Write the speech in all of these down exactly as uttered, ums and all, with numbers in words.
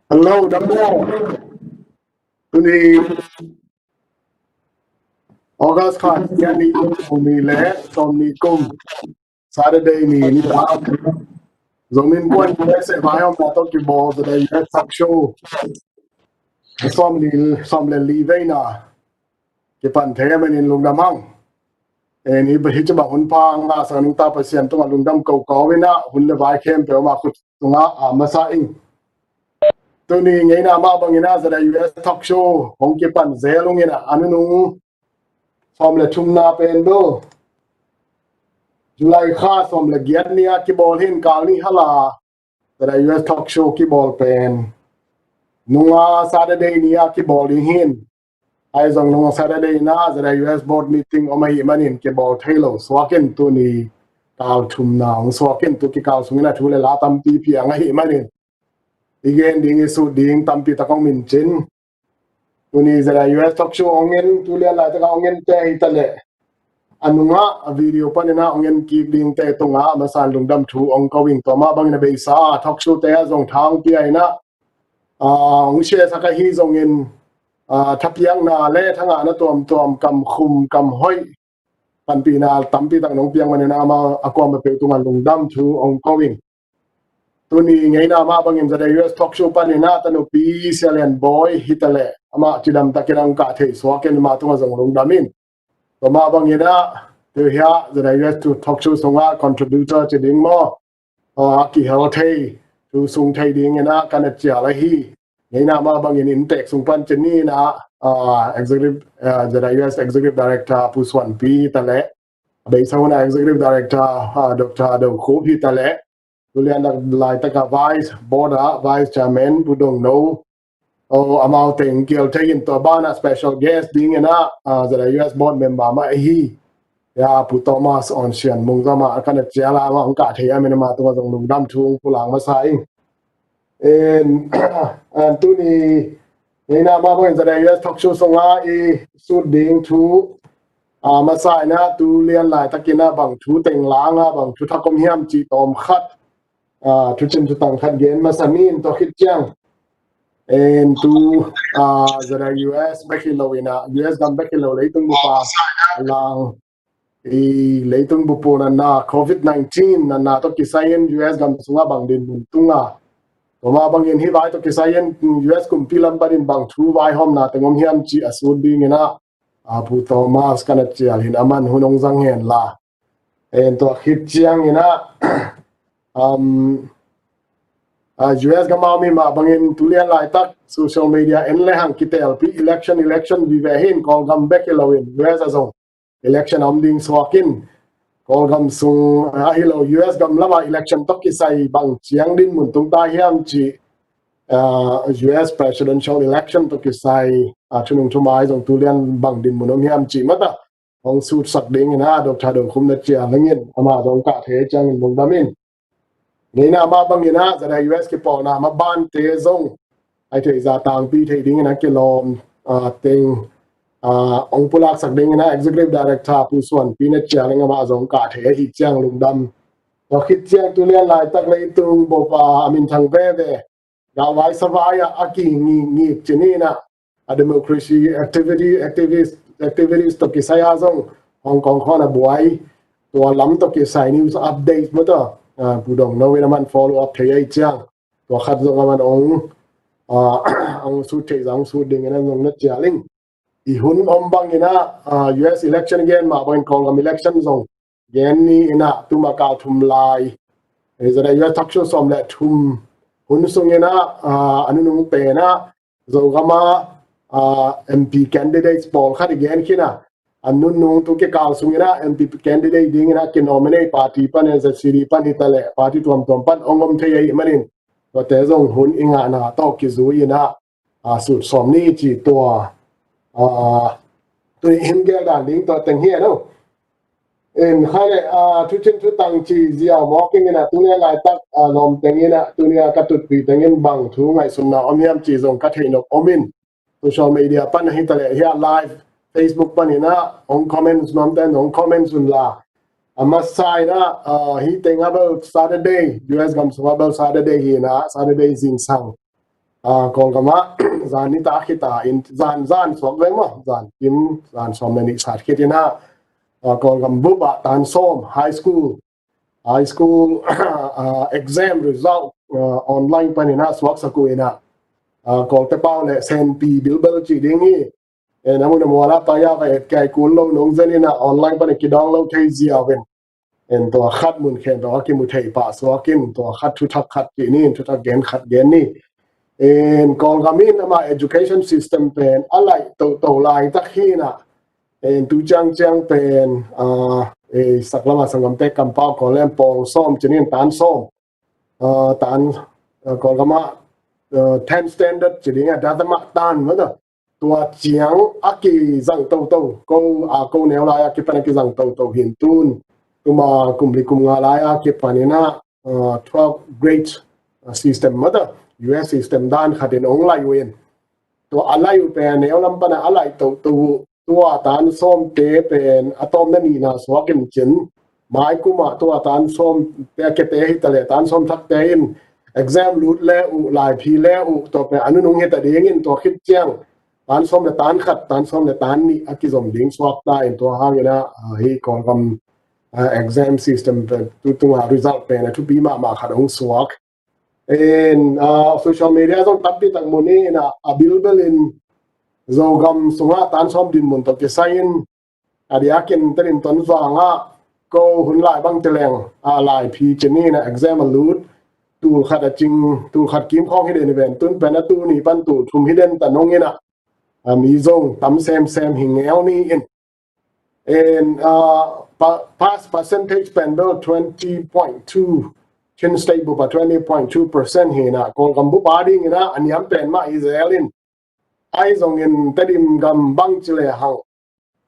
Hello, dam maw? Tuni August kha, sia ni, kum ni le sawm ni kum, Saturday ni, ni ta. Zomi Innkuan U S A vaihawmna tawh kibawl Zada U S Talk Show sawm ni, sawm le li veina kipan thei a manin lungdam hang. En, hi, hi ci bang hun pha ngahsak nungta Pasian tungah lungdam ko ko in ah, hun le vai khempeuh amah khut tungah a masa ing. Tuni ngeina mah bangin ah Zada U S Talk Show hong kipan zel ung in ah, a nunung sawm le thumna pen bel July kha sawm le giat ni-a kibawl hi in, kal ni hal a Zada U S Talk Show kibawl pen nung a Saturday ni-a kibawl ding hi in. Ahi zong nung a Saturday ni-a Zada U S board meeting om ahih manin kibawl thei lo suak in, tuni kal thumna hong suak in, tu kikal sungin a thu le la tampi piang ahih manin i gen ding, i sut ding tampi tak hong mincin. Tuni Zada U S Talk Show hong en, tu lian laitak a hong ente hi ta leh, a nungah a video panin ah hong en kik dingte tungah a masa in lungdam thu hong ko ing. Tua mah bangin a beisa talk show te ah zong tha hong pia in ah, ah, hong share sak ahi zongin, ah, thapiakna le thangahna tuamtuam, kamkhum, kamhoih, panpihna tampi tak nong piak manin ah amau a kuamah peuh tungah lungdam thu hong ko ing. Tuni ngeina mah bangin Zada U S Talk Show panin ah Tanupi Sia Lian Bawi hi ta leh, amah cidam takin hong kah thei suak in, amah tungah zong lungdam ing. Tua mah bangin ah tu hi a Zada U S Talk Show sungah contributor ci ding maw, ah, a kihel thei, thu sung thei dingin ah ka na cial ahi, ngeina mah bangin inntek sung pan ci ni in ah, ah, executive, ah, Zada U S Executive Director Pu Suanpi hi ta leh, a beisa hun ah Executive Director, ah, Doctor Do Khup hi ta leh, tu lian laitak a Vice, Board ah Vice Chairman Pu Dong No, oh, amau teng kial thei in, tua banah special guest dingin ah, ah, Zada U S board member mah ahi, ya, Pu Thomas On Sian Mung zong amah ka na cial a, amah hong kah thei a, amah tungah zong lungdam thu hong pulak masa ing. En, en, tuni ngeina mah bangin Zada U S Talk Show sungah i sut ding thu, ah, masa in ah tu lian laitakin ah bang thu teng lang a, bang thu thak om hiam cih tawm khat, ah, thucin thutang khat gen masa ni in, tua khit ciang en tu, ah, Zada U S bek hi lo in ah, U S gam bek hi lo, leitung bup a lang, i leitung bup natna, covid nineteen natna tawh kisai in U S gam sungah bang dinmun tung a, tua mah bangin hih vai tawh kisai in U S kumpi lam panin bang thu vaihawmna teng om hiam cih a sut dingin ah, ah, Pu Thomas ka na cial hi in, aman hun hong zang hen la. En, tua khit ciangin ah, um, ah, U S gam a om i mah bangin tu lian laitak social media en le hang kitelpi, election, election vive hi in, Kawlgam bek hi lo in U S ah zong election om ding suak in, Kawlgam sung, ah, hi lo, U S gam lamah election tawh kisai bang ciang dinmun tung ta hiam cih, ah, U S presidential election tawh kisai, ah, thunung thumai zong tu lian bang dinmun om hiam cih mah tawh hong sutsak dingin ah Doctor Do Khup na cial ing in, amah zong kah thei ciangin lungdam ing. Ngeina mah bangin ah Zada U S kipawlna mah bante zong, ai thei za tangpi thei dingin ah kilawm, ah, teng, ah, hong pulaksak dingin ah Executive Director Pu Suanpi na cial ing, amah zong kah thei ahih ciang lungdam. Tua khit ciang tu lian laitak leitung bup a, a minthang veve, galvai savai ah a kingik ci ni in ah, a democracy activity, activist, activist tawh kisai a zong Hong Kong khawn a buai, tua lam tawh kisai news update mah tawh, ah, Pu Dong No in aman follow up thei ahih ciang, tua khat zong aman hong, ah, hong sut thei zah hong sut dingin ah zong na cial ing. I hun om bangin ah, ah, U S election gen mah bangin Kawlgam election zong gen ni in ah, tu mah kal thum lai, eh, Zada U S Talk Show sawm le thum hun sungin ah, ah, a nunung pen ah Zogam a, ah, M P candidates pawlkhat i gen khin a, a nunung tu kikal sungin ah M P candidate dingin ah kinominate party pan, Z C D pan hi ta leh, party tuamtuam pan hong om thei ahih manin, tuate zong hun i ngahna tawh kizui in ah, a, sut sawm ni ci tua, a, tuni in gel dan ding tua teng hi a no. In kha le, a, thucin thutang ci ziau mawk ing in a, tuni a laitak, a, lawm teng in a, tuni a ka tutpih teng in bang thu ngaihsutna om hiam ci zong ka theih nop om in. Social media pan hi ta le, hi a live Facebook pan in a, hong comment nuam ten hong comment un la. A masa in a, a, hi teng a bel Saturday, U S gam sung a bel Saturday hi in a, Saturday zingsang. A, Kawlgam ah, zan nitak khit a, in, zan, zan suak veng maw, zan kim, zan sawm le nih sat khit in a, a, Kawlgam bup ah tan sawm, high school, high school, a, exam result, a, online pan in a suaksak uh in a, a, Kawlte pau le senpi bilbel ci ding hi. E, na mun a mual a pai a va et kai kul lo nong zen in a online pan a kidawng lo thei ziau in. En tua khat mun khempeuh a kimu thei pah suak in, tua khat thuthak khat ci ni, thuthak gen khat gen ni. En Kawlgam in ama education system pen a laih toto laitak hi in a. En tu ciangciang pen, a, e, saklam a sanggamte kampau Kawl lem pawl sawm ci ni, tan sawm. A, tan, a, Kawlgam ah, a, ten standard ci ding a, datama tan mata. Tua ciang a kizang toto, ko, a, ko neu lai a kipan a kizang toto hi in tun. Tuma kum li kum nga lai a kipan in a, a, twelve grade, a, system mata, U S system dan khat in ong lai uh in. Tua a lai uh pen a neu lam pan a a laih toto uh, tua tan sawmte pen a tawmna nihna suak in cin. Mai kum ah tua tan sawmte a kete hi ta le tan sawm thakte in exam lut le uh, laiphi le uh, tua pen a nunung hi ta ding in tua khit ciang tan sawm le tan khat, tan sawm le tan nih a kizom ding suak ta in tua hang in a, a, hi Kawlgam, a, exam system pen tu tung a result pen a thupi mahmah khat ong suak. En, a, social media zong tampi tak mu ni in a, a bilbel in Zogam sung ah tan sawm dinmun tawh kisai in, a diakin Tedim Tonzang ah ko hun lai bang ti leng, a, laiphi ci ni in a exam a lut, tul khat a cing, tul khat kim khawng hi den hi ven, tun pen a tul nih pan tul thum hi den ta nong in a, a, mi zong tam semsem hi ngel ni in. En, a, pa-, pass percentage pen bel twenty point two, Chin State bup a twenty point two percent hi in a, Kawlgam bup a ding in a, a niam pen mah hi zel in. Ahi zongin Tedim gam bang ci le hang,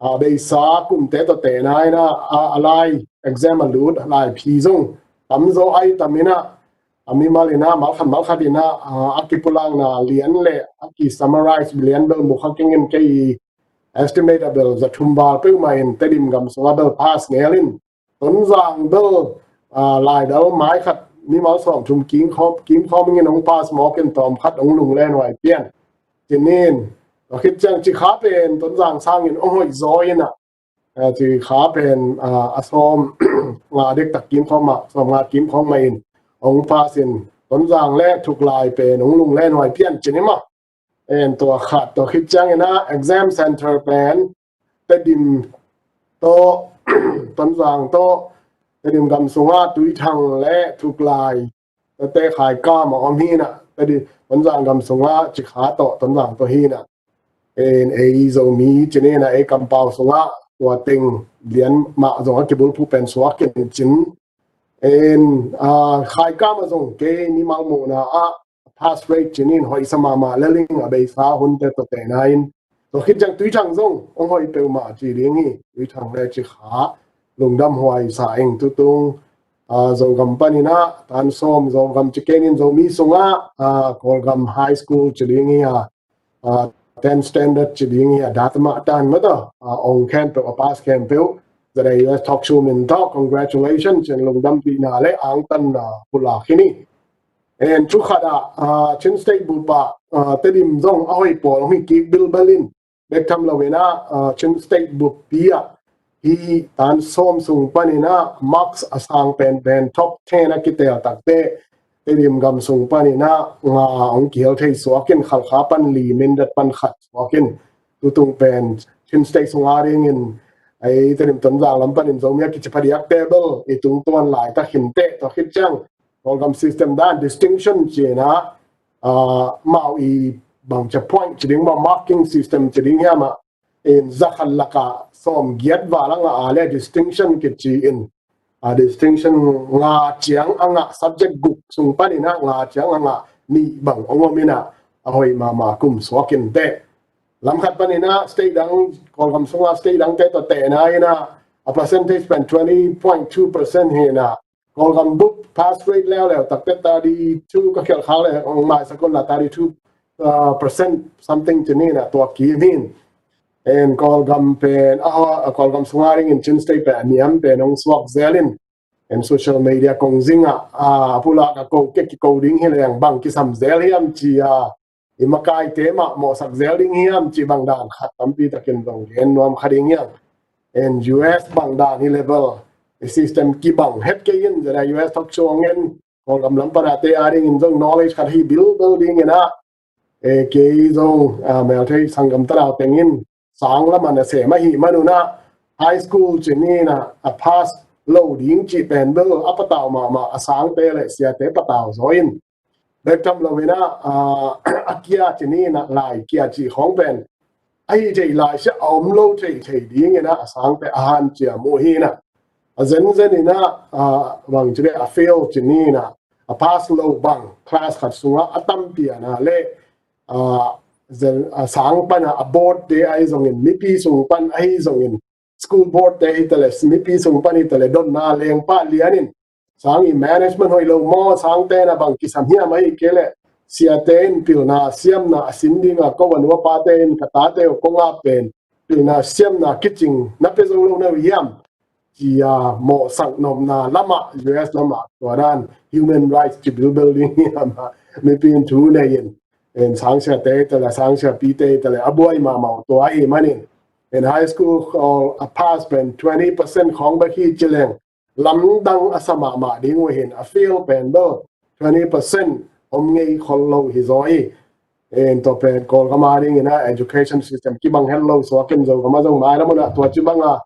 a, beisa kumte tawh tena in a, a, a lai exam a lut, a laiphi zong tamzaw ahi tam in a, a mimal in a, malkhat malkhat in a, a, a kipulakna lian le a ki summarize lian bel mu kha keng in kei estimate a bel za thum val peuhmah in Tedim gam sung a bel pass ngel in. Tonzang bel, a, laidal mai khat mimal sawm thum kim khawm, kim khawm in ong pass mawk in tawm khat ong lunglen huai pian. Ci ni in, a khit ciang Cikha pen Tonzang sangin ong hoih zaw in a, a, Cikha pen, a, a sawm nga dektak kim khawm mah, sawm nga kim khawm mah in ong pass in, Tonzang le Thuklai pen ong lunglen huai pian ci ni maw. En tua khat, tua khit ciang in a exam center pen Tedim tawh, Tonzang tawh, Tedim gam sung ah Tuithang le Thuklai, tua te Khaikam ah om hi in a, Tedim, Tonzang gam sung ah Cikha tawh, Tonzang tawh hi in a. En ei Zomi ci ni in a, ei kampau sung ah tua teng lian mah zong a kibulphuh pen suak in cin. En, a, Khaikam ah zong kei mimal muhna ah pass rate ci ni in hoih sa mahmah le ling a beisa hunte tawh tena in. Tua khit ciang Tuithang zong ong hoih peuhmah ci ding hi, Tuithang le Cikha lungdam huai sa ing tutung. A, Zogam pan in a tan sawm, Zogam ci kei ni in Zomi sung ah, a, Kawlgam High School ci ding hi a, a, ten standard ci ding hi a, datama tan mata, a, ong khempeuh, a pass khempeuh, za dai U S talk show min tawh congratulations ci in lungdampihna le angtanna pulak hi ni. En thu khat ah, a, Chin State bup ah, a, Tedim zong a hoih pawl ong hi kik bilbel in, bek tham lo in a, a, Chin State buppi ah hi tan sawm sung pan in a marks a sang penpen top ten a kitel takte Tedim gam sung pan in a nga ong kihel thei suak in, Khalkha pan li, Mindat pan khat suak in, tutung pen Chin State sung a ding in, ei Tedim Tonzang lam pan in Zomi a kici phadiakte bel i tungtuan laitak hi inteh. Tua khit ciang Kawlgam system dan distinction ci in a, a, mau i bangcia point ci ding maw, marking system ci ding hiam ah, in za khat lak ah sawm giat val a ngah a le distinction kici in, a, distinction nga ciang a ngah, subject guk sung pan in a nga ciang a ngah nih bang ong om in a, a hoih mahmah kum suak in teh. Lam khat panin ah state dang, Kawlgam sungah state dangte tawh tehna in ah a percentage pen twenty point two percent hi in ah, Kawlgam bup pass rate leuleu takte thirty two ka khialh khak leh hong maisak un la, thirty two percent something ci ni in ah, tua kim hi in. En Kawlgam pen, a, Kawlgam sungah dingin Chin State pen a niam pen hong suak zel in, en social media kong zing ah, a, a pulak a ko, kei kiko ding hi leng bang kisam zel hiam ci a, i makaite mah mawhsak zel ding hiam ci bang dan khat tampi takin zong gen nuam kha ding hiam. En U S bang dan hi level, i system kibang het kei in, zena U S talk show hong en, Kawlgam lam panate a dingin zong knowledge khat hi bilbel ding in ah, e, kei zong, a, Meitei sanggam tanau tengin sang lamah na sem ahih manun ah high school ci ni in ah a pass lo ding cih pen bel a patau mahmah a sangte le siate patau zaw in, bek tham lo in ah, a, a kia ci ni in ah lai kia cih khawng pen ahi thei lai sia a om lo thei thei ding in ah a sangte a hanciam uh hi in ah, a zenzen in ah, a, bang ci le a fail ci ni in ah a pass lo bang class khat sungah a tampi a na le, a, zen, a sang pan a, a board te ahi zongin, mipi sung pan ahi zongin, school board te hi ta le, mipi sung pan hi ta le, donna lengpa lian in sang i management hoih lo maw, sangte na bang kisam hiam ahi kei le siate in pilna siamna a sin ding a, ko a nuapate in ka tate uh kong a pen pilna siamna kicing na pe zo lo na uh hiam ci a mawhsak nopna lamah, U S lamah tua dan human rights ci bilbel ding hiam a, mipi in thu nei in, en sangsiate hi ta le, sangsiapite hi ta le a buai mahmah uh tua ahih manin, en high school a pass pen twenty percent khawng bek hi ci leng lamdang a sa mahmah ding uh hi in, a fail pen bel twenty percent om ngei khol lo hi zaw hi. En tua pen Kawlgam a dingin ah education system kibang het lo suak in, Zogam a zong mailam un ah tua ci bang a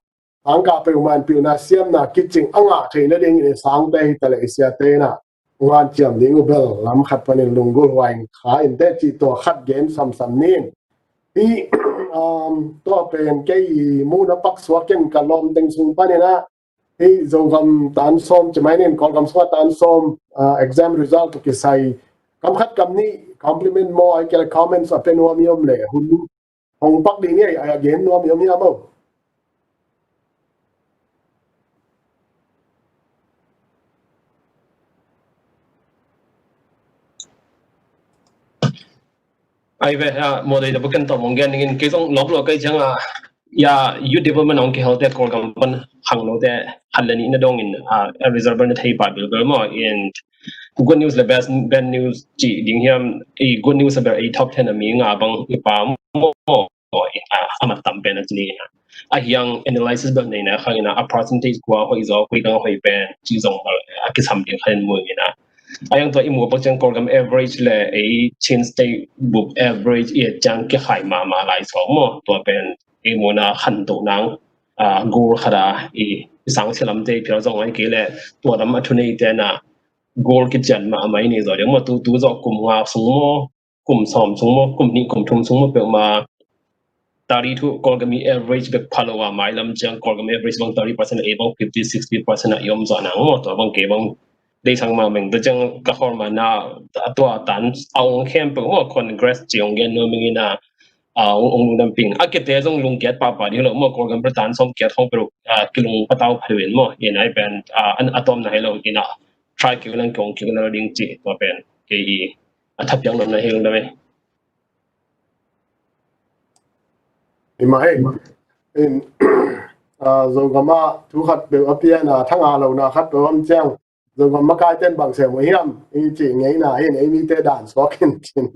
tangka peuhmah in pilna siamna kicing a ngah theih nadingin i sangte hi ta le i siate in ah hong hanciam ding uh bel lam khat panin lunggulh huai kha in teh cih tua khat gen samsam ni in. Hih, um, tua pen kei i muhna pak suak in ka lawm teng sung panin ah hih Zogam tan sawm ci mai ni in, Kawlgam sungah tan sawm, uh, exam result tawh kisai kam khat kam nih compliment maw, ai kei le comments a pe nuam i om le hun hong pak ding hi a, a gen nuam i om hiam aw? Ai ve, a, moderator bukin tawh mong gen dingin kei zong lawp lo kei ciang a, ya, youth development hong kihel te Kawlgam pan hang lo te khat le nih na dongin, a, a result bel na thei pah bilbel maw, in good news le bad, bad news ci ding hiam, i good news a bel i top ten a mi nga bang i pa maw, a, a mat tam pen a ci ni a. A hiang analysis bel nei na khang in a, a percentage kua hoih zaw, kua kang hoih pen ci zong bel a kisam ding khan mu in a. A hiang tua i mu pak ciang Kawlgam average le ei Chin State bup average i et ciang kikhai mahmah lai suak maw, tua pen ei mu na khantoh nang, a, goal khat a i, i sangsia lamte phial zong ai kei le tua lam a thuneite na goal kician mahmah i nei zaw ding maw, tu, tu zaw kum nga sung maw, kum sawm sung maw, kum nih kum thum sung maw peuhmah thirty-two Kawlgam i average bek pha lo a, mailam ciang Kawlgam average bang thirty percent a, ei bang fifty, sixty percent a i om zawh nang maw, tua bang kei bang deih sang mah meng, tua ciang ka khawl mah na, a tua tan a ong khempeuh maw, Congress ci ong gen nuam ing in a, a, ong, ong lungdam ping. A kite zong lungkiat pahpah ding lo maw, Kawlgam bel tan sawm kiat khawng peuh, a, kilung patau pha deuh in maw, in ai pen, a, an, a tawmna hi lo in a, try kei nang kong kei na lo ding ci, tua pen kei i a thapiak nopna hi lungdam e. I mah e. In, a, Zogam ah thu khat peuh a pian a, thanga lona khat peuh om ciang Zogam makaite in bang sem uh hiam i cih ngeina hi in, ei mite dan suak in cin.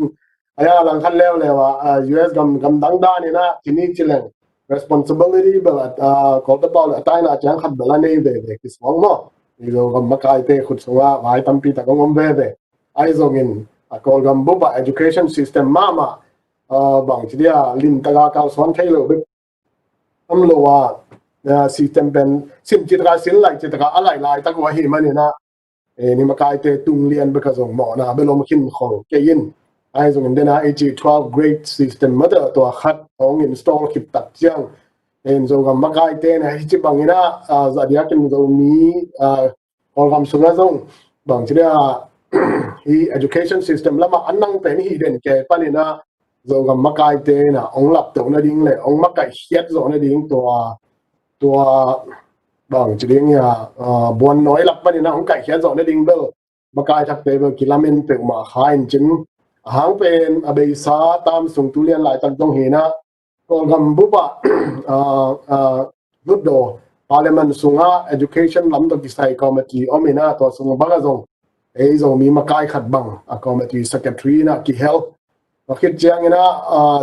A hiang a lang khat leuleu a, a, U S gam, gam dang dan in a ci ni ci leng responsibility bel a, a, Kawltepaw le a taina ciang khat bel a nei veve kisuang maw. I Zogam makaite khut sungah vai tampi tak hong om veve. Ahi zongin a Kawlgam bup a education system mahmah, a, bang ci dia limtak a kalsuan thei lo bek om lo a, a, system pen sim citaka, sin lai citaka a lai laitak uh ahih manin a, e, ni makaite tung lian bek a zong mawhna bel om khin khol kei in. Ahi zongin den a i cih twelve grade system mah tawh tua khat hong install khit tak ciang, e, Zogam makaite na hi ci bangin a, a, zah diakin Zomi, a, Kawlgam sungah zong bang ci dia, hi education system lamah an nang pen hi den ke paninah Zogam makaite inah ong laptoh nading le ong makaihkhiat zawh nading tua tua bang ci ding ia buan nawi lak paninah ong kaihkhiat zawh nading bel makai thakte bel kilamen peuhmah kha in cin a hang pen a beisa tam sung tu lian laitak dong hinah Kawlgam bup ah Hluttaw Parliament sungah education lam tawh kisai committee om inah tua sung bangah zong ei Zomi makai khat bang a committee secretary inah kihel. Tua khit cianginah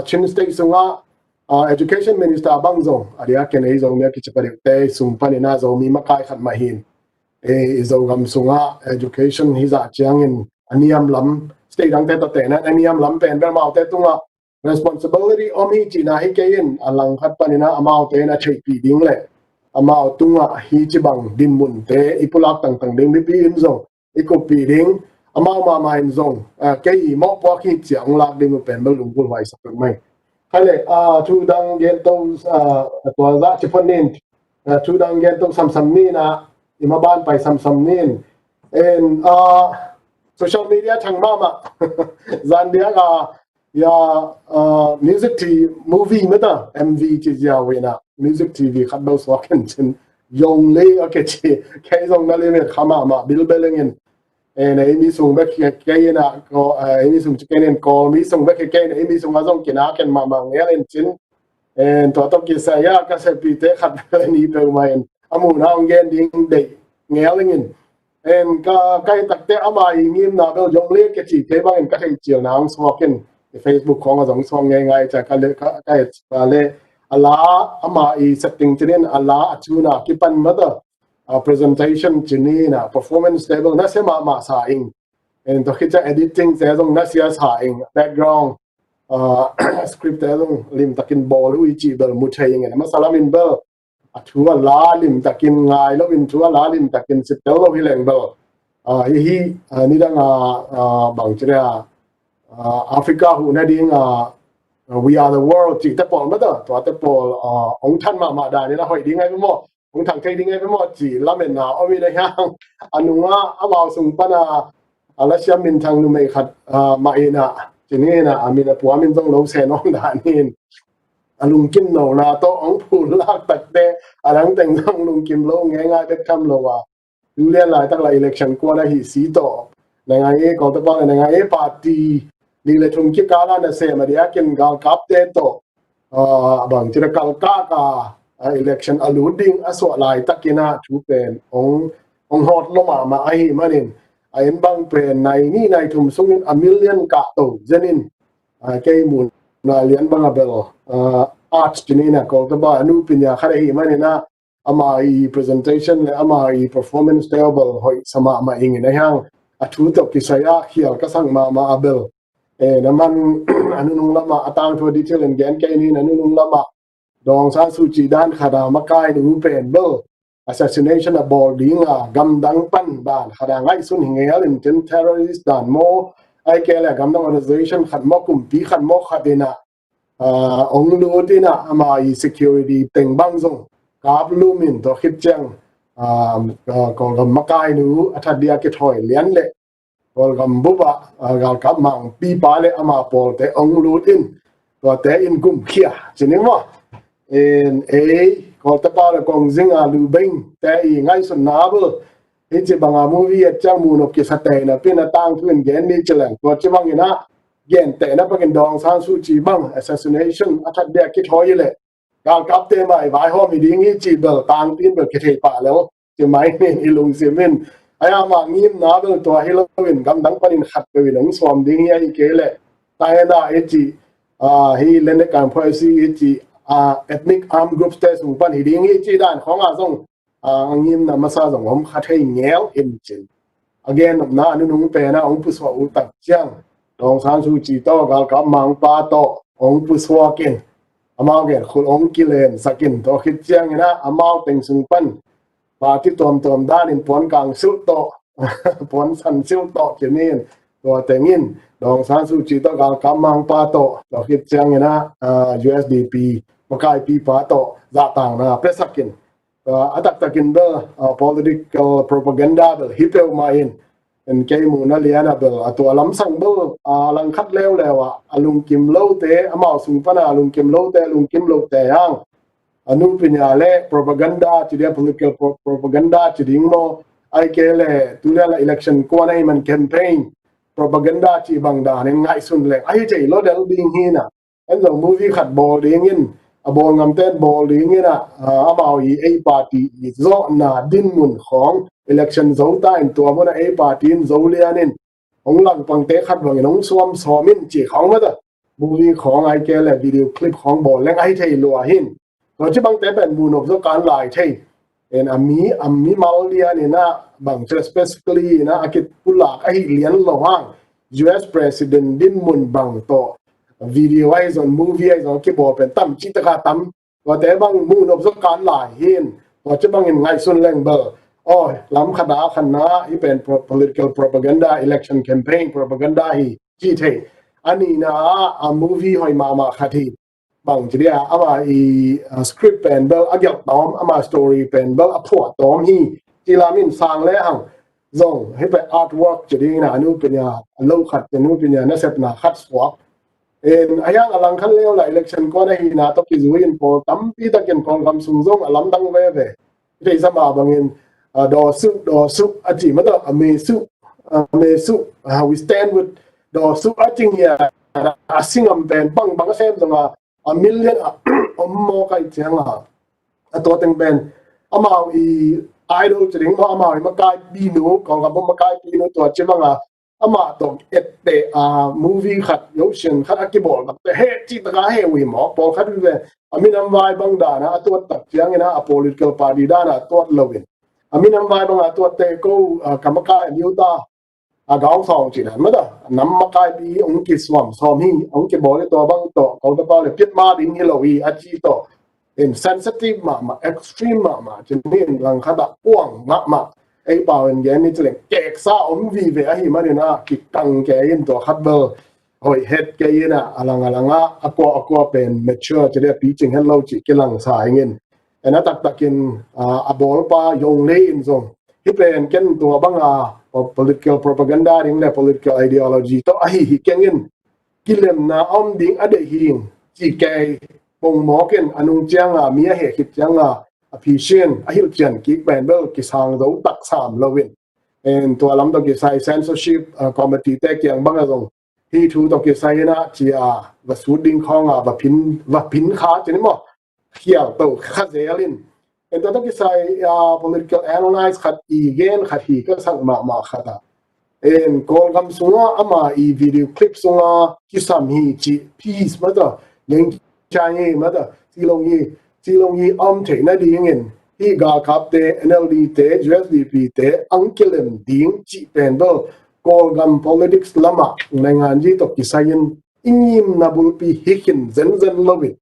Chin State sungah education minister bang zong a diakin ei Zomi a kici padeuhte sung paninah Zomi makai khat mah hin ei Zogam sungah education hizah ciangin a niamlam state dangte tawh tehna a niamlam pen bel amaute tungah responsibility om hi cihna hi kei in a langkhat paninah amaute in a theihpih ding le amau tungah hi cibang dinmunte i pulak tangtang ding mipi in zong i kuppih ding amau mahmah in zong kei i mawhpuak hi ciah ong lak ding uh pen bel lunggulh huai sak pek mai. Khai le thu dang gen to tua zah ci phot nin thu dang gen to samsam ninah i maban pai samsam nin en social media thang mahmah zan diak a ia music TV movie mata MV ci ziau inah music TV khat bel suak in cin yong le a ke ci kei zong na limit kha mahmah bilbeleng in en ei mi sung bek kei inah ei mi sung ci kei in Kawl mi sung bek kei in ei mi sung a zong kina ken mahmah ngel in cin en tua tawh kisai a ka sepite khat bel ni peuhmah in a muhna ong gen ding deih ngel ing in en ka kai takte ama i ngimna bel yong le ke ci kei bangin ka theih cilna ong suak in Facebook khawng a zong suak ngeingai ca ka le ka et le a la ama i setting cinin a la a cuna kipan mata presentation cininah performance table nasia mahmah sa ing en tua khit ciang editing te zong nasia sa ing background script te zong limtakin bawl uh i cih bel mu thei ing en a masa lamin bel a thu a la limtakin ngai loin thu a la limtakin sitel lo hi leng bel hi hi nidang a bang ci le a Africa huh nading a We Are The World cihte pawl mata tuate pawl ong than mahmah danin a hoih ding ai maw ong thang thei ding ai maw ci lametna om in a hiang a nungah amau sung pana a lasiam minthang numei khat mah inah cininah a min a puamin zong lo se nawn danin a lungkim nona tawh ong phul lak takte a dangteng zong lungkim lo ngeingai bek tham lo a tu lian laitak la election kuan ahi si tawh nangai e kawltapa le nangai e party nih le thum kikala nasem a diakin galkapte tawh bang ci le kalkak a election a lut ding a suah laitakinah thu pen ong ong hawt lo mahmah ahi manin a en bang pen nai nih nai thum sungin a million kah to zenin kei muhna lian bang a bel art cininah kawltapa a nu pinya khat ahi maninah ama i presentation le ama i performance te a bel hoih sa mahmah ing in a hiang a thu tawh kisai a khial ka sak mahmah a bel e na man a nunung lamah a tangthu a detail in gen kei nin a nunung lamah Daw Aung San Suu Kyi dan khat a makai nu pen bel assassination a bawl ding a gamdang pan dan khat a ngaihsun hi ngel in cin terrorist dan maw ai kei le gamdang organization khat maw kumpi khat maw khat inah ong lut inah ama i security teng bang zong kap lum in tua khit ciang Kawlgam makai nu a that dia kithawi lian le Kawlgam bup ah galkap mangpipa le ama pawlte ong lut in tuate in gumkhia cini maw? In ei Kawltepa le kongzing a lubeng te i ngaihsutna bul hi ci banga movie et ciang munop kisa tei napin a tangthu in gen ni ci leng tua ci bangin a gen tei na pakin Daw Aung San Suu Kyi bang assassination a that dia kithawi le galkapte mai vaihawm hi ding hi ci bel tangtin bel kithei pah lel ci mai nin i lungsim in ai ama ngimna bel tua hi loin gamdang panin khat peuh in hong sawm ding hi ahi kei le taina i ci hi lende kan phoisi i ci ethnic armed groups te sung pan hi ding hi ci dan khawng a zong a ngimna masa zong om kha thei ngel in cin a gen nopna a nunung pena hong pusuah uh tak ciang Daw Aung San Suu Kyi tawh galkap mangpa tawh hong pusuak in amau gen khul hong kilen sakin tawh khit ciangin a amau teng sung pan party tuamtuam danin puan kang silh tawh puan san silh tawh kinin tua tengin Daw Aung San Suu Kyi tawh galkap mangpa tawh tawh khit ciangin a USDP makaipipa tawh zahtangna pesakin a taktakin bel political propaganda bel hi peuhmah in En kei muhna lian a bel a tua lamsang bel a langkhat leuleu ah a lungkim lote, amau sung pana a lungkim lote, a lungkim lote hang a nupinya le propaganda ci dia, political pro- propaganda ci ding maw, ai ke le tulian la election kuan ahi man campaign propaganda ci bang dan in ngaihsun leng ahi thei lo del ding hi na. En zong movie khat bawl dingin a bawl ngamten bawl dingin a, amau i ei party i zawhna dinmun khawng election zo ta in tua mun a ei party in zo lian in hong langpangte khat bangin hong suam sawm in ci khawng mata movie khawng ai ke le video clip khawng bawl leng ahi thei lua hin. Tua ci bangte pen mu nop zo kan lai thei. En a mi a mi mal lian in a bang specifically in a a kipulak ahi lian lo hang U S president dinmun bang tawh video ahi zong movie ahi zong kibawl pen tam ci taka tam. Tuate bang mu nop zo kan lai hin. Tua ci bangin ngaihsun leng bel aw lam khat a khan na hi pen pro- political propaganda, election campaign propaganda hi ci thei. A nihna ah a movie hoi mahmah khat hi. Bang ci dia ama i script pen bel a gelh tawm, ama story pen bel a phuah tawm hi. Ci lam in sang le hang zong hi pen artwork ci ding na a nupinya a lo khat, a nupinya nasepna khat suak. En a hiang a langkhat leu la election kuan ahina tawh kizui in pawl tampi takin Kawlgam sung zong a lamdang veve. Theisa mah bangin a dawsuh dawsuh a ci mata a mesuh a mesuh we stand with dawsuh a ci ngia a singam pen bang bang a sem zonga a million a om maw kai cianga a tua teng pen amau i idol ci ding maw, amau i makai pinu Kawlgam makai pinu tua ci banga amah tawh etteh a movie khat yotion khat a kibawl takte he cih taka he uh hi maw, pawlkhat uh ve a minam vai bang dana a tuat tak ciangin a political party dana a tuat loin a minam vai banga tuatte ko ka makai a liuta a gausawng cih dan mata nam makai pi hong kisuam sawm hi, hong kibawl hi tua bang tawh ko ka pau le piatma ding hi lo hi a ci tawh insensitive mahmah, extreme mahmah, cin hin langkhat ah puang mahmah. Ei pau in gen ni cileng keksa om vive ahi manin a kikang kei in tua khat bel hoih het kei in a alang alang a a kua a kua pen mature ci dia picing het lo cih kilangsa ingin. En a taktakin a bawlpa yong lei in zong hi pen ken tua banga political propaganda ding le political ideology tawh ahi hi kengin kilemna a om ding a deih hing ci kei pongmawk in a nung cianga mi a heh khit cianga a phisian a hilhcian kik pen bel kisang zo taksa om loin. En tua lam tawh kisai censorship committee te kiang banga zong hi thu tawh kisai in a cia va sut ding khawnga va phin va phin kha cin maw khial to kha zel in. En tua tawh kisai a political analyse khat i gen khat hi ka sak mahmah khat ah. En Kawlgam sunga ama i video clip sunga kisam hi ci peace mata leng kia hi mata cilong hi cilong hi om theih nadingin hi galkapte N L D te U S D P te ang kilem ding cih pen bel Kawlgam politics lama naingan ji tawh kisai in i ngimna bulpi hi khin zenzen loin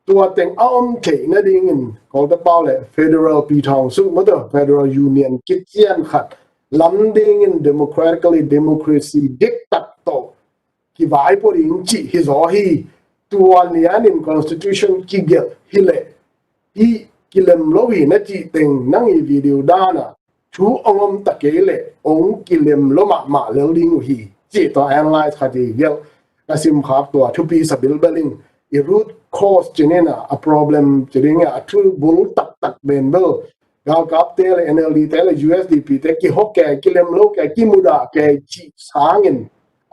tua teng a om theih nadingin Kawlte pau le federal pi thawng suk mata federal union kician khat lam dingin democratically democracy dik tak tawh kivaipo ding cih hi zaw hi. Tua lianin constitution kigelh hi leh hi kilem lo hi na cih teng nang i video dana thu ong om ta kei leh ong kilem lo mahmah lel ding uh hi cih tua analyse khat hi gelh ka sim khak tua thupi sa bilbel in i root cause cinin a problem ci ding a thu bul taktak benbel galkapte le N L D te le U S D P te kihok kei kilem lo kei kimudah kei cih sangin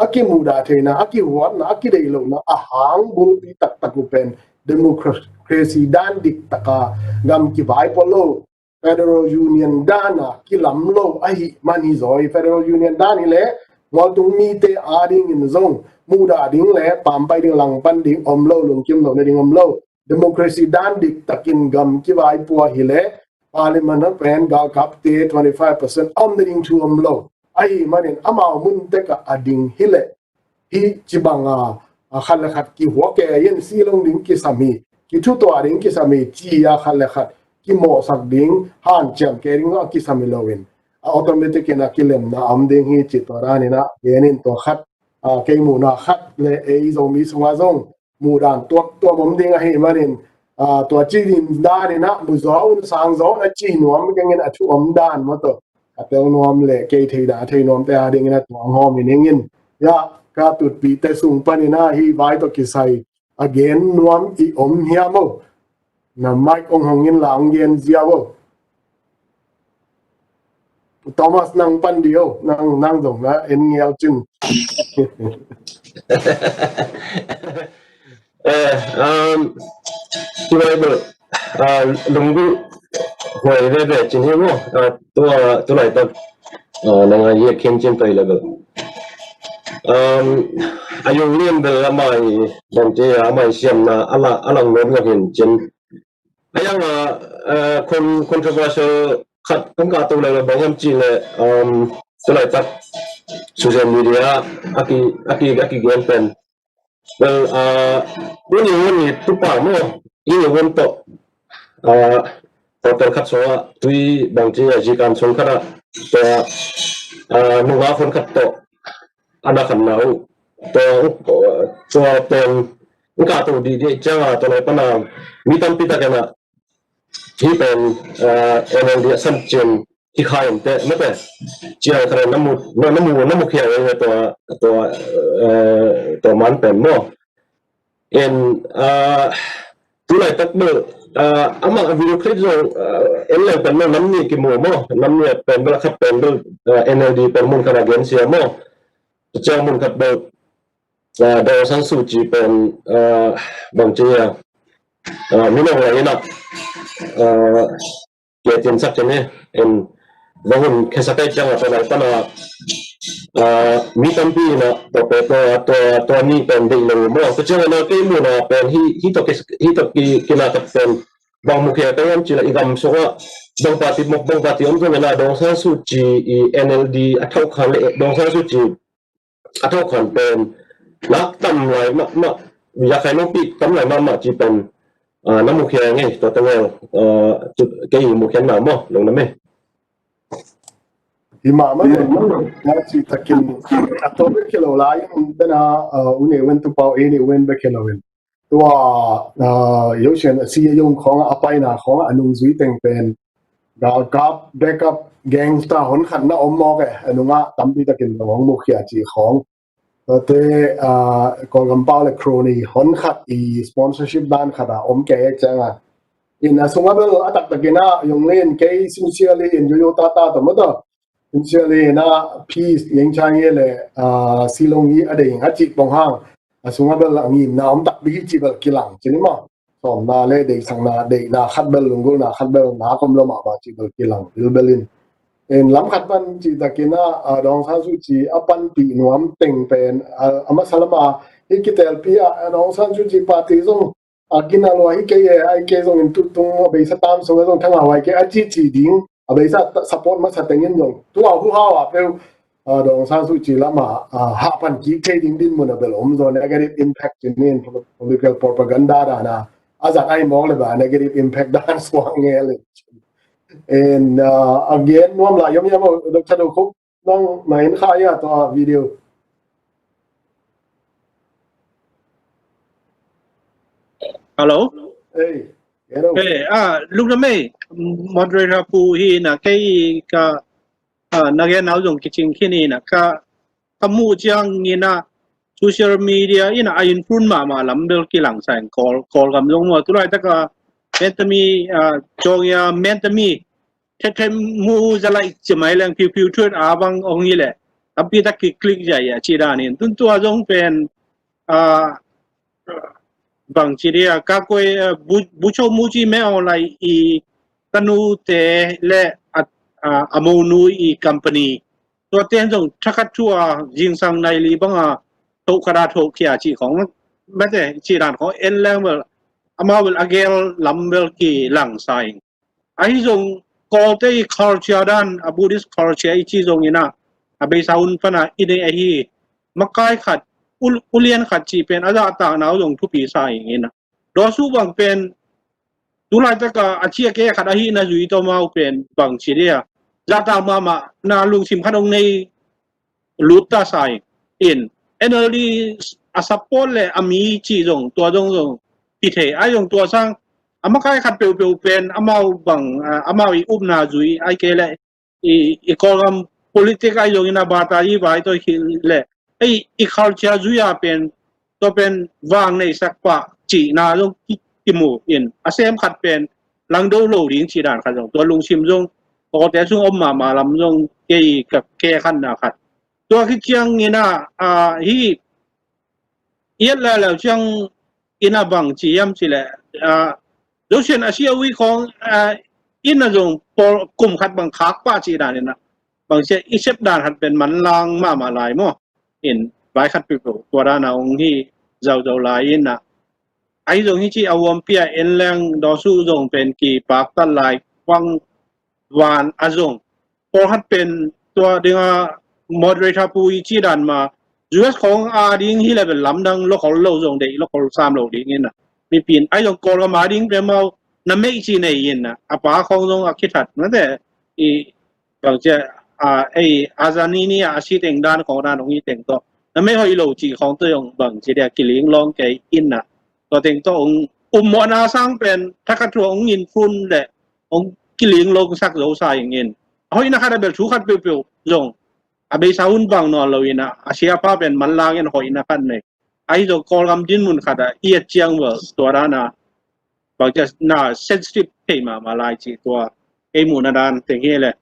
a kimudah theihna a kihuatna a kideih lohna a hang bulpi taktak uh pen democracy dan dik taka gam kivaipo lo federal union dana kilam lo ahi man hi zaw hi. Federal union dan hi le mualtung mite adingin zong mudah ding le pampai ding langpan ding om lo lungkim lo nading om lo democracy dan dik takin gam kivaipo hi le parliament a pen galkapte twenty five percent om nading thu om lo ahi manin amau mun tekah a ding hi le hi ci banga a khat le khat kihua kei in silong ding kisam hi kithutuah ding kisam hi ci a khat le khat kimawhsak ding hanciam kei ding a kisam hi loin a automatic in a kilemna a om ding hi ci tua danin a genin tua khat kei muhna khat le ei Zomi sunga zong muhdan tuamtuam om ding ahi manin tua ci din danin a muzaw un sangzaw a ci nuam kengin a thu om dan maw tawh a tel nuam le kei theihna thei nuamte a dingin a tuang hawm in hingin. Ya, ka tutpihte sung panin a hih vai tawh kisai a gen nuam i om hiam o? Na mic ong hong in la ong gen ziau o. Thomas, nang pan di o, nang, nang zong na en ngel cin. Eh, um, tu lai bel, ah, lunggulh huai veve cin hi maw. Ah, tua, tu laitak, ah, nang a ye khen cin pai le bel. Um, a Yong Lian bel amah i, bang ci a, amah i siamna a la, a lang nuam lo hin cin. A yang a, eh, con-, controversial khat kong kah to le bang hiam cih leh, um, tu laitak social media a ki, a ki, a kigen pen. Well, uh, uni uni tupa maw, uni un tawh, uh, hotel khat sung ah tui bang ci a zikan sung khat ah tua, uh, nungak hun khat tawh a na khanna uh. Tua, tua pen kah to dih dih ciang a tua lai pan a mi tampi takin a hih pen, eh, N L D a san cin hi khai om te mate. Ciang khat na mu, na, na mu, na mu khia ve tua, tua, eh, tua man pen maw. En, eh, tu laitak bel, eh, amah a video clip zong, eh, en leng pen maw nam nih kimu maw. Nam nih pen bel khat pen bel, eh, N L D pen mun khat a gensia maw. Ciang mun khat bel, ah, Daw Aung San Suu Kyi pen, ah, bang ci a, ah, minung lai in a, ah, kia tin sak cin e, en, va hun khesak ai ciang a tua lai pan a, ah, mi tampi in a tua pe tua, tua, tua ni pen deih lo maw. Tua ciang a na kei mun a pen hi, hi tua ki, hi tua ki, kina khat pen bang mukhia ka hiam ci la i gam sung ah bang party mok bang party om zong in a Daw Aung San Suu Kyi i N L D a thau khan le Daw Aung San Suu Kyi a thawhkhan pen lak tam lai mahmah, yakhai lopi tam lai mahmah ci pen, ah, na mukhia ngei, tua tengel, ah, kei mukhia na maw, lungdam e. Hi mahmah e, na ci takin a tawh bek hi lo lai in pen a, ah, U Ne Win, Pu Pau, U Ne Win bek hi lo in. Tua, ah, Yosian a si a yong khawng a paina khawng a nungzui teng pen galkap, backup, gangster honkhat na om mawk e, a nungah tampi takin lo hong mukhia ci khawng. Tuate, ah, Kawlgam pau le crony honkhat i sponsorship dan khat a om kei e ciang a. In a sungah bel a taktakin a yong len kei sincerely in yoyo tata tawh maw tawh. Sincerely in a peace, yeng chang ye le, ah, silong i a deng a cih pong hang. A sungah bel a ngimna om takpi hi cih bel kilang cin i maw. Sawmna le deihsakna, deihna khat bel, lunggulhna khat bel, na kom lo mahmah cih bel kilang bilbel in. En lam khat pan cih takin a, ah, Daw Aung San Suu Kyi a panpih nuam teng pen, ah, a masa lam a, hi kitelpi a, ah, Daw Aung San Suu Kyi party zong, a gina lua hi kei e, ai kei zong in tutung, a beisa tam sung a zong thangah huai kei, a ci ci ding, a beisa support masa tengin zong. Tua hu hau a peu, ah, Daw Aung San Suu Kyi lam a, ah, hah pan kik thei ding din mun a bel om zaw, negative impact cin in political propaganda dan a. A zat ai mawk le ba negative impact dan suang nge le. En, ah, again, nuam la yom yom, Doctor Do Khup, nang na in kha ya tua video. Hello? Hey, hello. Hey, ah, lungdam e, moderator pu hi na kei ka, ah, na gen nau zong kicing khin hi na ka, ka muh ciang in a social media in a, a influence mahmah lam bel kilang sa in Kawl, Kawlgam zong maw. Tulai taka Mentami, ah, Chawng ya Mentami, Tet Tet Mu Za Laih ci mai leng piu piu thuan a bang ong hi le. Tampi tak ki click zia ya ci dan in. Tun tua zong pen, ah, bang ci dia, ka koi, ah, Bu, Bu Cho Mu Ci Me Aung Hlaing i tanu te le a, ah, a monu i company. Tua ten zong thakhat thu a zingsang nai li bang a thoh khat a thoh khia ci khong. Mate ci dan khong en leng bel, amau bel a gel lam bel kilang sa in. Ahi zong Kawlte i culture dan, a Buddhist culture i ci zong in a, a beisa hun pan a i nei ahi, makai khat, ul-, ulian khat ci pen a zahtakna uh zong thupi sa ing in a. Daw Suu bang pen, tulai taka a ci a ke khat ahi na zui tawh mau pen bang ci dia. Zahtak mahmah na lungsim khat ong nei lut ta sa in. N L D a support le a mi ci zong, tua zong zong pi thei. Ai zong tua sang, a makai khat peuhpeuh pen, amau bang, ah, amau i upna zui, ai ke le i, i Kawlgam politic ahi zongin a bata i vai tawh hi leh, ei, i culture zui a pen, tua pen vang neisak pah cihna zong ki, kimu in, a sem khat pen langdo lo ding cih dan khat zong, tua lungsim zong, kawte sung om mahmah lam zong kei ka kekhanna khat. Tua khit ciangin a, a, hi, i et leuleu ciang in a bang ci hiam cih leh, a, Zosian a sia ui khawng, a, in a zong pawl kum khat bang khak pah cih dan in a, bang sia i sep dan khat pen manlang mahmah lai maw. In vai khat peuhpeuh tua dan a hong hi zauzau lai in a, ahi zong hi ci a huampi a en leng dawsu zong pen kipaktat lai, vang van a zong. Pawlkhat pen tua dinga moderator pu i ci dan ma, U S khawng a ding hi leh pen lamdang lo khol lo zong deih, lo khol sam lo ding in a. Mipi in ahi zong Kawlgam a ding pen mau na meih ci nei in a, a pa khawng zong a khithat na te i bang cia, a, ei, a zani ni a, a si teng dan khawng dan hong i teng tawh na meih hoih lo ci khawng tawh zong bang ci dia kiling long kei in a. Tua teng tawh hong ummawhna sang pen thakhat thu hong in phun leh hong kiling long sak zo sa ing in. A hoihna khat a bel thu khat peuhpeuh zong a beisa hun bang nawn lo in a, a siapa pen manlang in hoihna khat nei. Ahi zong Kawlgam dinmun khat a i et ciang bel tua dan a bang cia na sensitive thei mahmah lai ci tua ei muhna dan teng hi leh.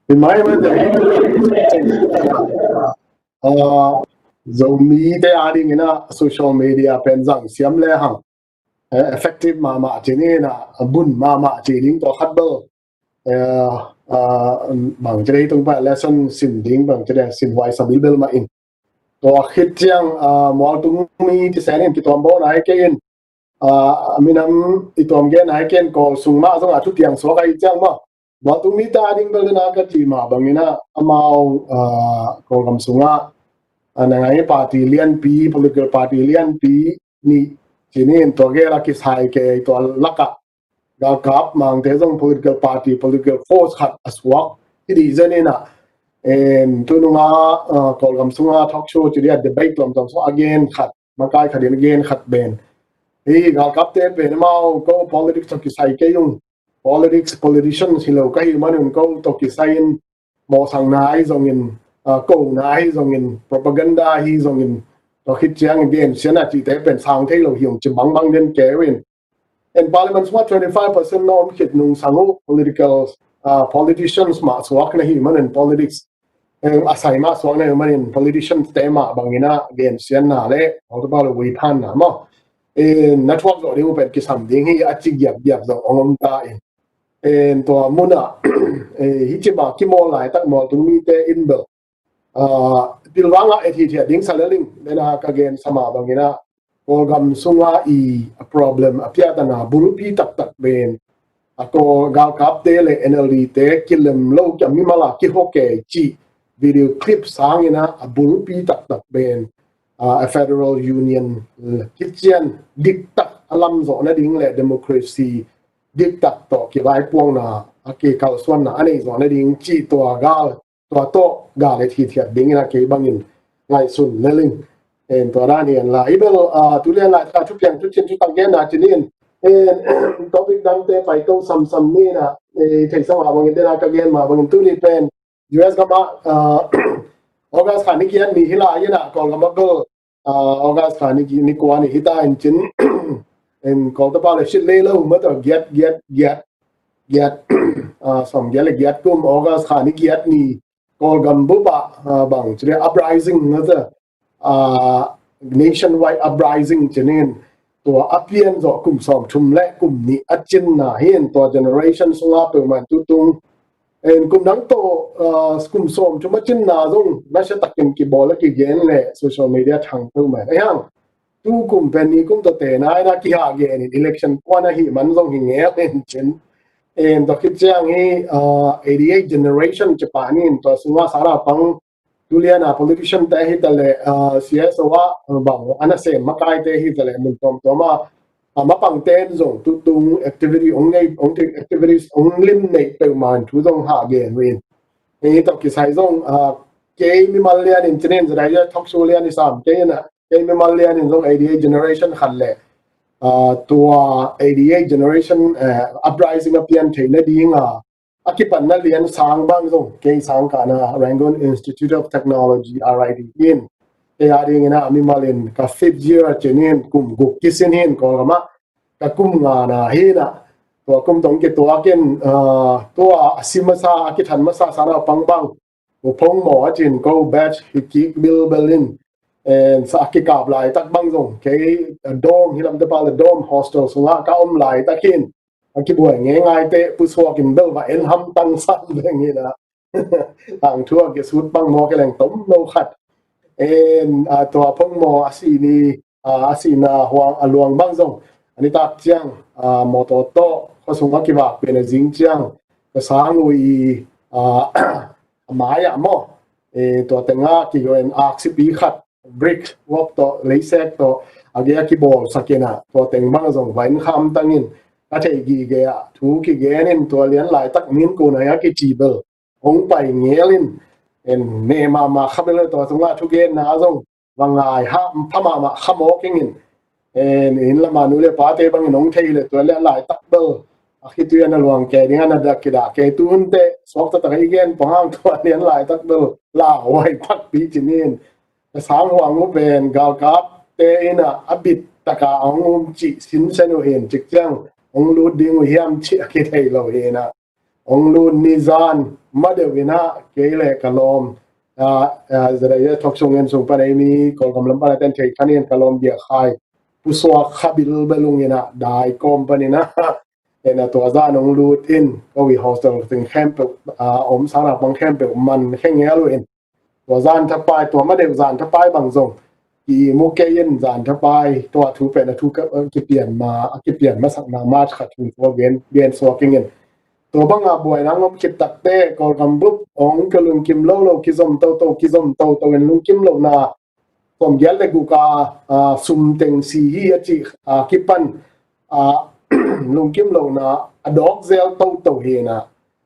Hi mai mai te, ah, Zomi te a ding in a social media pen zang siam le hang, eh, effective mahmah ci ni in a, bun mahmah ci ding tua khat bel, eh, ah, bang ci dei tung pa lesson sin ding bang ci dei sin huai sa bilbel mah in. Tua khit ciang, ah, mualtung mi ci sen in kituam bo na hi kei in, ah, minam i tuam gen na hi kei in Kawl sung mah zong a thu tiang suak ahi ciang mah. Mualtung mi ta ding bel na ka ci mah bang in a amau, ah, Kawlgam sungah, ah, na ngai party lianpi, political party lianpi nih ci ni in tua gel a kisai kei tua lakah galkap mangte zong political party, political force khat a suak hi dih zen in a, em, tu nunga, ah, Kawlgam sunga talk show ci dia debate tuamtuam sung a gen khat, makai khat in a gen khat pen. Hi galkapte pen amau ko politics tawh kisai kei ung. Politics, politicians hi lo ka hi manun ko tawh kisai in mawhsakna ahi zongin, ah, kona ahi zongin, propaganda ahi zongin, tua khit ciang gen sian a cihte pen sang thei lo hi ung ci bangbang den keu in. En parliament sungah twenty five percent na om khit nung sang uh political, ah, politicians mah suak na hi manin politics, em, a sai mah suak na hi manin politicians te mah bangin a gen sianna le, hau tapa lo vui phanna maw. En, na thuak zawh ding uh pen kisam ding hi a ci giapgiap zawh hong om ta in. En, tua munah, eh, hi ci mah kimawl laitak mualtung mite in bel, ah, pilvangah et hithiat ding sa leling, dena ka gen sama bangin a, Kawlgam sunga i problem a piatana bulpi taktak pen, a Kawl galkapte le N L D te kilem lo kia mimal a kihawk kei cih video clip sangin a, a bulpi taktak pen, ah, a federal union, eh, kician diktak a lam zawh nading le democracy diktak tawh kivaipuakna a kikalsuanna a nei zawh nading cih tua gal, tua tawh gal et hithiat dingin a kei bangin ngaihsun leling. En, tua dan hi en la. I bel, ah, tu lian lai ka thupiang thucin thutang genna cinin, en, topic dangte paito samsam ni na, eh, thei sa mah bangin dena ka gen mah bangin tuni pen U S gam ah, ah, August kha ni giat ni hi lai in a, Kawlgam ah bel, ah, August kha ni gi-, ni kua ni hi ta in cin, en, Kawl tapa le sit le lo ma tawh giat, giat, giat, giat, ah, sawm giat le giat kum August kha ni giat ni Kawlgam bup ah, ah, bang ci le uprising na ta, ah, nationwide uprising cinin, tua a pian zawh kum sawmthum le kum nih a cinna hi in tua generation sunga peuhmah in tutung. En, kum dang tawh, ah, kum sawmthum a cinna zong nasia takin kibawl a kigen le social media thang peuhmah in. Ahi hang, tu kum pen ni kum tawh tena in a kihah gen in election kuan ahih man zong hi ngel in cin. En, tua khit ciang hi, ah, eighty eight generation ci pah ni in tua sunga sara pang tu lian a politician te hi ta le, ah, C S O ah, ah, bang, a nasem makaite hi ta le, mun tuamtuam ah, ah, mapangte in zong tutung activity hong nei, hong ti-, activities hong lim neih peuhmah in thu zong hah gen uh in. Hih tawh kisai zong, ah, kei mimal lian in cinin, zadaia talk show lian i sam kei in a, kei mimal lian in zong eighty eight generation khat le, ah, tua eighty eight generation, eh, uprising a pian theih nading a, a kipatna lian sang bang zong kei sang kahna Rangoon Institute of Technology, R I T, in kei a dingin a mimal in ka fifth year cin in kum guk kisin hin Kawlgam ah ka kum nga na hi na, tua kum tawh kituak in, ah, tua a si masa, a kithan masa sang naupang bang, U Phong maw a cin ko batch hi kik bilbel in, en, sa a kikap laitak bang zong kei, ah, dorm, hi lamte pa le dorm hostel sungah ka om laitak hin, a kibuai ngeingai te pusuak in bel va en hamtang san veng hi na. Tangthu a kisut bang maw, kileng tom lo khat. En, a, tua Phong maw a si ni, a, a sihna huang a luang bang zong a nitak ciang, a, mawtaw tawh khuasung a kivak pen a zing ciang ka sang uh i, a, a mai ah maw, e, tua tengah kigoen aksipi khat, brick work tawh, leisek tawh a gei a kibawlsak in a, tua teng bang zong va en hamtang in, ka theih gige ah thu kigen in tua lian laitak min kun a kici bel hong pai ngel in, en, ne mahmah kha bel, tua sungah thugenna zong va ngai ha, pha mahmah kha mawk ing in, en, inn lam a nu le pate bangin hong thei le tua lian laitak bel a khitui a na luang kei ding a na dak kidah kei, tu hunte suakta tak a i gen pong hang, tua lian laitak bel lauhuai takpi cin in, ka sang huang uh pen galkapte in a, a bit taka hong um cih sinsen uh hin, cik ciang hong lut ding uh hiam cih a kithei lo hi na. Hong lut ni zan ma deuh in a, kei le ka lawm, a, a, Zedaiah Thok Sung en sung pan ei mi Kawlgam lam pan a ten thei khan in ka lawm Bia Khai pusuak kha bilbel ung in a, dai kawm pan in a, en a, tua zan hong lut in, ko i hostel teng khempeuh, a, om sang naupang khempeuh man khe ngel uh in, tua zan thapai, tua ma deuh zan thapai bang zong ki mu kei in, zan thapai tua thu pen a thu ka, a kipian ma, a kipian masakna March khat thu tua gen, gen suak ing in. Tua bang a buaina ngom khit takte Kawlgam bup hong ka lungkim lo lo, kizom toto, kizom toto in lungkim lo na, sawmgiat le guk a, a, sum teng si hi a cih, a, kipan, a, lungkim lo na a dawk zel toto hi na.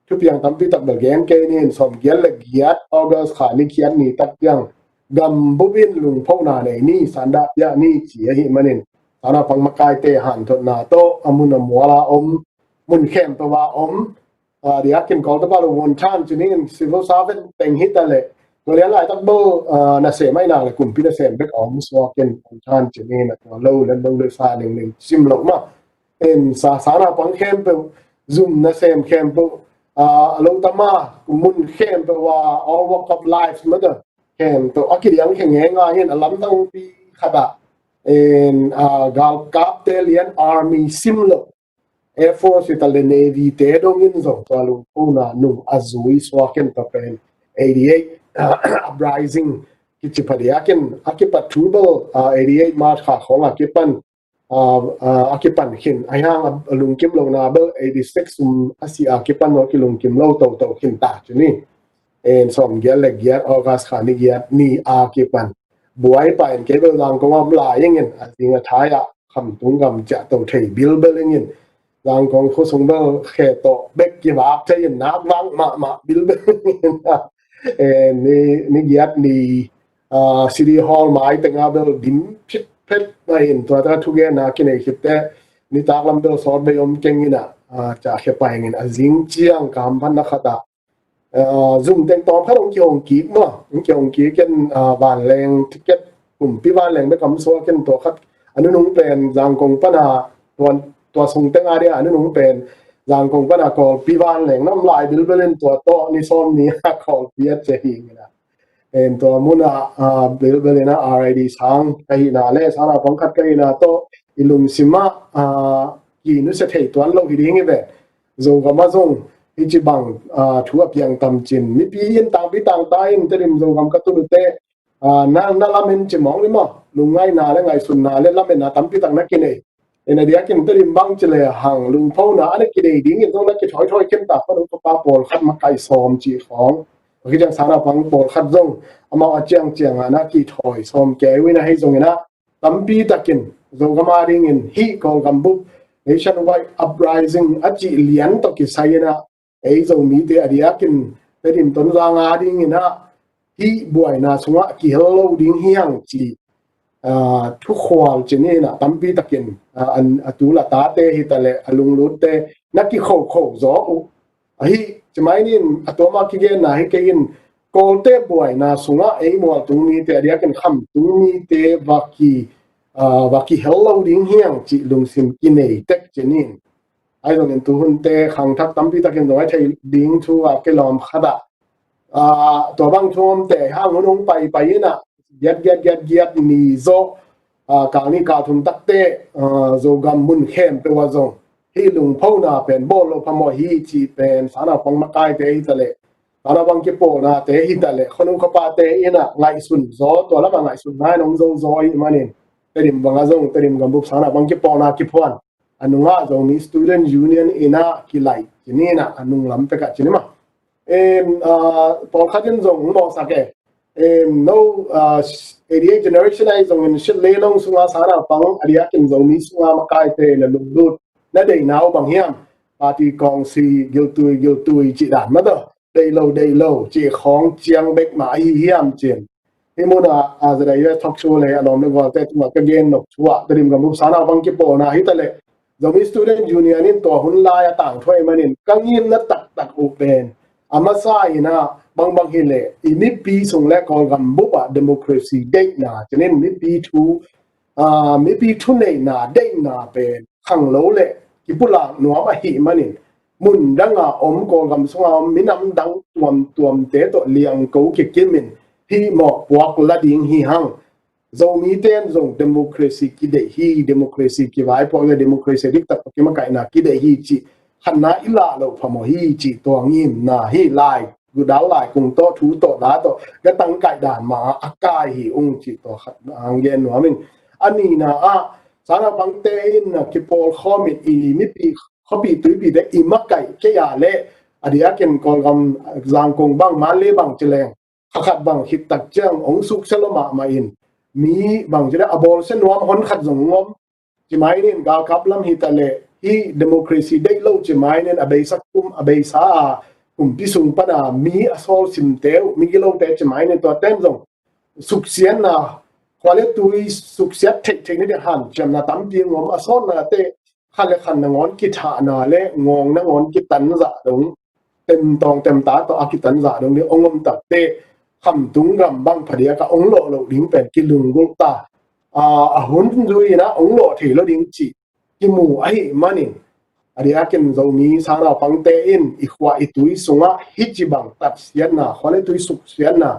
Thupiang tampi tak bel gen kei ni in, sawmgiat le giat August kha ni giat ni tak ciang gam bup in lungphona nei ni, sandah piak ni ci ahih manin sang naupang makaite hanthotna tawh a mun a mual a om, mun khempeuh a om, a, diakin Kawltepa lo won than cin in civil servant teng hi ta le, tua lian laitak bel, a, nasem ahi nak le kumpi nasem bek a om suak in won than cin in a, tua lo len bang le sa ling ling sim lo ma. En sa, sang naupang khempeuh, zum nasem khempeuh, a, a lo tama, mun khempeuh a, all walk of life mata khempeuh a kidiang khe ngeingai in a lamdangpi khat ah, en, a, galkapte lian army sim lo, Air Force hi ta le Navy te dongin zong tua lungphona nung a zui suak in tua pen eighty-eight, a, uprising kici phadiakin a kipat thu bel, a, eighty-eight March kha khawng a kipan, a, a, a kipan khin. Ahi hang a lungkim lo na bel eighty-six um a si a kipan lo kilungkim lo toto khin ta ci ni. En sawmgiat le giat August kha ni giat ni a kipan buai pa in kei bel Zangkong a om lai ing in, a zing a thai ah khamtung gam ciah to thei bilbel ing in, Zangkong khuasung bel khe tawh bek kivak thei in nak vak mahmah bilbel ing in. Eh, ni, ni giat ni, ah, City Hall mai tengah bel dim phitphet mah in, tua tengah thugenna kinei khitte nitak lam bel sawt bei om keng in a, ah, ciah khe pai ing in, a zing ciang ka hamphatna khat ah, ah, zum teng tawm khat hong kihong kik maw, hong kihong kik in, ah, vanleng ticket, kumpi vanleng bek kam suak in tua khat a nunung pen Zangkong pana, tua, tua sung teng a dia a nunung pen Zangkong pana Kawlpi vanleng na om lai bilbel in tua tawh ni sawm ni a Kawlpi a ci hi ing in a. En tua mun ah, ah, bilbel in a R I D sang ka hihna le sang naupang khat ka hihna tawh i lungsim ah, ah, kinusia thei tuan lo hi ding hi ve. Zogam ah zong hih ci bang, ah, thu a piang tam cin, mipi in tangpi tangta in Tedim Zogam ka tun uh teh, ah, na, na lamen ci mawng ni maw, lungngaihna le ngaihsutna le lamenna tampi tak na kinei. En a diakin Tedim bang ci le hang lungphona a na kinei ding in zong na kithoithoi khin ta, pa dong papa pawlkhat makai sawm ci khawng, a kiciang sang naupang pawlkhat zong amau a ciangciang a na kithoi sawm kei uh in a, hei zong in a tampi takin Zogam a ding in hih Kawlgam bup nationwide uprising a cih lian tawh kisai in a, ei Zomite a diakin Tedim Tonzang a ding in a hih buaina sungah kihel lo ding hi hang ci, ah, thukhual ci ni in a tampi takin, ah, an, a tul a tate hi ta le a lunglutte na kikhokho zaw uh. Ahi Ci mai nin a tuama kigenna hi kei in, Kawlte buaina sungah ei mualtung mite a diakin khamtung mite va ki, ah, va kihel lo ding hiang cih lungsim kinei tek ci nin. Ahi zongin tuhunte khangthak tampi takin zong a thei ding thu a kilawm khat ah, ah, tua bang thu omte hang hun hong paipai inah giat giat giat giat ni zawh, ah, kal ni kal thum takte, ah, Zogam mun khempeuh ah zong hih lungphona pen bawl lo phamawh hi cih pen sangnaupang makaite hi taleh, sangnaupang kipawlnate hi taleh, khuanu khuapate inah ngaihsun zaw, tua lamah ngaihsutna in hong zo zaw ahih manin Tedim bangah zong Tedim gambup sangnaupang kipawlna kiphuan a nungah Zomi Student Union inah kilaih ci ninah a nunglam pekah ci ni mah. Em, ah, pawlkhat in zong hong mawhsak e. Em, no, ah, eighty-eight generation ahi zongin Shitlelong sungah sangnaupang a diakin Zomi sungah makaite na lunglut na deihna uh bang hiam? Party kawngsi giltui giltui cih dan mah tawh, deih lo deih lo cih khawng ciang bek mah ahi hiam cin. Hih munah, ah, Z I U S talk show le a lawm le gualte tungah ka gen nop thu ah Tedim gambup sangnaupang kipawlna hi taleh, Zomi Student Union in tua hun lai a tangthu ahih manin ka ngimna taktak uh pen a masa inah bangbang hileh i mipi sung le Kawlgam bup ah democracy deihna ci nin, mipi thu, ah, mipi thuneihna deihna pen khanglo le kipulak nuam ahih manin mun danga om, Kawlgam sunga om minam dang tuamtuamte tawh liangko kikimin hih mawhpuak la ding hi hang. Zomite in zong democracy kideih hi, democracy kivaipuak le democracy diktak tawh kimakaihna kideih hi cih khatna i lah loh phamawh hi cih tua ngimna hi lai. Gudal lai kung tawh, thu tawh, da tawh ka tangkaih dan mah a kai hi ung cih tua khatna hong gen nuam ing. A nihna ah sangnaupangte in a kipawlkhawm in i mipi khuapi tuipite i makaih kei a le a diakin Kawlgam, Zangkong bang, Mandalay bang ci leng kha khat bang khit tak ciang hong suksia lo mahmah in mi bang ci le a bawlsia nuam hon khat zong hong om. Ci mai nin galkap lam hi taleh hih democracy deih lo ci mai nin a beisa kum, a beisa a kumpi sung pana mi a sawl simte uh, migilote ci mai nin tua ten zong suksiatna, khua le tui suksiat theihtheih ni ding hanciamna tampi hong om, a sawtnate khat le khat nangawn kithahna le ngawng nangawn kitanzah dong, temtawng temta tawh a kitanzah dong ding hong om takte khamtung gam bang phadiak ah hong lawh loh ding pen kilunggulh ta. A, a hun zui inah hong lawh thei lo ding cih kimu ahih manin a diakin Zomi sangnaupangte in i khua i tui sungah hih ci bang tatsiatna, khua le tui suksiatna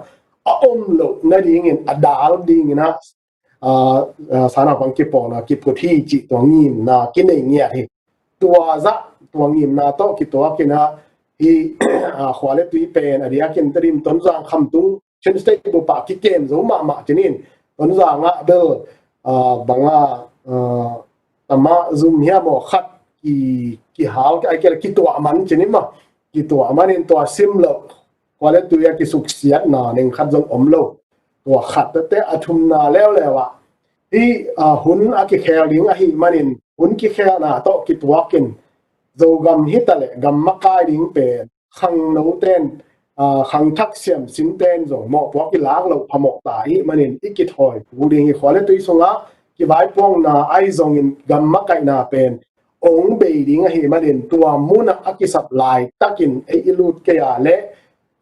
a om loh nadingin a dal dinginah, ah, ah, sangnaupang kipawlna kiphut hi cih tua ngimna kinei ngiat hi. Tua zah tua ngimna tawh kituak inah hih, ah, khua le tui pen a diakin Tedim, Tonzang, khamtung Chin State bup ah kikem zo mahmah ci nin, Tonzang ah bel, ah, banga, ah, tama zum hiam aw khat ki, kihal, ai kei le kituah man ci ni mah. Kituah manin tua sim loh khua le tui a kisuksiatna ning khat zong om lo. Tua khat tete, a thumna leuleu ah hih, ah, hun a kikhel ding ahih manin hun kikhelna tawh kituakin Zogam hi taleh gam makai ding pen khangno ten, ah, khangthak siamsin ten zong mawhpuak i lak loh phamawh ta ahih manin i kithawi kul ding hi. Khua le tui sungah kivaipuakna ahi zongin gam makaihna pen hong bei ding ahih manin tua munah a kisap laitakin ei i lut kei a le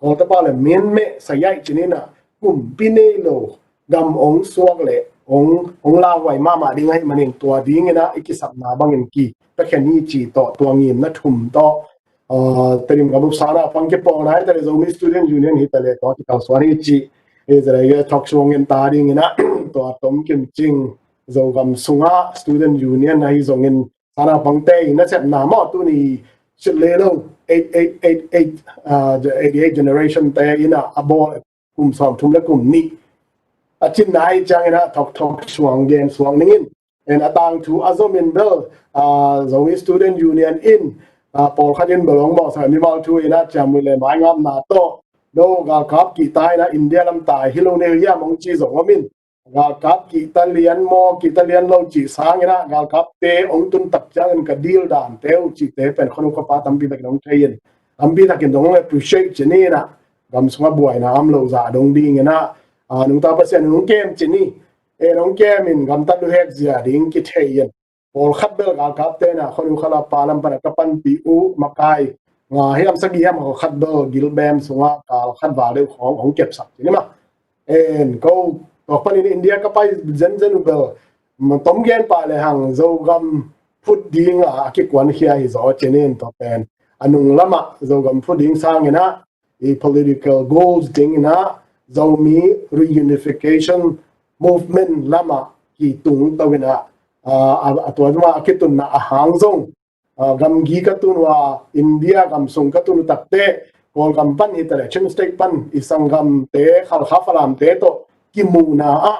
Kawltepa le min meh sayaih ci ninah kumpi nei lo gam hong suak le hong, hong lauhuai mahmah ding ahih manin tua dinginah i kisapna bangin ki pekhen hi ci tawh tua ngimna thum tawh, ah, Tedim gambup sangnaupang kipawlna hi taleh Zomi Student Union hi taleh tua kikalsuan hi ci. Israel talk show ngin ta dinginah tua Tom Kim Ching Zogam sungah Student Union ahi zongin sangnaupangte i nasepna maw tuni Shitlelong eight eight eight eight, ah, eighty-eight generation te inah a bawl kum sawmthum le kum nih a cinna ahi cianginah thawkthawk suang gen suang ningin. En a tangthu a zomin bel, ah, Zomi Student Union in, ah, pawlkhat in bel hong mawhsak mimal thu inah ciamnuih le maingapna tawh no galkap kihta inah India lam tai hi lo ne hiam hong ci zong omin. Galkap kihta lian maw, kihta lian lo cih sanginah galkapte hong tun tak ciangin ka dil dante uh cihte pen khuanu khuapa tampi takin hong thei in, tampi takin dong hong appreciate ci ninah gam sungah buaina om lo zah dong dinginah, ah, nungta Pasian hong kem ci ni. En hong kem in gamtat luhek zia ding kithei in. Pawlkhat bel galkapte na khuanu khuapa lam pana ka panpih uh makai nga hiam sagih hiam khat bel gilbem sungah kal khat val deuh khawng hong kepsak ci ni mah. En ko, tua panin India ka pai zenzen uh bel, ma tom gen pah le hang Zogam phut ding a, a kikuankhia hi zaw cinin tua pen a nung lamah Zogam phut ding sangin ah i political goals dingin ah Zomi reunification movement lamah kitung to in ah, a, a, a tua zong a kitunna a hang zong, a, gamgi ka tun uh a, India gam sung ka tun uh takte, Kawlgam pan hi ta le Chin State pan i sanggamte Khalkha Falamte tawh kimuhna ah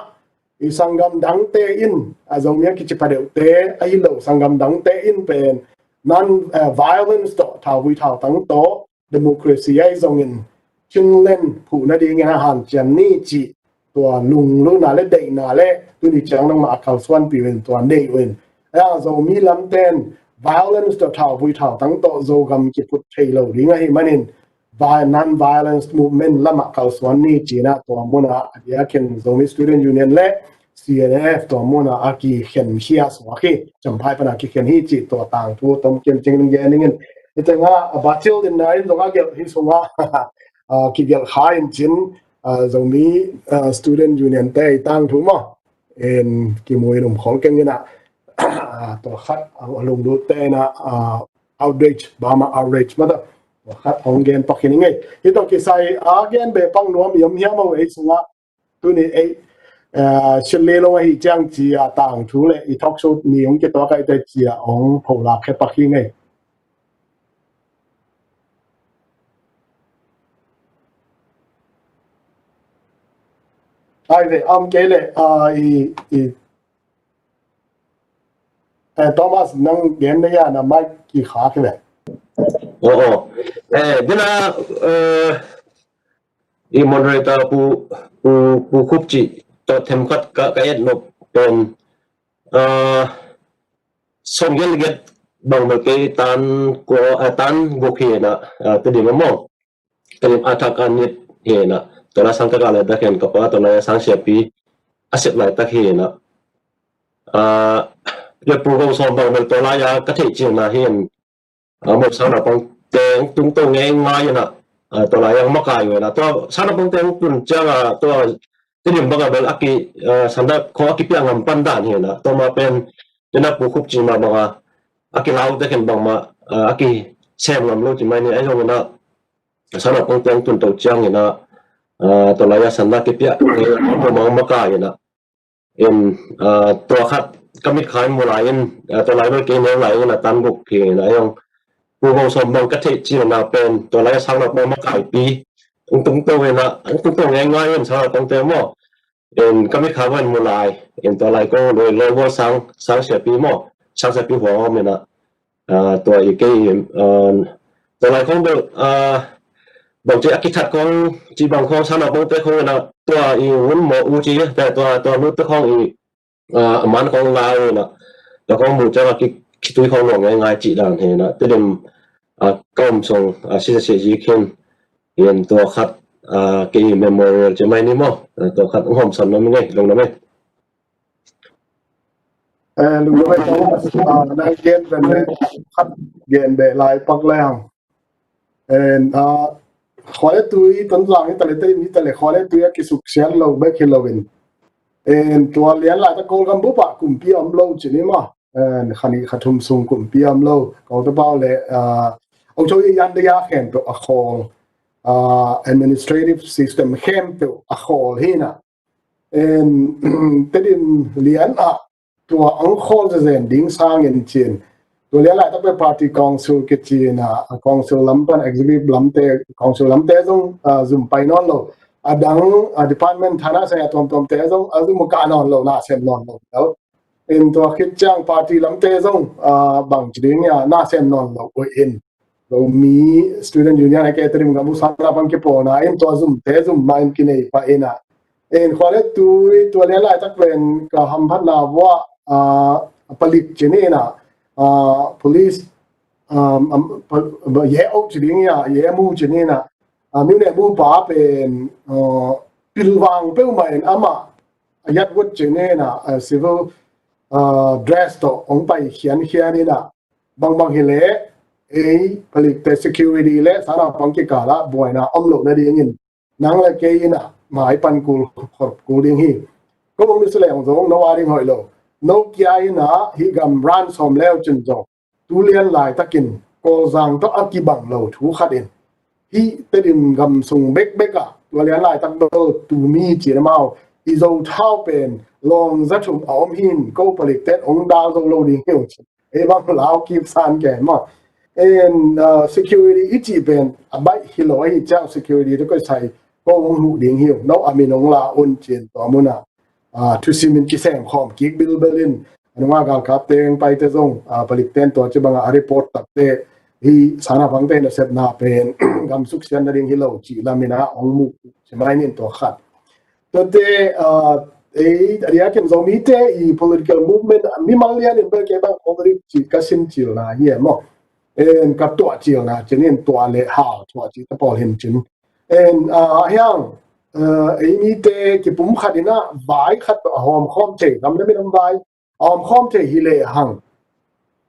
i sanggam dangte in, a, Zomi a kici pha deuhte ahi lo sanggam dangte in pen non, a, violence tawh, thauvui thautang tawh, democracy ahi zongin Chinland phuh nadingin a hanciam ni cih tua lunglutna le deihna le tuni ciang nangmah a kalsuanpih uh in tua nei uh in, a, Zomi lamten violence tawh, thauvui thautang tawh Zogam kiphut thei lo ding ahih manin, vi-, non-violence movement lamah kalsuan ni cinah tua munah a diakin Zomi Student Union le C N F tua munah a kikhen khia suak hi. Champhai pana kikhen hi cih tua tangthu tom kian cing gen dingin. Hi tengah a Bachil dinna in zong a gelh hi sungah, a, kigelh kha in cin, a, Zomi, a, Student Union te i tangthu maw. En kimu in um khol keng inah, a, tua khat a, a lunglut te inah, a, outrage, Burma outrage mata. Tua khat hong gen pak hi ning ei. Hi tawh kisai a gen be pang nuam i om hiam a ei sungah tuni ei, a, sil le long ahi ciang ci a tangthu le i talk show ni hong kituak ai te ci a hong pholak khe pak hi ngei. Ai ve, am kei le, a, i, i, eh, Thomas nang gen na ya na mic ki kha ki ve. Oh, oh. Eh, dina, eh, i moderator pu, pu, pu Khup ci to them khat ka, ka et no pen, eh, sawm giat le giat bang bel kei tan ko, a, tan guk hi na, a, Tedim a maw. Tedim a thak a nit hi na. Tua la sang ka ka le tak hen ka pa tua la sang siapi a sep lai tak hi na. A, le pu gong sawm bang bel tua la ya ka thei cing na hi en. A, mo sang na pang teng tung to ngei ngai na. A, tua la yang makai na. Tua sang na pang teng tun ciang a tua Tedim bang a bel a ki, a, sanda khong a kipia ngam pan dan hi na. Tua ma pen, tua na pu Khup ci ma bang a, a kilau te khen bang ma, a, a kisem ngam lo ci mai ni a zong na. Sanda pang teng tun to ciang hi na, a, tua lai a sanda kipia, e, a bang ma ka hi na. In, a, tua khat ka mit khai mu lai in, a, tua lai bel kei neu lai in a tan guk hi na a zong. Pu gong sawm bang ka thei ci na pen, tua lai a sang na pang makai pi. Tung tung to hi na, tung to ngei ngai in sang na pang te maw. In ka mit kha van mu lai, in tua lai kong lui lo go sang, sang siapi maw, sang siapi huang om in a, a, tua i kei, a, tua lai kong bel, a, bang ci a kithat kong, ci bang kong sang na bang te kong in a, tua i un mo u ci, te tua, tua lut te kong i, a, a man kong la in a, tua kong mu ciang a ki, kitui kong lo ngei ngai ci dan hi na, Tedim, a, kom song, a, si sa si ji khin, in tua khat, a, kei memorial ci mai ni maw, a, tua khat hong hom san na mi ngei, long na mi. Eh, lungdam ei, a, nang gen pen le khat gen be lai pak le hang. En, a, khua le tui, Tonzang hi ta le, Tedim hi ta le, khua le tui a kisuksiat lo bek hi lo in. En, tua lian lai ta Kawlgam bup ah kumpi om lo ci ni maw. En, kha nih kha thum sung kumpi om lo. Kawlgam bup le, a, ong cho i yan de ya khempeuh a khawl. A, administrative system khempeuh a khawl hi na. En, Tedim lian ah tua ang khawl zezen ding sangin cin. Tua lian laitak peh party council kici na, a council lam pan executive lamte, council lamte zong, a, zum pai nawn lo. A dang, a, department thana sai a tuamtuamte zong, a zum kah nawn lo, na sem nawn lo. In tua khit ciang party lamte zong, a, bang ci ding a, na sem nawn lo uh in. Zomi Student Union a kei Tedim gam uh sang na pan kipawlna in tua zumte zum ma in kinei pah in a. In khua le tui tua lian laitak pen ka hamphatna vua, a, palik ci ni na, a, police, um, um, pa, pa, ye au ci ding ya, ye mu ci ni na, a, miu ne mu pa pen, a, pilvang peuh ma in ama, a yat wut ci ni na, a, civil, a, dress to ong pai khian khian in a, bangbang hi leh, ei palikte security le sangnaupang kikalah buaina om loh nadingin nang le kei in ah mai pan kul khop kul ding hi. Ko bang mi si leng zong no a ding hoih lo. No kia in ah hih gam ran sawm leu cin zong tu lian laitakin Kawlzang tawh a kibang lo thu khat in hih Tedim gam sung bekbek ah tua lian laitak bel tu mi cin amau i Zo thau pen lawng za thum a om hi in ko palikte in hong dal zo lo ding hi uh cin. Ei bang lau kip san ke maw. En, ah, security i cih pen a baih hi lo ahi ciang security te koi sai ko hong huh ding hi uh. No a min hong la un cin tua mun ah, ah, thusim in kisem khawm kik bilbel in a nunga galkapte hong paite zong, ah, palikte in tua ci bangah a report takte hi sangnaupangte nasepna pen gam suksiat nading hi lo cih lam in ah hong muh ci mai nin tua khat. Tuate, ah, ei, a diakin Zomite i political movement mimal lian in bel kei bang politics ci ka sin cilna hi e maw. En ka tuah cilna cin in tuah le hal tuah ci ta pawl hin cin. En, ah, hiang, ah, ei mite kipum khat in ah vai khat a hawm khawm thei gam le minam vai a hawm khawm thei hi le hang.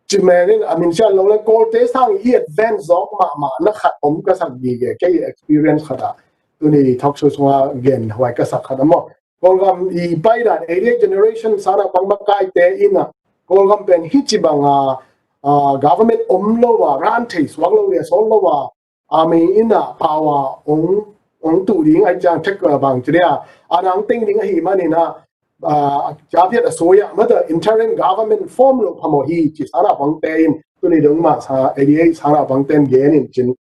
Ci men in a min sian lo le Kawlte sang i advance zawk mahmah na khat om ka sak gige kei experience khat ah. Tuni talk show sunga gen huai ka sak khat a maw. Kawlgam i paidan eighty-eight generation sangnaupang makaite in ah Kawlgam pen hi ci banga, ah, government om lo a ran thei suak lo le sawl lo a army in ah power hong, hong tuh ding ai ciang thek bang ci dia a nang teng ding ahi man in ah, ah, Javiet a suai ah mata interim government form lo phamo hi ci sangnaupangte in tuni dong masa eighty-eight sangnaupangte in gen in cin.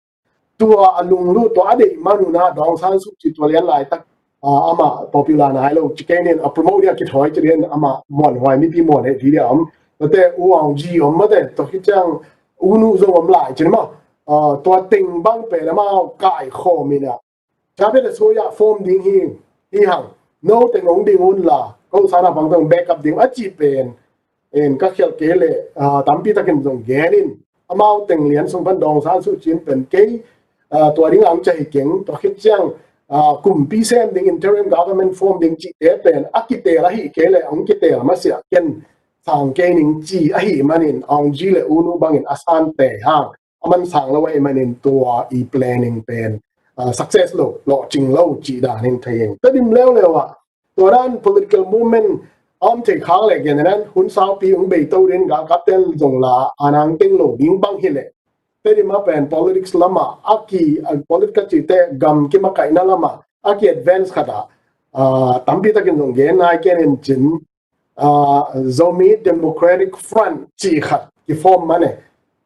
Tua a lunglut tua a deih man un ah Daw Aung San Suu Kyi tua lian laitak, ah, amah popular nai lo ci kei nin a promote dia kithawi ci lian amah muan huai mipi muan hei di dia om. Mate U Aung Gyi om mate tua khit ciang U Nu zong om lai cin maw. Ah, tua teng bang pen amau kai khawm in ah Javiet a suai ah form ding hi, hi hang. No teng hong ding un la ko sangnaupang teng backup ding a ci pen en ka khial kei le, ah, tampi takin zong gen in amau teng lian sung pan Daw Aung San Suu Kyi in pen kei, ah, tua ding ang cah hi keng tua khit ciang, ah, kumpi sem ding interim government form ding cihte pen a kitel ahi kei le ang kitel masiah ken sang kei ning ci ahi manin Aung Gyi le U Nu bangin a sante hang a man sang lo ahi manin tua i planning pen, ah, success lo lawhcing lo cih dan in thei ing. Tedim leuleu ah tua dan political movement a om thei khak le gen nan hun saupi hong bei to din galkapte in zong la a nang teng lo ding bang hi le Tedim a pen politics lamah a ki, a political cihte gam kimakaihna lamah a ki advance khat ah, ah, tampi takin zong gen nai ken in cin, ah, Zomi Democratic Front cih khat kiform man e.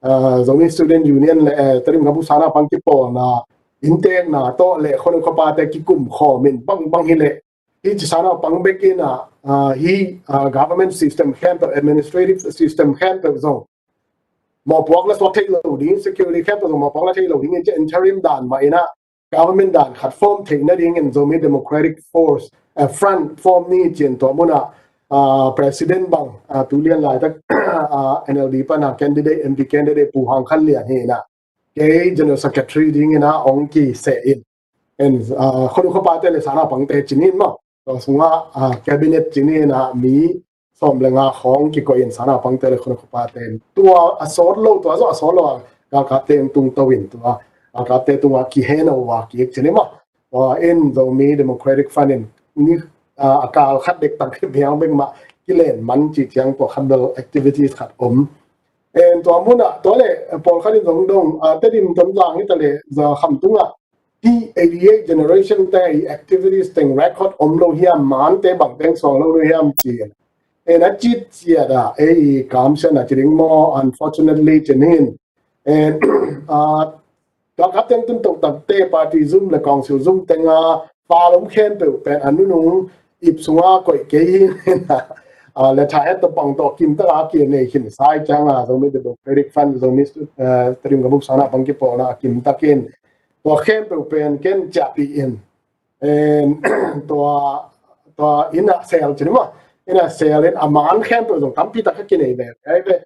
Ah, Zomi Student Union le, eh, Tedim gam sangnaupang kipawlna inntekna tawh le khuanu khuapate kikum khawm in bang bang hi le hi ci sangnaupang bek in ah, ah, hi, ah, government system khempeuh administrative system khempeuh zong mawhpuak la suak thei lo ding security khempeuh zong mawhpuak la thei lo ding in ci interim dan mah in ah government dan khat form theih nadingin Zomi Democratic Force, eh, Front form ni cin tua mun ah, ah, president bang, ah, tu lian laitak, ah, N L D pan a candidate, M P candidate Pu Hang Khan Lian hi in ah kei general secretary ding in ah hong kiseh in. En, ah, khuanu khuapate le sangnaupangte cin in maw tua sungah, ah, cabinet cin in ah mi sawm le nga khawng kikoih in sangnaupangte le khuanu khuapate in tua a sawt lo tua zawh a sawt lo a galkapte in tungto in tua galkapte tungah kiheno a kik cin in maw. Tua in Zomi Democratic Front in ni, ah, a kal khat dektak biang bek mah kilen man cih ciang tua khat bel activities khat om. En tua mun ah tua le pawlkhat in zong dong, ah, Tedim Tonzang hi ta le Za Kham tungah hi eighty-eight generation te i activities teng record om lo hiam, mante bang teng suang lo hiam ci. En a cit ciat ah ei kamsiatna ci ding maw, unfortunately cin hin. En, ah, galkap teng tun toktakte party zum le council zum tenga pal om khempeuh pen a nunung ip sunga koih kei hi. Ah, le tha et tawh pang tawh kim taka kia nei khin sai cianga Zomi Democratic Front, Zomi Stu-, eh, Tedim gam sangnaupang kipawlna a kim takin tua khempeuh pen ken ciahpih in. En, tua, tua in a sel cin maw. In a sel in a man khempeuh zong tampi tak a kinei ve. Ai ve.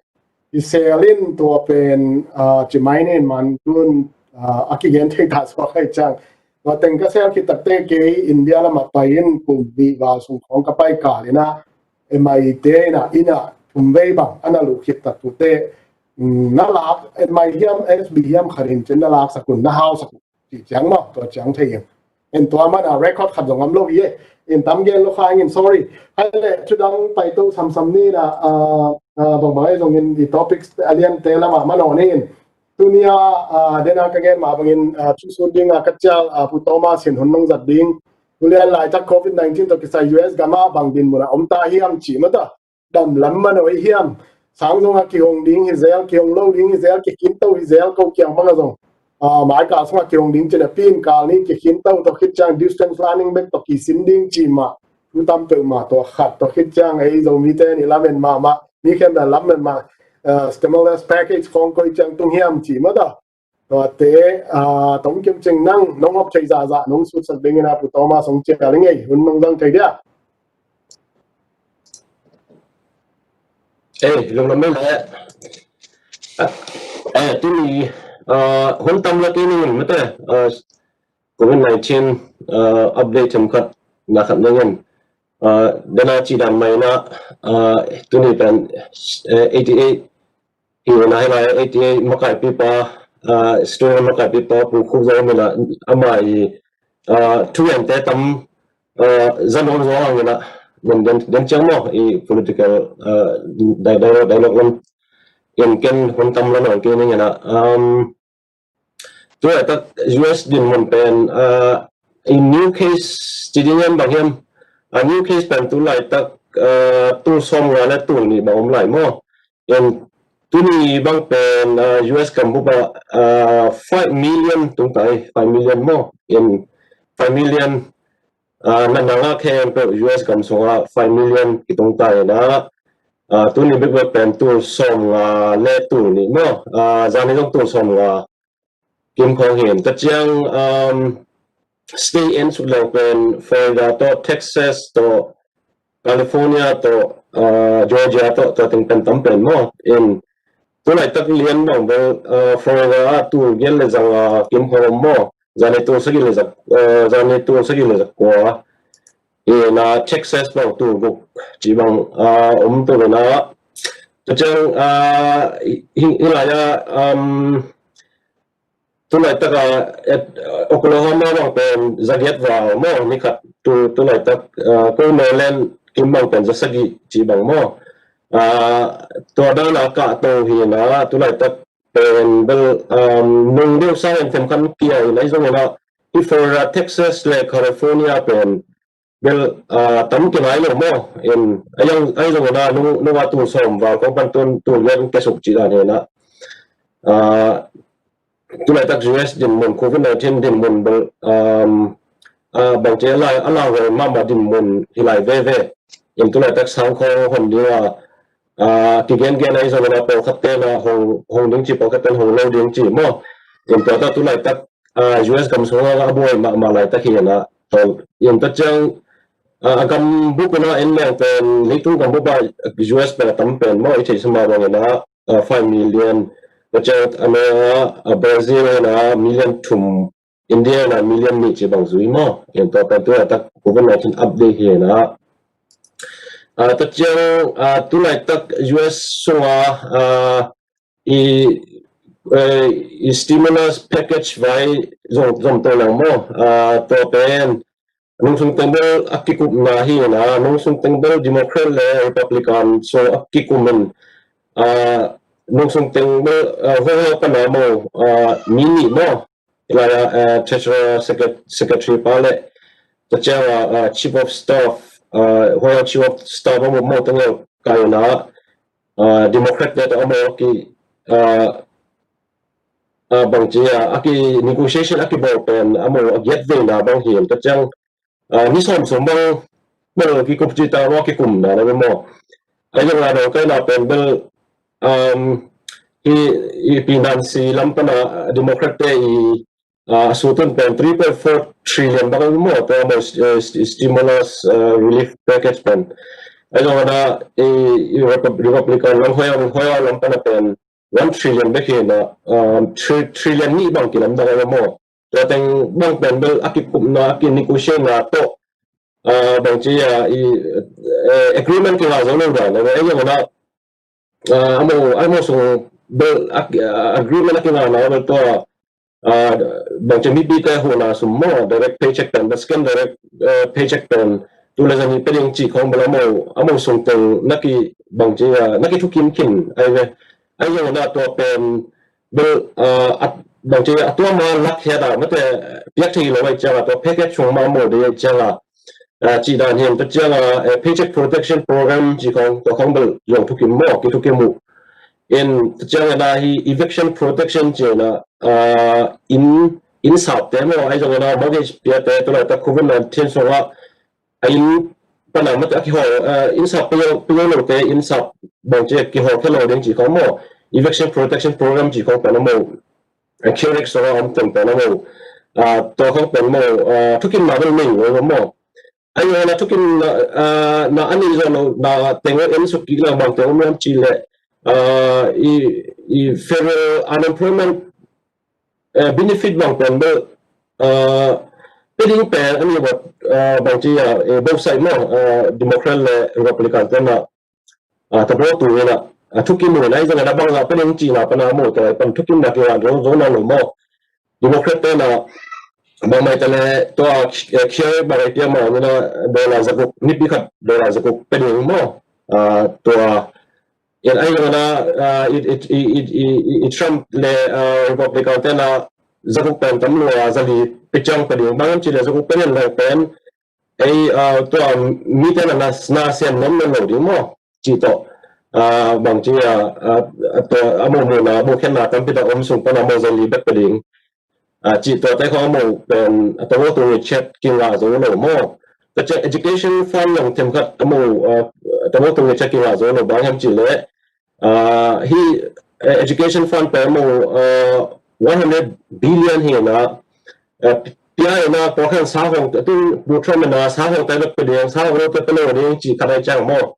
I sel in tua pen, ah, ci mai nin man tun, ah, a kigen thei ta suak hai ciang. Tua teng ka sel khit takte kei India lamah pai in kum nih val sung khawng ka pai kal in ah M I T in ah, in ah thum vei bang a na luh khit tak tute Na lak, en mai hiam, S B hiam khat in cin na laksak un, na hausak un, cih ciang maw, tua ciang thei in. En tua mana record khat zong om lo hi e. In tam gen lo kha ing in, sorry. Hai le, thudang paito samsam ni na, ah, ah, bangbang ei zong in i topics a liante lama manaw ni in. Tunia, ah, dena ka gen mah bangin, ah, thusut dinga ka cial, ah, Pu Thomas in hun nong zat ding. Tulian laitak covid nineteen tawh kisai U S gama bang dinmun a om ta hiam cih mata. Dam lam manaw i hiam. Sang zong a kihong ding hi zel, kihong lo ding hi zel, kikhinto hi zel, ko kiang banga zong. Ah, mai kal sung a kihong ding cin a pin kal ni kikhinto tawh khit ciang distance learning bek tawh kisin ding cih mah. Thu tam peuhmah tua khat tawh khit ciang ei Zomite ni lamen mahmah, mi khempeuh lamen mah, ah, stimulus package khawng koi ciang tung hiam cih mata. Tuate, ah, tong kim cing nang, nong hop thei zahzah, nong sutsak dingin a Pu Thomas hong cial ing ei, hun nong dang thei dia. Eh, lungdam mei le. Eh, tuni, ah, hun tam la kei ning mate, ah, covid nineteen, ah, update them khat, na khat ning in. Ah, dena ci dan mai na, ah, tuni pen, eh, eighty eight, hi na hi lai eighty eight makaipipa, ah, student makaipipa Pu Khup Zaw min a ama i, ah, thugente tam, ah, zan om zaw hang ina, den, den, den ciang maw, i political, ah, dialogue, dialogue lam in ken hun tam la nawn kei ning ina, um, tu laitak U S dinmun pen, ah, i new case ci ding hiam bang hiam, a new case pen tu laitak, ah, tul sawm nga le tul nih bang om lai maw. In tuni bang pen, ah, U S gam bup ah, ah, five million tung tai, five million maw. In five million, ah, na nang a khempeuh U S gam sungah five million kitung tai na, ah, tuni bek bek pen tul sawm nga le tul nih maw. Ah, zani zong tul sawm nga kim khawng hi in. Tua ciang, um, state en suk lo pen Florida tawh, Texas tawh, California tawh, uh, Georgia tawh, tua teng pen tam pen maw. In tu laitak lian bang bel, uh, Florida ah tul giat le zang a kim khawng om maw. Zani tul sagih le za, uh, zani tul sagih le za kua. In, uh, Texas bang tul guk ci bang, uh, om tu le na. Tua ciang, uh, hi, hi lai a, um, tu laitak a, et, Oklahoma bang pen za giat val maw, ni khat tu, tu laitak, ah, ko Maryland kim bang pen za sagih ci bang maw. Ah, tua dan a kah to hi na, tu laitak pen bel, um, nung deuh sa en them khan kia hi na, i zong ina, i Florida, Texas le California pen bel, ah, tam kinai lo maw. In, a yang, a i zong ina, nung, nung a tul sawm val kong pan tun, tul giat kisuk ci dan hi na. Ah, tu laitak U S dinmun, covid nineteen dinmun bel, um, ah, bangci a la, a la huai mahmah dinmun hi lai veve. In tu laitak sang khawng hon ding a, ah, kigen gen a i zong ina pawlkhat ten a hong, hong ding ci, pawlkhat ten hong lo ding ci maw. In tua ta tu laitak, ah, U S gam sungah a buai mahmah laitak hi ina. Tua, in tua ciang, ah, a gam bup ina en leng pen, leitung gam bup ah U S pen a tam pen maw, i theih sa mah bang ina, ah, five million, tua ciang a, ah, Brazil ina million thum, India ina million nih ci bang zui maw. In tua pen tu laitak covid nineteen update hi ina. Ah, tua ciang, ah, tu laitak U S sunga, ah, i, eh, i stimulus package vai zong, zong to lang maw. Ah, tua pen nungsung teng bel a kikupna hi ina, nungsung teng bel Democrat le Republican sung a kikum in, ah, nungsung teng bel, ah, huai huai pana maw, ah, mi nih maw. Hi lai a, ah, Treasurer Secret-, Secretary pa le, tua ciang a, ah, Chief of Staff, ah, huai a Chief of Staff a maw, maw teng bel kai ina, ah, Democrat te tawh a maw a ki, ah, ah, bangci a, a ki negotiation a kibawl pen a maw a giat veina bang hi in. Tua ciang, ah, ni sawm sung bang bel kikup ci ta maw, kikumna na bel maw. A i zong a dawng kaina pen bel, um, i, i Pi Nancy lam pana Democrat te i, ah, a sutun pen three point four trillion bang a maw, tua maw, eh, st-, stimulus, eh, relief package pen. A i zong ina i, i Repub-, Republican lam, huai a, huai a lam pana pen one trillion bek hi ina, um, three trillion nih bang kilamdang a maw. Tua teng bang pen bel a kikupna, a kinegotiate na tawh, ah, bangci a, i, eh, agreement kingah zo lo dan a, a i zong ina, ah, a maw, a maw sung bel a, a, agreement a kingahna bel tua, ah, bangci mipite huhna sum maw, direct paycheck pen, bel second direct, eh, paycheck pen, tu le zani pe ding cih khong bel a mo, a mo sung teng na ki bangci, ah, na kithukim khin, ai ve. Ai zong na tua pen, bel, ah, a, bangci a tua ma lak hia da, mate piak thei lo ai ciang a, tua package sung ma mo de ai ciang a, ah, cih dan hin, tua ciang a, eh, paycheck protection program cih khong, tua khong bel zong thukim maw, kithukim uh. In, tua ciang a na hi eviction protection cih na, ah, in, in sap te maw, ai zong a na mortgage pia te, tua la ta covid nineteen sung a, a inn pana mate a kihawl, ah, inn sap peuh, peuh lote, inn sap bangci kihawl khe lo ding cih khong maw, eviction protection program cih khong pen a maw, a kirik so a om teng pen a maw, ah, tua khong pen maw, ah, thukim na bel meng lo maw. Ai na thukim na, ah, na ani zo lo, na teng en suk kik la bang teng om lam cih le, ah, i, i federal unemployment eh, benefit bang pen bel, eh, pe ding pen a ni bot, eh, bangci a, eh, both side maw, eh, Democrat le Republican te na, eh, ta bo tu na, eh, thukim mu na ai zong na bang la pe ding cih na pana mu ta pan thukim na ki wan zo zo na lo maw. Democrat te na bang mai ta le tua, eh, care bang ai tia maw ni na dollar za guk, nipi khat dollar za guk pe ding maw. Eh, tua In ai zong na, ah, i, i, i Trump le, ah, Republican te na za guk pen tam lua, za li pe ciang pe ding. Bang ci le za guk pen in lo pen. Ei, ah, tua mi te na na, na sian nom na lo ding maw. Ci to. Ah, bang ci, ah, ah, tua a mo mo na, mo khen na tam pi ta om sung pa na mo za li bek pe ding. Ah, cih tuate khong a mo pen a tawh tung i chet kingah zo lo maw. Ka chet education fund long them khat a mo, ah, a tawh tung i chet kingah zo lo bang hem cih leh, ah, hi, eh, education fund pen a mo, ah, one hundred billion hi na, ah, pia hi na, pawlkhat sa hong, tu bu thom na sa hong tai bek pe ding, sa hong lo te pe lo ding cih khat ai ciang maw.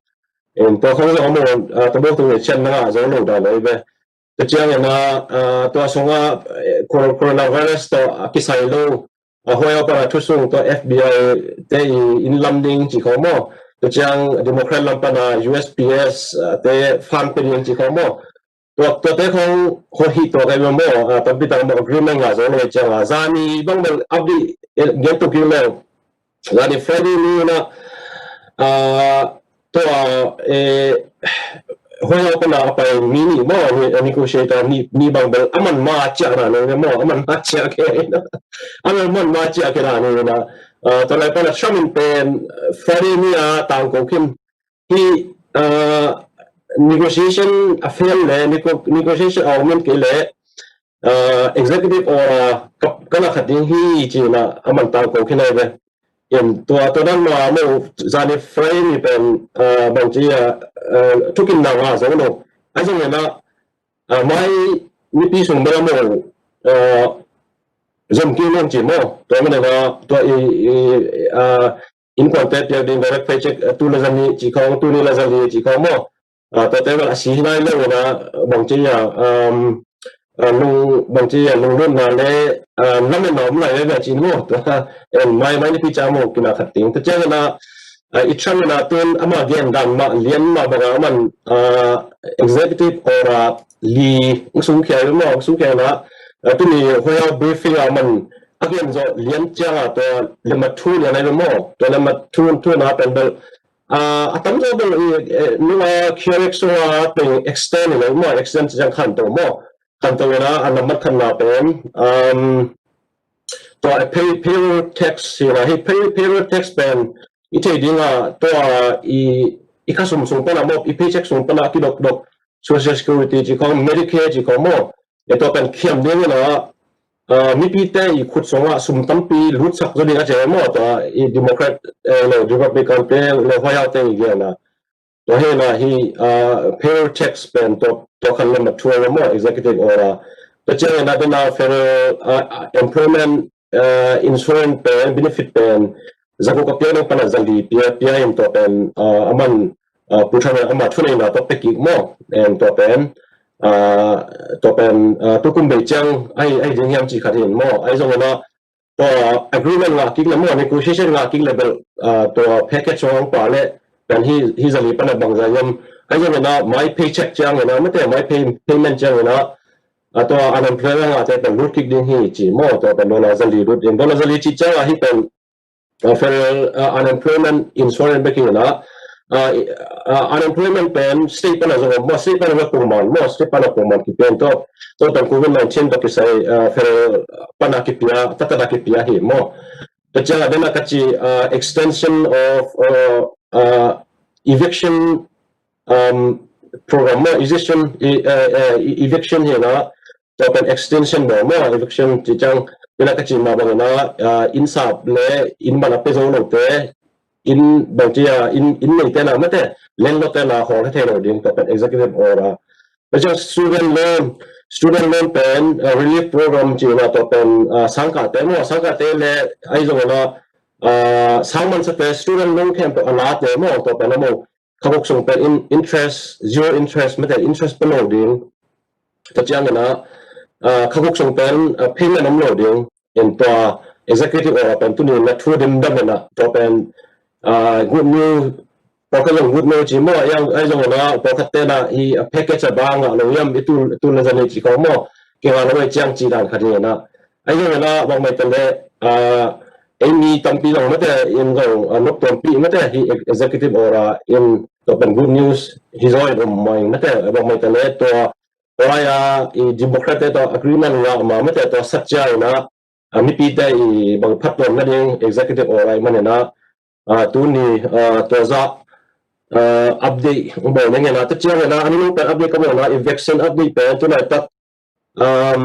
Em, pawlkhat zong a mo, ah, a tawh tung i chet na ngah zo lo dan lo i ve. Tua ciangin ah, ah, tua sungah, eh, cor-, coronavirus tawh a kisai lo, ah, huai a pana thusung tua F B I te i inn lam ding ci khong maw. Tua ciang Democrat lam pana U S P S, ah, te fund pe ding ci khong maw. Tua, tua te khong khong hi tua kai maw, ah, tampi tak maw agreement ngah zo le ciang ah. Zani bang bang update, eh, gen tuk kik leng. Zani Friday ni na, ah, tua, eh, huai a pana a pai mi ni maw, ni, negotiator ni, ni bang bel, a man ma ciah na ni maw, a man ma ciah ke. A man, man ma ciah ke na ni na. Ah, tua lai pana Trump in pen, Friday ni a tangko khin. Hi, ah, negotiation a fail le, nego-, negotiation a om in kei le, ah, executive order ka, ka na khat ding hi ci na a man tangko khin ai ve. In tua, tua dan ma mo zani Friday ni pen, ah, bang ci a, ah, thukim na ngah zo lo. Ai zong na, ah, mai nipi sung bel a mo, ah, zom kik leng ci maw. Tua man na, tua i, i, ah, innkuante piak ding direct paycheck, ah, tu le zani ci khong, tu ni le zani ci khong maw. Ah, tua te bel a si hi nai lo na, bang ci a, um, ah, lung, bang ci a, lunglutna le, ah, lametna om lai ve ci maw. Tua, en mai, mai nipi ciang maw, kina khat ding. Tua ciang na, ah, i Trump na tun ama gen dan mah, lian mah bang a man, ah, executive order li, sung khia maw, sung khia na, ah, tuni huai a briefing a man, a gen zo lian ciang a tua lemah thu lian ai maw, tua lemah thu, thu na pen bel, ah, a tam zo bel i, eh, nunga Q R X sunga teng extend i lo maw, extend ciang khanto maw. Khanto ina a nambat khatna pen, um, tua pay-, payroll tax hi na hi, pay-, payroll tax pen i thei ding a tua i, i khasum sung pana maw, i paycheck sung pana kidokdok, Social Security ci khong, Medicare ci khong maw. E tua pen khiam ding ina, ah, mipite i khut sungah sum tampi lutsak zo ding a ci maw, tua i Democrat, eh, le Republican te le huai a te i gen a. Tua hi na hi, ah, payroll tax pen tua, tua khan le matua maw executive order. Tua ciang ina dena federal, ah, employment, ah, insurance pen, benefit pen, za guk a pia ding pana za li pia, pia in tua pen, ah, a man, ah, Pu Trump ama thuneihna tawh pe kik maw, en tua pen, ah, tua pen, ah, tukum bei ciang ai, ai ding hiam ci khat hin maw, ai zong ina, tua agreement ngah kik le maw, negotiation ngah kik le bel, ah, tua package hong pa le, pen hi, hi za li pana bang za yam, Ahi zongin ah my paycheck ciangin ah, mate, my pay, payment ciangin ah, a tua unemployment ngahte pen lut kik ding hi ci maw, tua pen dollar zali lut ding. Dollar zali ci ciang ah hih pen uh, federal uh, unemployment insurance bek hi na. Uh, uh, unemployment pen state pan a zong maw, state pan a pongman maw, state pan a pongman kipian to. To pen covid nineteen to kisai uh, federal pan a kipia, tata a kipia hi maw. Tua ciang a dena ka ci uh, extension of uh, uh, eviction um, program maw, eviction, uh, uh, eviction hi na. Tua pen extension maw maw, eviction ci ciang, ina ka ci mah bangin ah, uh, inn sap le inn man a pia zo lote, inn bang ci a, inn, inn neite na mate, landlord te na hawl thei lo ding, tua pen executive order. Tua ciang student loan, student loan pen uh, relief program ci na, tua pen uh, sangkahte maw, sangkahte le ahi zongin ah uh, sangmansate student loan khempeuh a late maw, tua pen a maw, kha guk sung pen in, interest, zero interest, mate interest pe lo ding. Tua ciangin ah uh, kha guk sung pen uh, payment om lo ding. In tua executive order pen tuni na thu dimdam in ah tua pen uh, good news, pawlkhat zong good news ci maw, ahi zongin ah pawlkhat te na hi a package a bang a lo yam i tu, tu na zani ci ko maw, kinga lo ciang ci dan khat hi na. Ahi zongin ah bang mai te le uh, ei mi tampi zong mate in zong uh, nop tuampi mate hi executive order in tua pen good news hi zaw in um mai mate, bang mai te le tua tua a i democrat te tua agreement ngah ma mate tua sat cia in ah a mipite i bang phattuam nading executive order i man in ah uh, tuni uh, tua zah uh, update bawl ning in ah, tua ciang in ah a nunung pen update ka bawl na, i vaccine update pen tu laitak um,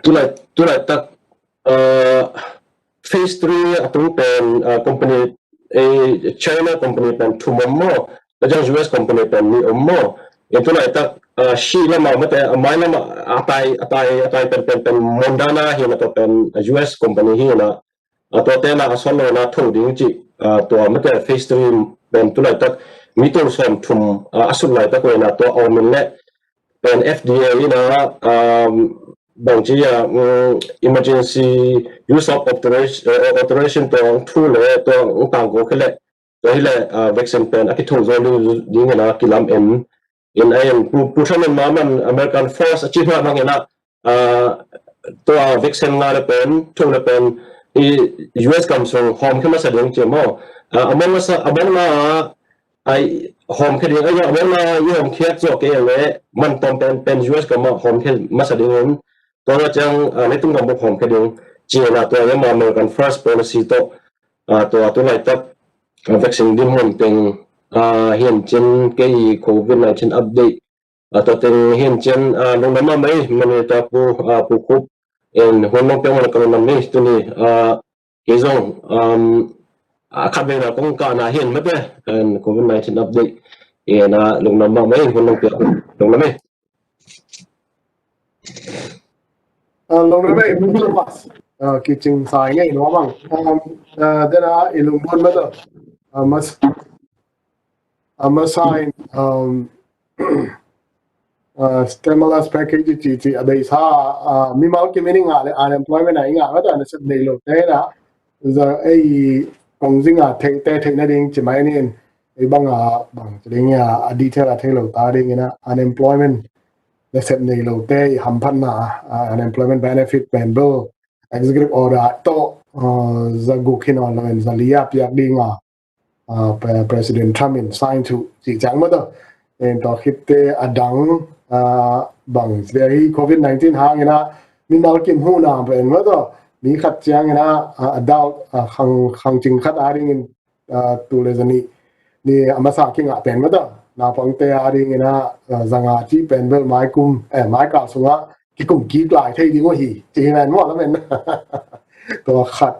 tu lai, tu laitak uh, phase three a tung pen uh, company, eh, China company pen thum om maw, tua ciang U S company pen nih om maw. In tu laitak uh, shi lama mate, a mai lama a tai, a tai, a tai pen, pen, pen Moderna hi na, tua pen uh, U S company hi na. A tua te na a sawt lo na tho ding ci, uh, tua mate phase three pen tu laitak mi tul sawm thum uh, a sut laitak ve na, tua a om in le pen F D A in ah um, bang ci a um, emergency use of authorization, uh, authorization tua thu le tua tangko khile, tua hi le uh, vaccine pen a kitho zo ding in ah kilam en in a en pu, pu thamen ma man American first a ci hua bang in ah uh, tua vaccine nga le pen tho le pen i U S kam sung hawm khe masa ding ci maw. Uh, among masa, among na ai hawm khe ding, ai among na i hawm khiat zo ke le man tom pen, pen U S kam ah hawm khe masa ding un. Tua na ciang uh, leitung kam buk hawm khe ding ci na, tua ya ma American first policy to uh, tua tu laitak uh, vaccine dim hawm teng uh, hian cin kei covid nineteen update. A tua teng hian cian a lungdam mahmah ei, mani ta pu, a pu Khup in hun nong piang man ka lungdam ei tuni, a kei zong a khat vei na kong kahna hian mate, covid nineteen update in a lungdam mahmah ei, hun nong piang lungdam ei. Lungdam ei, kicing sai ngei nuam ang. Dena i lungdam mate. A mas a masa in um, uh, stimulus package ci ci a beisa uh, mimal kim in i ngah le unemployment a i ngah mata na sep nei lo te na za ei kong zing a thei te thei na ding ci mai nin ei bang a bang ci ding a a detail a thei lo ta ding ina unemployment na sep nei lo te i hamphat na uh, unemployment benefit pen bel executive order to uh, za guk hin on lo en za lia piak ding a uh, President Trump in sign to ci ciang mata. En to khitte a dang uh, bang ci hi covid nineteen hang ina min al kim hu na pen mata. Mi khat ciang ina uh, adult uh, khang khang cing khat a ding in uh, tu le zani ni a masa ki nga pen mata. Na pang te a ding ina uh, zanga ci pen bel mai kum eh mai ka sunga kikum kik lai thei ding uh hi ci hi men maw la men. Tua khat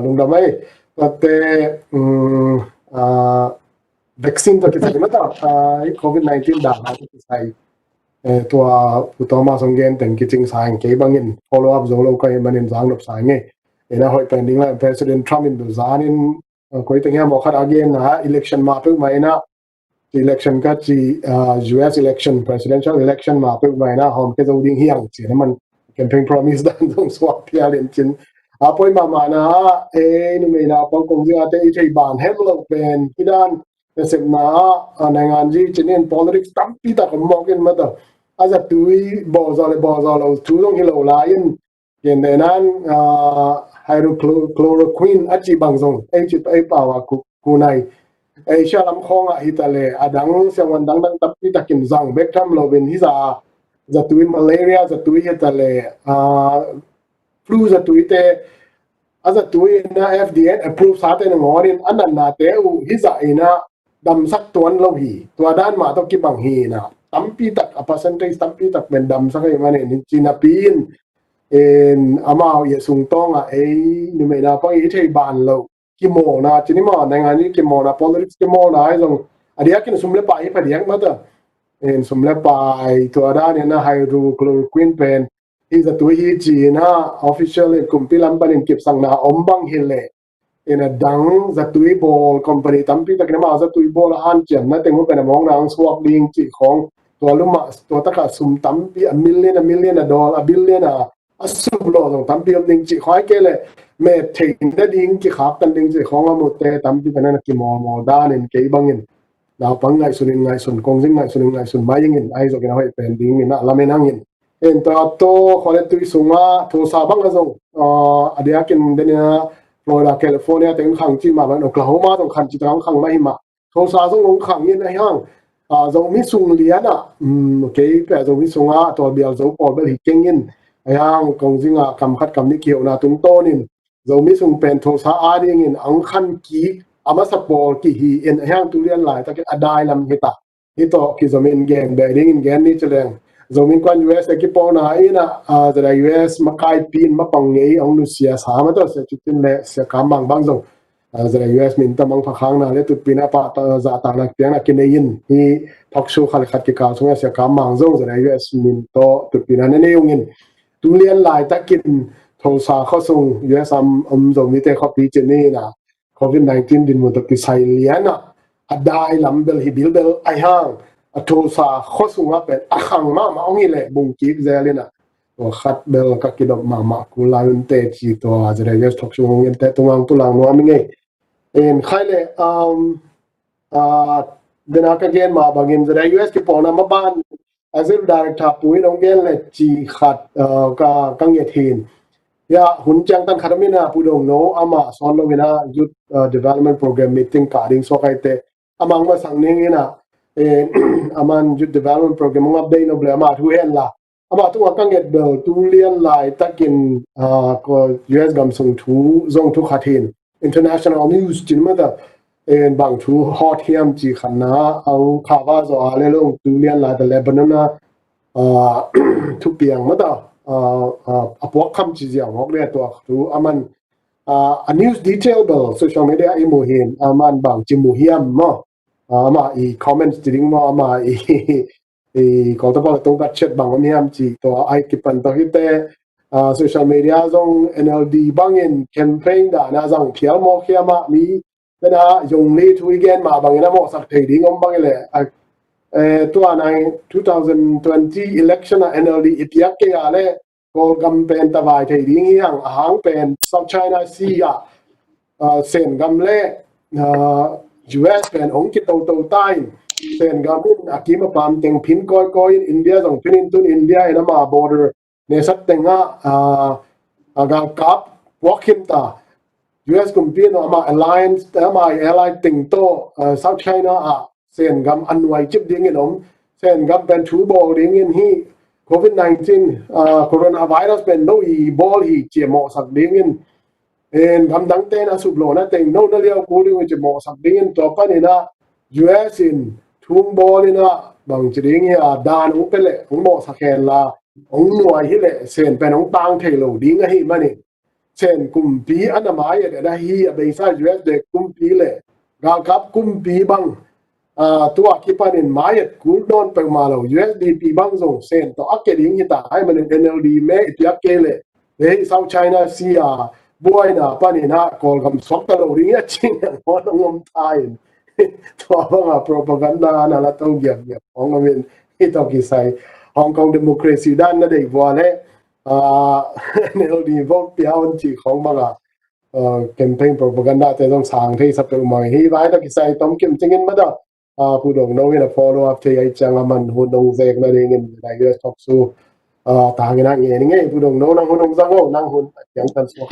lungdam ei tua te vaccine tua kisai mata covid nineteen dan tua kisai tua pu Thomas hong gen teng kicing sa ing kei bangin follow up zo lo ka hi manin zang nop sa ing ei. Ina hoih pen ding la President Trump in du zanin koi teng hiam aw khat a gen na election ma peuh ma ina election ka ci uh, U S election presidential election ma peuh ma ina hawm khe zo ding hi ang ci na man campaign promise dan zong suak phial in cin a poi ma ma na e numei na pang kong zing a te i thei ban hem lo pen hi dan nasepna ah, a, nainganzi cinin politics tampi tak om mawk in mataw. A zatui bawl zaw le bawl zaw lo thu zong hi lo lai in, ken deh nan, a, hydrochloroquine a cih bang zong ei cih ei pau a ku, ku nai. Asia lam khawngah hi ta le a dang siangwan dangdang tampi takin zang bek tham lo in hi za zatui malaria zatui hi ta le, a, flu zatui te a zatui in a F D A approve sa te nangawn in a natna te uh hi za in a damsak tuan lo hi. Tua dan mah tawh kibang hi in a tampi tak a percentage tampi tak pen damsak hi manin hi ci napi in, in amau i a sung tawngah ei numei naupang i thei ban lo kimawlna cini maw, naingan i kimawlna, politics kimawlna ai zong a diakin sum le pai hi pha diak mata. In sum le pai tua dan in a hydrochloroquine pen hi zatui hi ci in a official in kumpi lam panin kipsakna om bang hi leh in a dang zatui bawl company tampi takin amau zatui bawl a hanciamna teng uh pen a mawkna ang suak ding cih khawng, tua lumah tua takah sum tampi a million a million a dollar a billion a a sup lo zong tampi om ding cih khawng ai kei leh met theih nading kikhaktan ding cih khawng a mute tampi pen a na kimawlmawl danin kei bangin naupang ngaihsun in ngaihsun, kongzing ngaihsun in ngaihsun mai ingin ai zokin a hoih pen dingin a lamen hangin. En tua to khualetui sungah Tulsa bang a zong, a, a diakin denia Florida, California te in khang cih mah bang Oklahoma zong khan cih tang khang mah hi mah. Tulsa zong hong khang in a hiang, a, Zomi sung lianah, um, kei pia Zomi sungah a tawlbial Zo pawl bel hi kengin a hiang kongzingah kam khat kam nih kiheuhna tungtawnin Zomi sung pen Tulsa a dingin ang khan kik a masa pawl kihi in a hiang tu lian laitakin a dailam hita. Hi tawh kizomin gen beh dingin gen ni ci leng Zomi kuan U S a kipawlna in a, a, zada U S makaipi in mapang ngei ang nusia sa ma tawh sia citin le sia kam mang bang zong, a, zada U S min tawh mang pha khangna le tutpina pah ta zahtakna piangna kinei in hi talk show khat le khat kikal sungah sia kam mang zong zada U S min tawh tutpina na nei ungin tu lian laitakin Tulsa khuasung U S a om Zomite khuapi cin in a COVID nineteen dinmun tawh kisai lianah a dailam bel hi bilbel a hiang a Tulsa khuasungah pen a khang mahmah hong hi leh bungkik zel in a tua khat bel ka kidop mahmah kul lai un te ci tua zada U S talk show hong in te tungang pulang nuam i ngei. En khai le, um, a, dena ka gen mah bangin zada U S kipawlna maban a zil director pu in hong gen le ci khat, a, ka, ka nget hin. Ya, hun ciangtan khat om in a Pu Dong No amah sawn lo in a Youth, a, Development Program meeting kah ding suak ai te amang masang ning in a, e, aman Youth Development Program hong update no ble amah thu hen la. Amah tungah ka nget bel tu lian laitakin, a, ko U S gam sung thu zong thu khat hin international news cin mata, en bang thu hot hiam ci khatna ang khava zo a le long tu lian lai ta Lebanon a, a, thupiang mata, a, a, a puak kham ci ziau hok le tua thu aman, a, a news detail bel social media i mu hin aman bang ci mu hiam maw, a, ama i comments ci ding maw ama i i kawltapa tungkat chet bang om hiam ci tua ai kipan tawh hite, a, social media zong N L D bangin campaign dana zang phial mawk hiam a mi tena zong li thu i gen mah bangin a mawhsak thei ding om bangin le, a, e, tua nai two thousand twenty election a N L D i piak kei a le Kawlgam pen tavai thei ding hi hang a hang pen South China Sea a, a, Sen gam le, a, U S pen hong kitoto ta in Sen gam in a kim a pam teng phin kawikawi in India zong phin in tun India in ama border nesat tengah, a, a galkap puak khin ta. U S kumpi in ama alliance, ama ally teng tawh, a, South China a Sen gam a nuai cip dingin om. Sen gam pen thu bawl dingin hi COVID nineteen, a, coronavirus pen no i bawl hi cia mawhsak dingin en gamdang ten a suplawna teng no na liau kul ding uh ci mawhsak dingin tua panin a U S in thung bawl in a bang ci ding hi a dan ung pele ung mawhsak hen la ung nuai hi le Sen pen ung tang thei lo ding ahi manin Sen kumpi a na mai a dena hi a beisa U S de kumpi le galkap kumpi bang a, tua kipanin mai et kul dawn peuhmah lo U S D P bang zong Sen tawh a ke ding hi ta ai manin N L D me i piak kei le hei South China Sea buaina panin a Kawlgam suak ta lo ding a cing a ngawn a ngom ta in tua banga propaganda na la to giap giap hong amin hi tawh kisai Hong Kong democracy dan na dei vua le, a, N L D vote pia on ci khong banga campaign propaganda te zong sang thei sa peuhmah hi. Vai ta kisai tom kim cingin mata, Pu Dong No in a follow up thei ai ciang a man hun nong zek nadingin na U S talk show tangin a ngen i ngei. Pu Dong No, nang hun nong zang o, nang hun a ciang tan suak.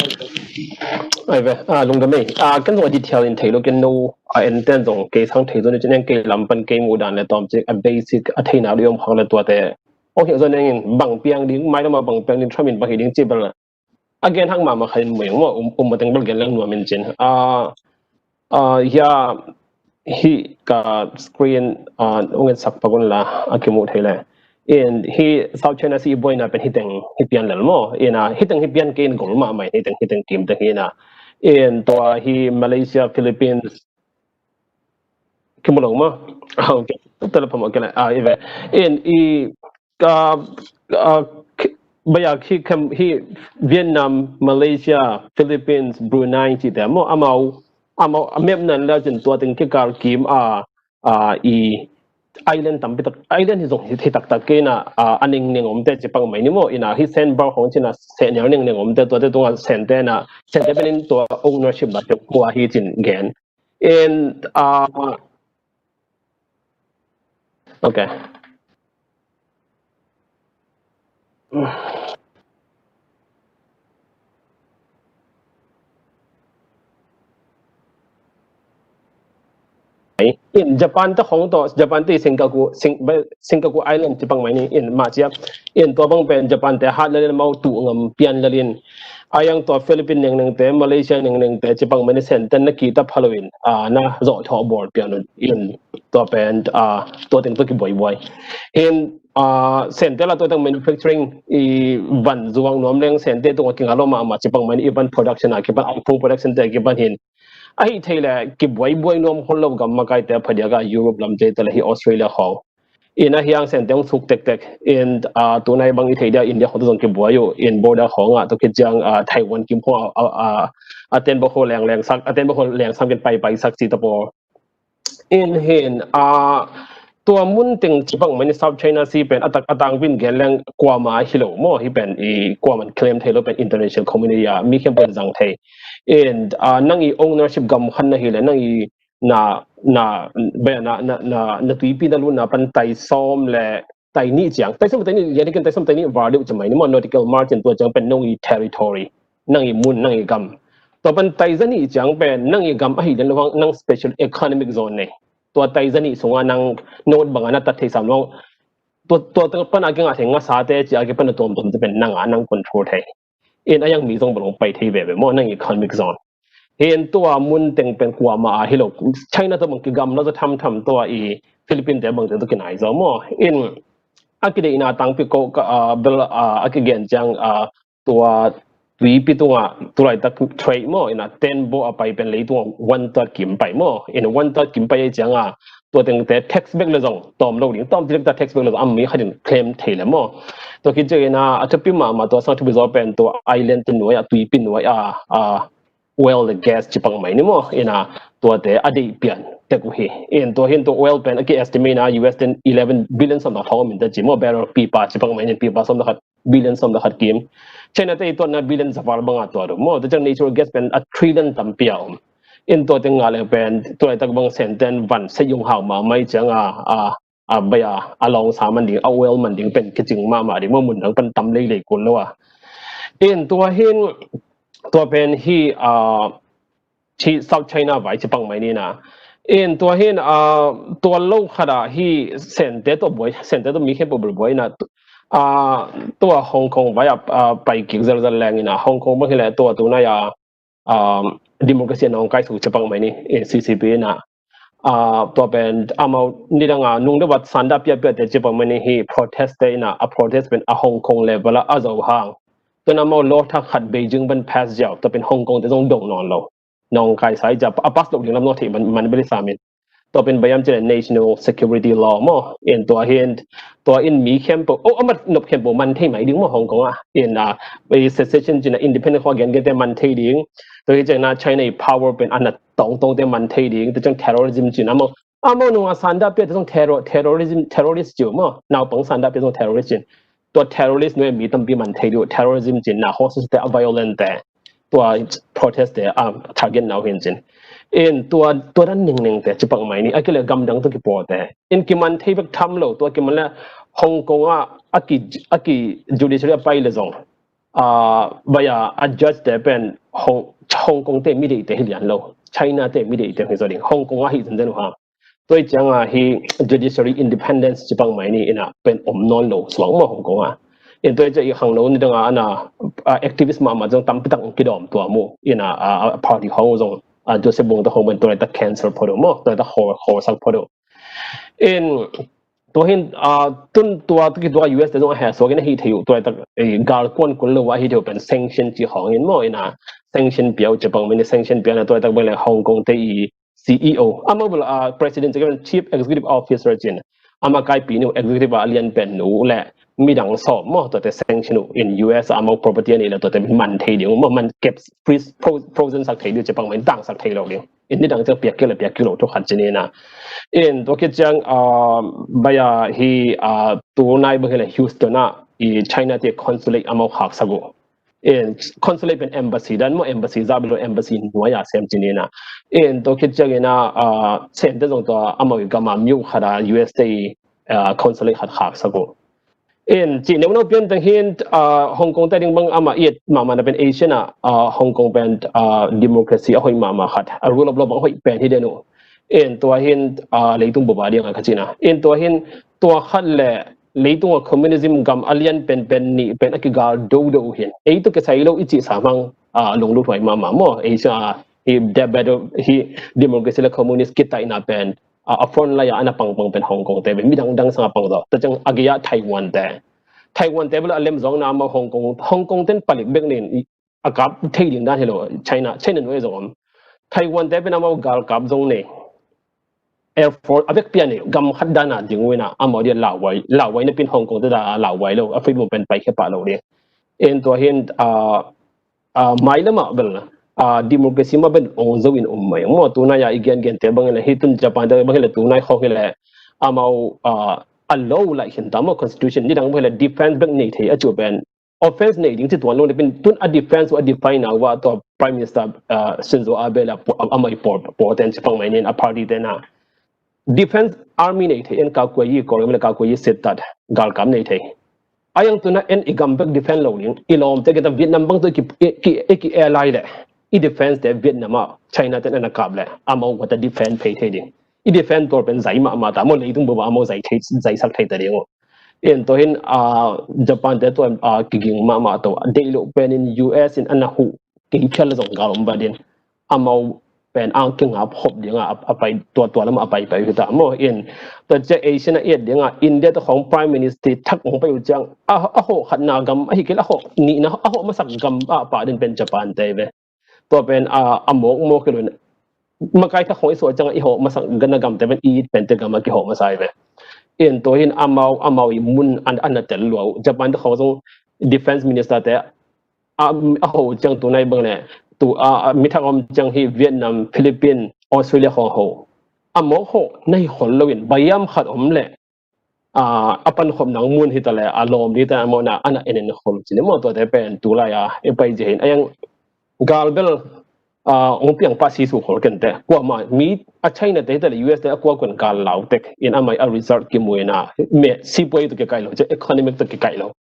Ai ve, lungdam ei. Ken zong a detail in thei lo, ken no a en ten zong kei sang thei zo ni cin, en kei lam pan kei muh dan le tawm cik a basic a theina lo i om khak le tuate ong hilh zo nengin bang piang ding, mailam a bang piang ding, Trump in bang hi ding ci bel a gen hak mahmah khat in mueng maw, um mateng bel gen leng nuam in cin. Hia hih ka screen ong en sak pak un la a kimuh thei le. In hih South China Sea i buaina pen hiteng hi pian lel maw. In a hiteng hi pian kei in gol mahmah in hiteng hiteng kim teng hi in a. In tua hi Malaysia, Philippines, kimu lo maw? Telephone maw kena i ve. In i ka baya khi Vietnam, Malaysia, Philippines, Brunei cihte maw, amau amau a map nan le cin tua teng kikal kim a i island tampi tak, island hi zong hi taktak kei in a, a nengneng omte ci pak mai ni maw. In a hi Saint Barth khong cin a Saint Nel nengneng omte, tuate tungah Sente in a, Sente pen in tua ownership la kua hi cin gen. In a okay. In Japan te khong tawh, Japan te Senkaku, Senkaku Island ci pak mai ni in mah cia. In tua bang pen Japan te hat lel in mau tu ngam pian lel in. A yang tua Philippine nengneng te, Malaysia nengneng te ci pak mai ni, Sente in na kita phalo in na zawh thawh bawl pian un in tua pen tua teng tua kibuaibuai. In Sente la tua teng manufacturing i van zuang nuam leng Sente tungah kinga lo mahmah ci pak mai ni, i van production a kipan, iPhone production te a kipan hin. Ahi thei le kibuaibuai nuam khol lo gam makaite a phadiak a Europe lamte te le hi Australia khong. In a hiang Sente ong suk tektek. In tunai bang i thei dia India khong tu zong kibuai uh. In border khong ah tu khit ciang Taiwan kim khong a tenbok ho leng leng sak, a tenbok ho leng sam kin pai pai sak ci ta paw. In hin tua mun teng ci pak mai ni South China Sea pen a tak a tang vin gen leng kuama hi lo maw, hi pen i kuaman claim thei lo, pen international community a mi khempeuh in zang thei. In nang i ownership gam khan na hi le nang i na na na na tuipi na luna pan tai sawm le tai nih ciang, tai sawm tai nih, yani ken tai sawm tai nih var deuh ci mai ni maw, nautical mile cin tua ciang pen nong i territory, nang i mun, nang i gam. Tua pan tai za nih ciang pen nang i gam ahi lian lo hang nang special economic zone nei. Tua tai za nih sungah nang note bangah na tat thei sam lo. Tua tua pan a kingah thei ngasate ci a kipan a tuamtuamte pen nang a nang control thei. In a yang mi zong bang pai thei veve maw, nang economic zone. Hin tua mun teng pen kuama a hi lo, China tua bang kigam lo za thamtham, tua i Philippine te bang te tua kinai zo maw. In a kideihna tangpi ko ka bel a kigen ciang tua tuipi tungah tulaitak trade maw, in a tenbok a pai pen leitungah one third kim pai maw. In one third kim pai ei ciangah tua tengte tax back le zong tawm lo ding, tawm tilek ta tax back le zong a mi khat in claim thei le maw. Tua khit ciangin a thupi mahmah tua sang thupi zaw pen tua island te nuai a, tuipi nuai a oil le gas ci pak mai ni maw. In a tuate a deih pian tek uh hi. In tua hin tua oil pen a ki estimate na U S ten eleven billion sawm tak thawng a min ta ci maw, barrel pipa ci pak mai ni, pipa sawm tak khat billion sawm le khat kim. China te i tuatna billion zaval banga tuat uh maw. Tua ciang natural gas pen a trillion tampi a om. In tua teng ngah leng pen tua laitak bang Senten van sa yung hau mahmah i cianga a a bai a a lawngsa man ding, a oil man ding pen kicing mahmah ding maw, mun dang pan tam leilei kul lo a. In tua hin tua pen hi a hi South China vai ci pang mai ni na. In tua hin a tua lo khat a hi Sente tua buai, Sente tua mi khempeuh buaibuai na. A tua Hong Kong vai a pai kik zelzel leng in a, Hong Kong bang hi le tua tu nai a democracy a nawngkai suk ci pang mai ni, in C C P in a. Tua pen amau nidang a nung deuh a sanda piapia te ci pang mai ni hi protest te in a, a protest pen a Hong Kong level a a zo hang. Tun amau law thak khat Beijing ban pass ziau, tua pen Hong Kong te zong dong nawn lo. Nawngkai sa i cia a pass lo ding lam naw thei man beli samin. Tua pen bayam cile national security law maw. In tua hin tua in mi khempeuh, oh, amat nop khempeuh man thei mai ding maw Hong Kong a. In a secession cina independent khuak gen gen te man thei ding. Tua hi cina China i power pen ana tongtong te man thei ding. Tua cina terrorism cina maw. Amau nung a sanda pia te zong terror, terrorism, terrorist ciu maw. Naupang sanda pia zong terrorist cin. Tua terrorist nung mi tampi man thei ding. Terrorism cina hong suse te a violent te. tua protest te a target na uh hi in cin. In tua, tua dan ningning te ci pak mai ni, a kile gamdang tawh kipawl te. In kiman thei bek tham lo, tua kiman le Hong Kong ah a ki, a ki judiciary a pai le zong, ah, vaya a judge te pen Hong, Hong Kong te mi deih te hi lian lo, China te mi deih te hi zaw ding, Hong Kong ah hi zenzen uh hang. Tua hi ciang a hi judiciary independence ci pak mai ni, in a pen om nawn lo suang maw Hong Kong ah. In tua hi ciang i khangno ni dang a ana, ah, activist mahmah zong tampi tak kidawm tua mu, in a, ah, party khawng zong, ah, Joseph Wong te khawng pen tua laitak cancel phot uh maw, tua laitak khawl, khawlsak phot uh. In tua hin, ah, tun tua tu ki tua U S te zong a heh suak in a hi thei uh, tua laitak, eh, gal kuan kul lo a hi thei uh pen sanction ci khawng in maw, in a sanction pia uh ci pak mai ni, sanction pia na tua laitak bang le Hong Kong te i C E O, amau bel, ah, president ci pen chief executive officer cin, ama kaipi nu executive a lian pen nu le midang sawm maw, tuate sanction uh in U S amau property a neih le tuate man thei ding uh maw, man kep freeze, fro-, frozen sak thei ding uh ci pak mai, tangsak thei lo ding. In nidang ciang piak kik le piak kik lo thu khat ci ni na. In tua khit ciang, ah, vaya hi, ah, tu nai bang hi le Houston ah i China te consulate amau khaksak uh. In consulate pen embassy dan maw, embassy zah bel lo, embassy nuai a sem ci ni na. In tua khit ciang in a, ah, sem te zong tua amau i gam a mi uh khat a U S te i, ah, consulate khat khaksak uh. In ci neuno pian teng hin, ah, Hong Kong te ding bang ama i et mahmah na pen Asian ah, ah, Hong Kong pen, ah, democracy a hoih mahmah khat, a rule of law bang a hoih pen hi den uh. In tua hin, ah, leitung bup a ding a ka ci na. In tua hin tua khat le leitung a communism gam a lian pen pen nih pen a kigal dodo uh hin. Ei tu kisai lo i cih sam hang, ah, lunglut huai mahmah maw. Asia, ah, hi debate hi democracy le communist kitaihna pen, ah, a front line ah ana pangpang pen Hong Kong te pen, midang dang sang a pang zaw. Tua ciang a gei ah Taiwan te. Taiwan te bel a lem zong na maw Hong Kong, Hong Kong ten palik bek nin a kap thei ding dan hi lo, China, China nuai zong om. Taiwan te pen amau galkap zong nei. Air Force a vekpi a nei, gam khat dan a ding uh in a, amau dia lauhuai, lauhuai na pin Hong Kong te da lauhuai lo, a freedom pen paikhia pah lo ding. In tua hin, ah, ah, mailam ah bel, ah, democracy mah bel ong zo in om mai. Maw tu nai a i gen gen te bang in a hi tun Japan te bang hi le tu nai khawng hi le amau, ah, a lo laih khin ta maw constitution, nidang bang hi le defense bek nei thei a ci uh pen offense nei ding ci tuan lo na pin tun a defense uh a define uh a tua Prime Minister, ah, Shinzo Abe la pu-, amau i pawl, pawl ten ci pak mai nin a party te na defense army nei thei, en kakuai i kawlgam le kakuai i sit tat galkap nei thei. A yang tuna en i gam bek defend lo ding, i lawm te kita Vietnam bang tu ki, ki, ki, ki airline le i defense te Vietnam a China te na kap le amau kata defend phei thei ding. I defend tor pen zai mahmah ta maw, leitung bup a amau zai thei, zai sak thei ta ding uh. In tua hin, ah, Japan te tua, ah, kiging mahmah to. Deih lo pen in U S in ana huh kei phial zong gal om ba din. Amau pen ang kingap hop ding a, a pai tua tua lam a pai pai uh hi ta maw. In tua cia Asian a et ding a India te khawng Prime Minister thak hong pai uh ciang a, a hawh khatna gam, a hi kei le a hawh nihna, a hawh masak gam a pah din pen Japan te ve. Tua pen a, a mawk mawk kei lo in makai thak khawng i suah ciang a i hawh masak gana gam te pen i it pen te gam a kihawh masa hi ve. In tua hin amau, amau i mun an, an na tel lua uh. Japan te khawng zong defense minister te a, a ho ciang tu nai bang le tu a, a mi thak om ciang hi Vietnam, Philippines, Australia khawng ho. A mawk ho na hi khol lo in bayam khat om le, a, a pankhop nang mun hi ta le a lawm di ta a mawk na ana en en khol ci ni maw, tua te pen tu lai a e pai zi hin a yang gal bel, a, ong piang pa si su khol ken te. Kuama mi a China te hi ta le U S te a kua kun gal lau tek in amai a result kimu in a me si puai tu ke kai lo, ce economic tu ke kai lo.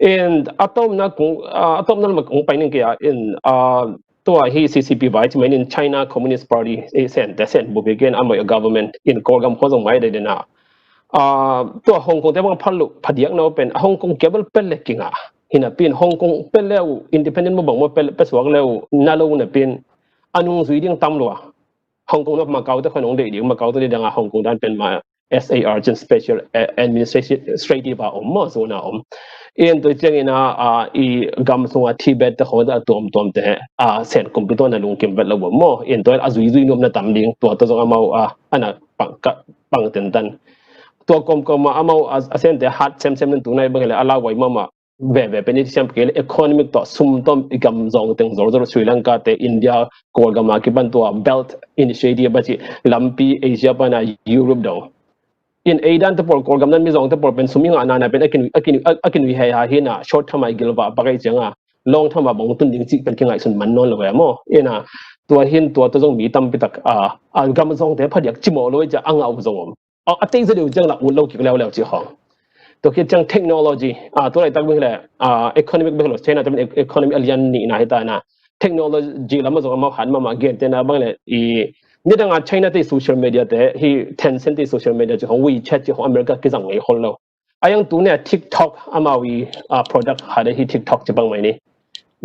In a tomna kung, a, a tomna lam kung pai ning kia in, a, tua hi C C P vai ci mai in China Communist Party, e, sen te sen bupi gen amai a government in Kawlgam khawng zong mai de dena. A, tua Hong Kong te bang phal lo, phadiak na pen Hong Kong kia bel pel le kinga. Hina pin Hong Kong pel le u, independent mo bang mo pel, pel suak le u, na lo na pin a nung zui ding tam lo a. Hong Kong na Macau te khawng ong deih ding, Macau te dang a Hong Kong dan pen ma S A R cin special, eh, administrative a om maw, zone a om. In tu ciang in a, a, i gam sung a Tibet te khawng a tuam tuam te, a, sen kumpi tua na lungkim vet lo maw. In tua a zui zui nuam na tam ding, tua tua zong amau, a, ana pang, ka, pang ten tan. Tua kom kom a amau, a, a sen te hat sem sem nen tu nai bang le a lau wai mama. Ve ve pen i siam kei le economic tua sum tom i gam zong teng zol zol Sri Lanka te India Kawlgam a kipan tua Belt Initiative a ci lampi Asia pan a Europe dong. In ei dan te pawl Kawlgam nan mi zong te pawl pen sum i ngah na na pen a kinui, a kinui, a, a kinui hei ha hi na short term a i gilva a pakai ciang a. long term a bang tun ding cih pen kingaihsun man nawn lo ve maw. Ina tua hin tua tua zong mi tampi tak a, a gam zongte phadiak cimawh lo i cia a ngah uh zong om. A, a tei zaw deuh ciang lah ut lo kik leuleu cih khawng. Tua khit ciang technology, a, tua laitak bek le, a, economic bek lo, China te pen e-, economy a lian nihna hi ta na. Technology lam a zong amau han mahmah, gentehna bang le i nidang a China te social media te hi, Tencent te social media cih khawng, WeChat cih khawng America kizang ngei khol lo. A yang tu ne TikTok amau i, a, product khat hi TikTok ci bang mai ni.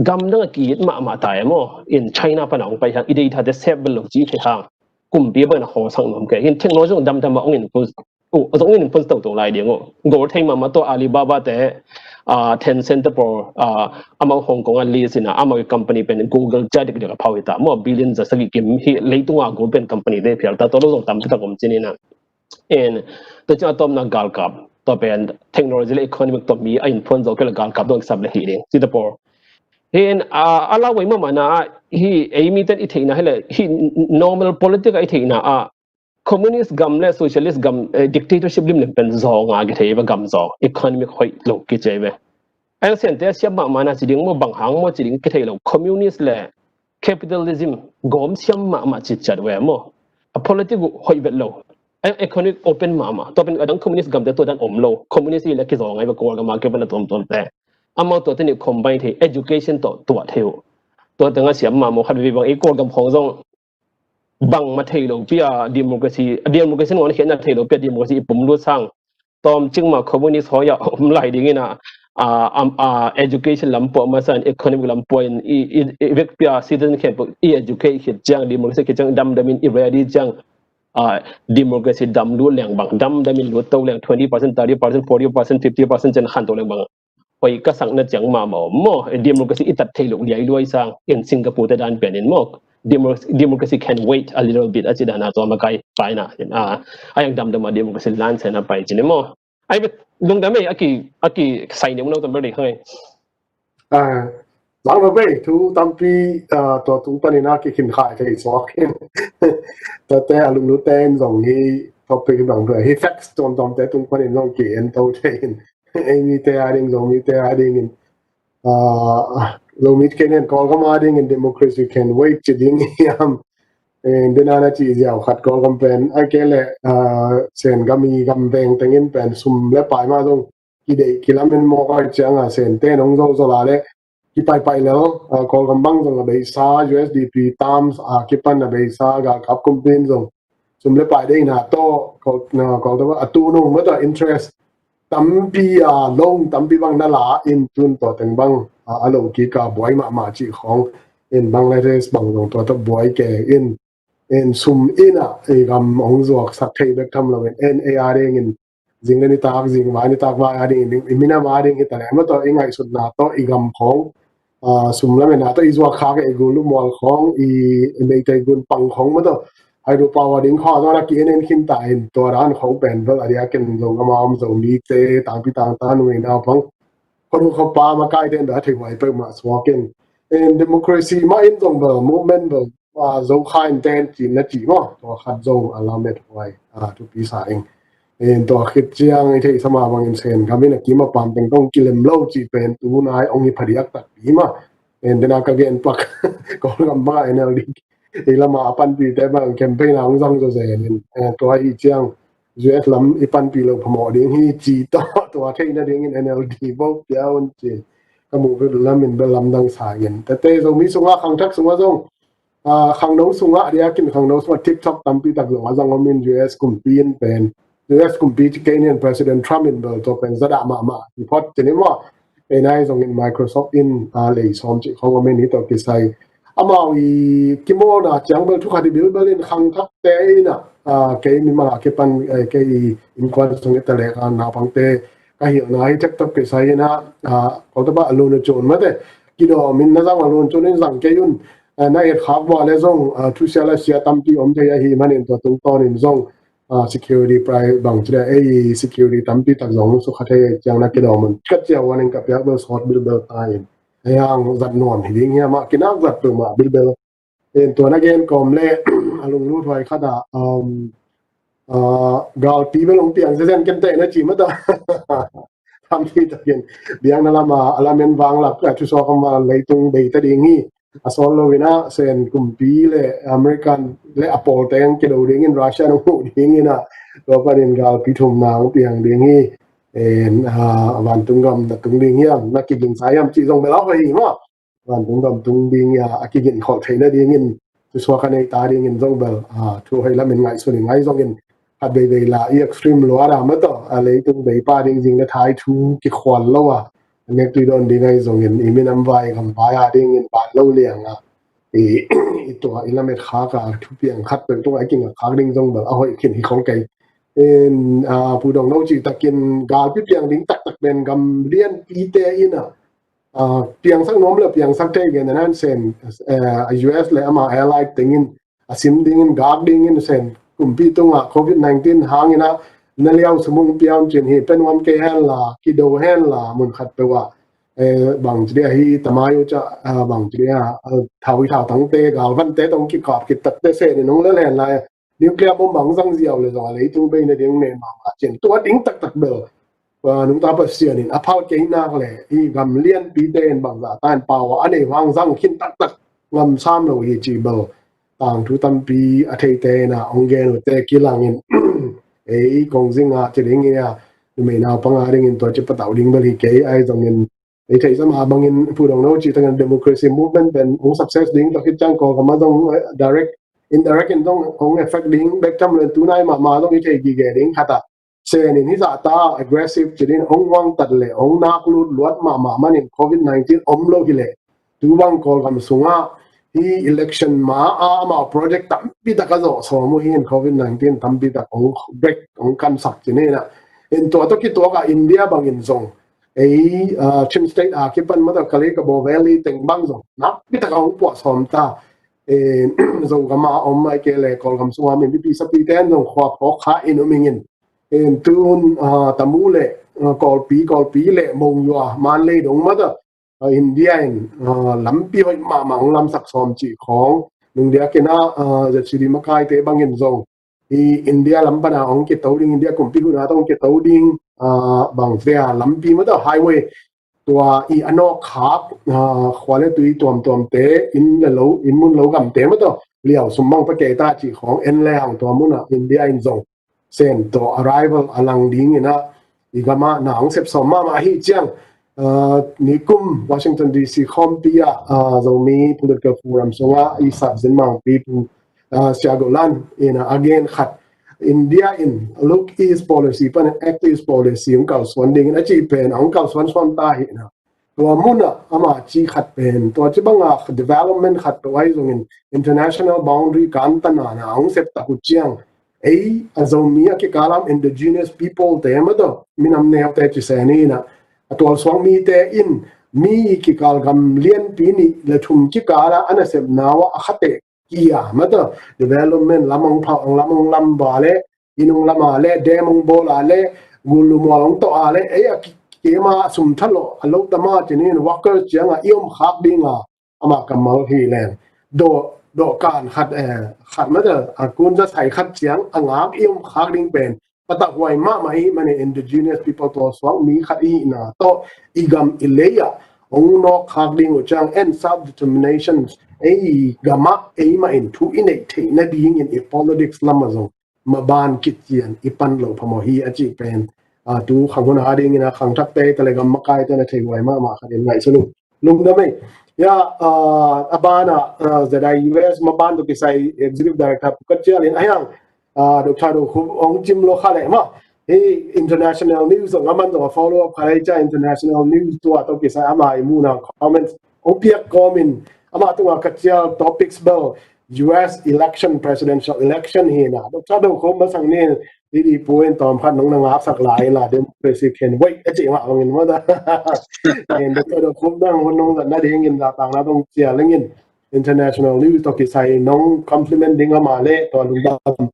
Gam dang a ki-it mahmah ta e maw. In China pan a hong pai hang, i data te sep bel lo ci thei hang. Kumpi bang na kho sang nuam kei. In technology zong damdam a hong influence, uh, zong hong influence toto lai ding uh. Gol thei mahmah tawh Alibaba te, a, Tencent te pawl, a, amau Hong Kong a list ina, amau i company pen Google cia dikdik a phau hi ta maw. Billion za sagih kim hi, leitung a Google pen company te phial ta, tua lo zong tampi tak om ci ni na. In tua ciang a tawpna galkap, tua pen technology le economic tawh mi a influence zo kei le galkap dong kisap le hi ding. Ci ta pawl. Hin, a, a lau vei mahmahna ah, hi ei mite i theihna hi le, hi normal politics a i theihna ah, communist gam le socialist gam, eh, dictatorship limlim pen zawng a kithei ve, gam zawng, economic hoih lo kici ve. A yang Sente a siam mahmahna ci ding maw, bang hang maw ci ding kithei lo, communist le capitalism gawm siam mahmah citciat ve maw. A politics uh hoih vet lo. A yang economic open mahmah. Tua pen a dang communist gamte tua dan om lo. Communist i le kizaw ngai ve, Kawlgam a kipan a tuamtuamte. Amau tuate nih combine thei, education tawh tuah thei uh. Tua teng a siam mahmah khat vei bang i Kawlgam khawng zong bangmah thei lo pi a democracy, democracy nuam khiatna thei lo pi a democracy i pum lut sang. Tawm cik mah communist hoih a om lai ding ina, a, am, a, education lam puah masa in, economic lam puah in, i, i, i vekpi a citizen khempeuh i educate khit ciang, democracy khit ciang, damdam in i ready ciang, a, democracy dam lut leng bang, damdam in lut to leng twenty percent, thirty percent, forty percent, fifty percent ciang khan to leng bang. Hoih ka sakna ciang mahmah om maw, democracy i tat thei lo liai luai sang, in Singapore te dan pen in maw. Democracy, democracy can wait a little bit a ci dan a tua makai paina. A, a yang damdam a democracy lan sen a pai ci ni maw. Ai bet lungdam ei, a ki, a ki sai ni maw, lungdam bel dei hang ei. A, lang lo bei, thu tampi, a, tua tung panin a ki khin khai thei suak in. Tua te a lunglut te in zong hi topic bang tua hi facts tuamtuam te tung panin zong ki en to thei in. Ei mite a ding, Zomite a ding in. Ah, Zomite ken en Kawlgam a ding in democracy can wait ci ding hiam. Eh, dena na ci ziau khat Kawlgam pen, a ke le, ah, Sen gam i gam veng tengin pen sum le pai ma zong kideih kilamen mawk a ciang a Sente nong zo zo la le kipaipai lel, ah, Kawlgam bang zong a beisa U S D P terms a kipan a beisa galkap kumpi in zong sum le pai deihna tawh, Kawl, na, Kawl tawh a tu nung ma tawh interest tampi a loan tampi bang na la in tun tawh teng bang a, a lo kik a buai mahmah cih khawng in Bangladesh bang zong tua tawh buai ke in, in sum in a i gam hong zuak sak thei bek tham lo in, in ei a ding in zing le nitak, zing vai nitak vai a ding in i minam a ding hi ta le ma tawh i ngaihsutna tawh i gam khawng, ah, sum lamen a tawh i zuak khak e, i gul lu mual khawng, i, i meitei gun pang khawng ma tawh hydropower ding khawng a tawh na ki en en khin ta in tua dan khawng pen bel a dia ken Zogam a om Zomite tangpi tangtan nuai nau pang khawnu khawpa makaite in bel a thei huai peuhmah suak in, in democracy mah in zong bel movement bel, ah, Zokha in ten cin na cih maw, tua khat zong a lamet huai, ah, thupi sa ing. In tua khit ciang i theih sama bangin Sen gam in a kim a pam teng tawh kilem lo cih pen tu nai ong hi phadiak takpi ma. In dena ka gen pak Kawlgam banga N L D i lama a panpite bang campaign a hong zang zaw zen in, eh, tua hi ciang U S lam i panpi lo phamawh ding hi ci tawh tua theihna dingin N L D bo pia un ci. Ka muh vet lamin bel lamdang sa in. Tete Zomi sungah khangthak sungah zong, ah, khangno sungah dia kin khangno sungah TikTok tampi tak zong a zang om in U S kumpi in pen. U S kumpi ci kei nian President Trump in bel tua pen zadah mahmah i phot ci ni maw. Ei nai zong in Microsoft in, ah, lei sawm cih khawng om in hi tawh kisai. Amau i kimawlna ciang bel thukhat i bilbel in khangthakte in a, ah, kei mimal a kipan, eh, kei i innkuan sung i talek a naupangte ka hilhna hi thek tawh kisai in a, ah, kawltapa a lun a cun mate. Kidawm in na zang a lun cun in zang kei un, ah, na et khak vua le zong, ah, thusia la sia tampi om thei ahi manin tua tungtawn in zong, ah, security price bang ci le ei security tampi tak zong sukha thei ciang na kidawm un ka cia wan in ka piak bel sawt bilbel ta in. Ei hang zat nuam hi ding hiam a kinak zat peuhmah bilbel. In tua na gen kawm le a lunglut huai khat ah, um, ah, galpi bel hong piang zenzen ken teh na ci mata. Tampi takin biakna lama a lamen vanglak a thusuak a ma leitung bei ta ding hi. A sawl lo in a Sen kumpi le American le a pawlte ang kido dingin Russia nong huh dingin a tua panin galpi thumna ang piang ding hi. En a vantung gam na tung ding hiam, na kiging sa hiam cih zong bel a hoih hi maw. Vantung gam tung ding a a kigin khol theihna dingin thusuak a nei ta dingin zong bel a thu hoih lamin ngaihsun in ngai zongin khat veivei la i extreme lua da ma tawh a leitung bei pa ding zing le thai thu kikhual lo a a nek tui dawn ding ngai zongin i minam vai gam vai a dingin ban lo liang a i i tua i lamet khak a thupiang khat peuh tung a i kingak khak ding zong bel a hoih khin hi khong kei. In a Pu Dong No cih takin galpi piang ding taktak pen gam lianpite in a a piangsak nuam le piangsak thei gen nan Sen a U S le ama allied tengin a sim dingin gak dingin Sen kumpi tungah covid nineteen hangin a na liau sumung piaun cin hi pe nuam kei hen la kido hen la mun khat peuh ah bang ci dia hi tamai u ca bang ci dia thau i thau tangte galvante tong kikap kitakte Sen in hong lel hen la nuclear bomb bang zang ziau le zong a leitung bei na ding ne mama cin tua ding taktak bel nungta Pasian in a phal kei nak le i gam lianpite in bangzah ta in pau a nei vang zang khin taktak ngam sam lo hi ci bel tangthu tampi a theite in a hong gen ute kilangin ei kong zing a ci ding hi a numei naupang a dingin tua ci patau ding bel hi kei ai zongin ei theih zama bangin Pu Dong No ci takin democracy movement pen hong success ding tua khit ciang Kawlgam a zong direct indirect in zong hong effect ding bek tham lo in tunai mahmah zong i thei gige ding khat a Sen in hi zah ta aggressive ci din hong huangtat le hong nak lut luat mahmah manin covid nineteen om lo hi le tu bang Kawlgam sungah hi election ma a amau project tampi tak a zawh sawm uh hi in covid nineteen tampi tak hong break hong kansak ci ni na in tua tawh kituak a India bangin zong ei Chin State a kipan mata Kalay Kabaw Valley teng bang zong nakpi tak a hong puah sawm ta. Zogam a om ai ke le Kawlgam sungah mipi sapite an zong khua phawk kha in um ingin tun Tamu le Kawlpi Kawlpi le Monywa Manlei dong mata India in lampi hoih mahmah hong lamsak sawm cih khawng nungdiakin a Z C D makaite bangin zong i India lam pana hong kito ding India kumpi huna hong kito ding bang vea lampi mata highway tua i anawk khak khua le tui tuamtuamte inn le lo inn mun lo gamte mata liau sum bang pake ta cih khawng en le hang tua muna India in zong Sen tawh arrival a lang dingin a i gama na hong sep sawm mahmah ahi ciang nikum Washington D C khawmpi ah Zomi Political Forum sungah i sap zin mangpi pu Sia Go Lan in a gen khat India in look east policy pan act east policy hong kalsuan dingin a cih pen hong kalsuan suan ta hi na tua muna ama ci khat pen tua ci banga development khat tua ai zongin international boundary kan tana na hong sep tak uh ciang ei a Zomi a kikalam indigenous people te mata minam neute ci se ni na a tual suang mite in mi kikal gam lianpi nih le thum kikala a nasepna uh a khate kia mata development lam hong phau hong lam hong lam ba le inung lama le dem hong bawl a le gulu mual hong tawh a le ei a kema sum thalo a lo tama cinin workers cianga i om khak dinga ama kammal hi leng dawh dawh kan khat khat mata a kun za sai khat ciang a ngak i om khak ding pen patah huai mahmah i mani indigenous people tua suak mi khat i na tawh i gam i lei ah hong nawk khak ding uh ciang and self determination ei gamah ei mah in thu i neih theih nadingin i politics lamah zong maban kician i pan lo phamawh hi a cih pen tu khang hun a dingin a khangthakte tale gam makaite na thei huai mahmah khat in ngaihsun uh lungdam ei. Ya a bana Z I U S maban tu kisai executive director pukat cialin a hiang Dr. Do Khup hong cim lo kha leh mah hi international news zong a man zong a follow up kha leh ca international news tua tawh kisai ama i muna comments hong piak kawmin ama tunga ka cial topics bel U S election presidential election hi na Dr. Do Khup masang ni Didi puin tawm khat nong na ngaksak lai la democracy can wait a cih mah hong in mah da. Dr. Do Khup dang hun nong zat na dingin za tang na dong cia lengin international news tawh kisai nong compliment ding ama le tua lungdam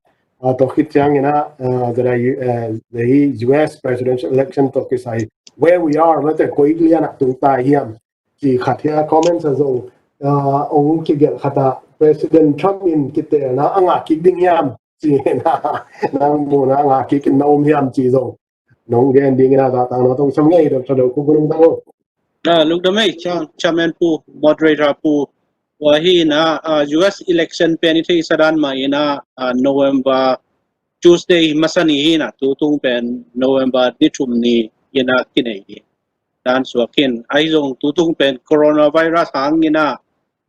tawh khit ciangin a zada hi U S presidential election tawh kisai where we are mate koi lian a tung ta hiam ci khat hia comments a zong ong kigelh khat a President Trump in kitelna a ngah kik ding hiam ci na nang muna a ngah kik in na um hiam ci zong nong gen dingin a zatang no tong sam ngei dam sa do ku gunung tango. Ah, lungdam ei, Chairman Pu, Moderator Pu. Tua hi na, ah, U S election pen i theihsa dan mah hi na, ah, November Tuesday masa ni hi na, tutung pen November ni thum ni hi na kinei hi. Dan suak hin, ahi zong tutung pen coronavirus hang hi na,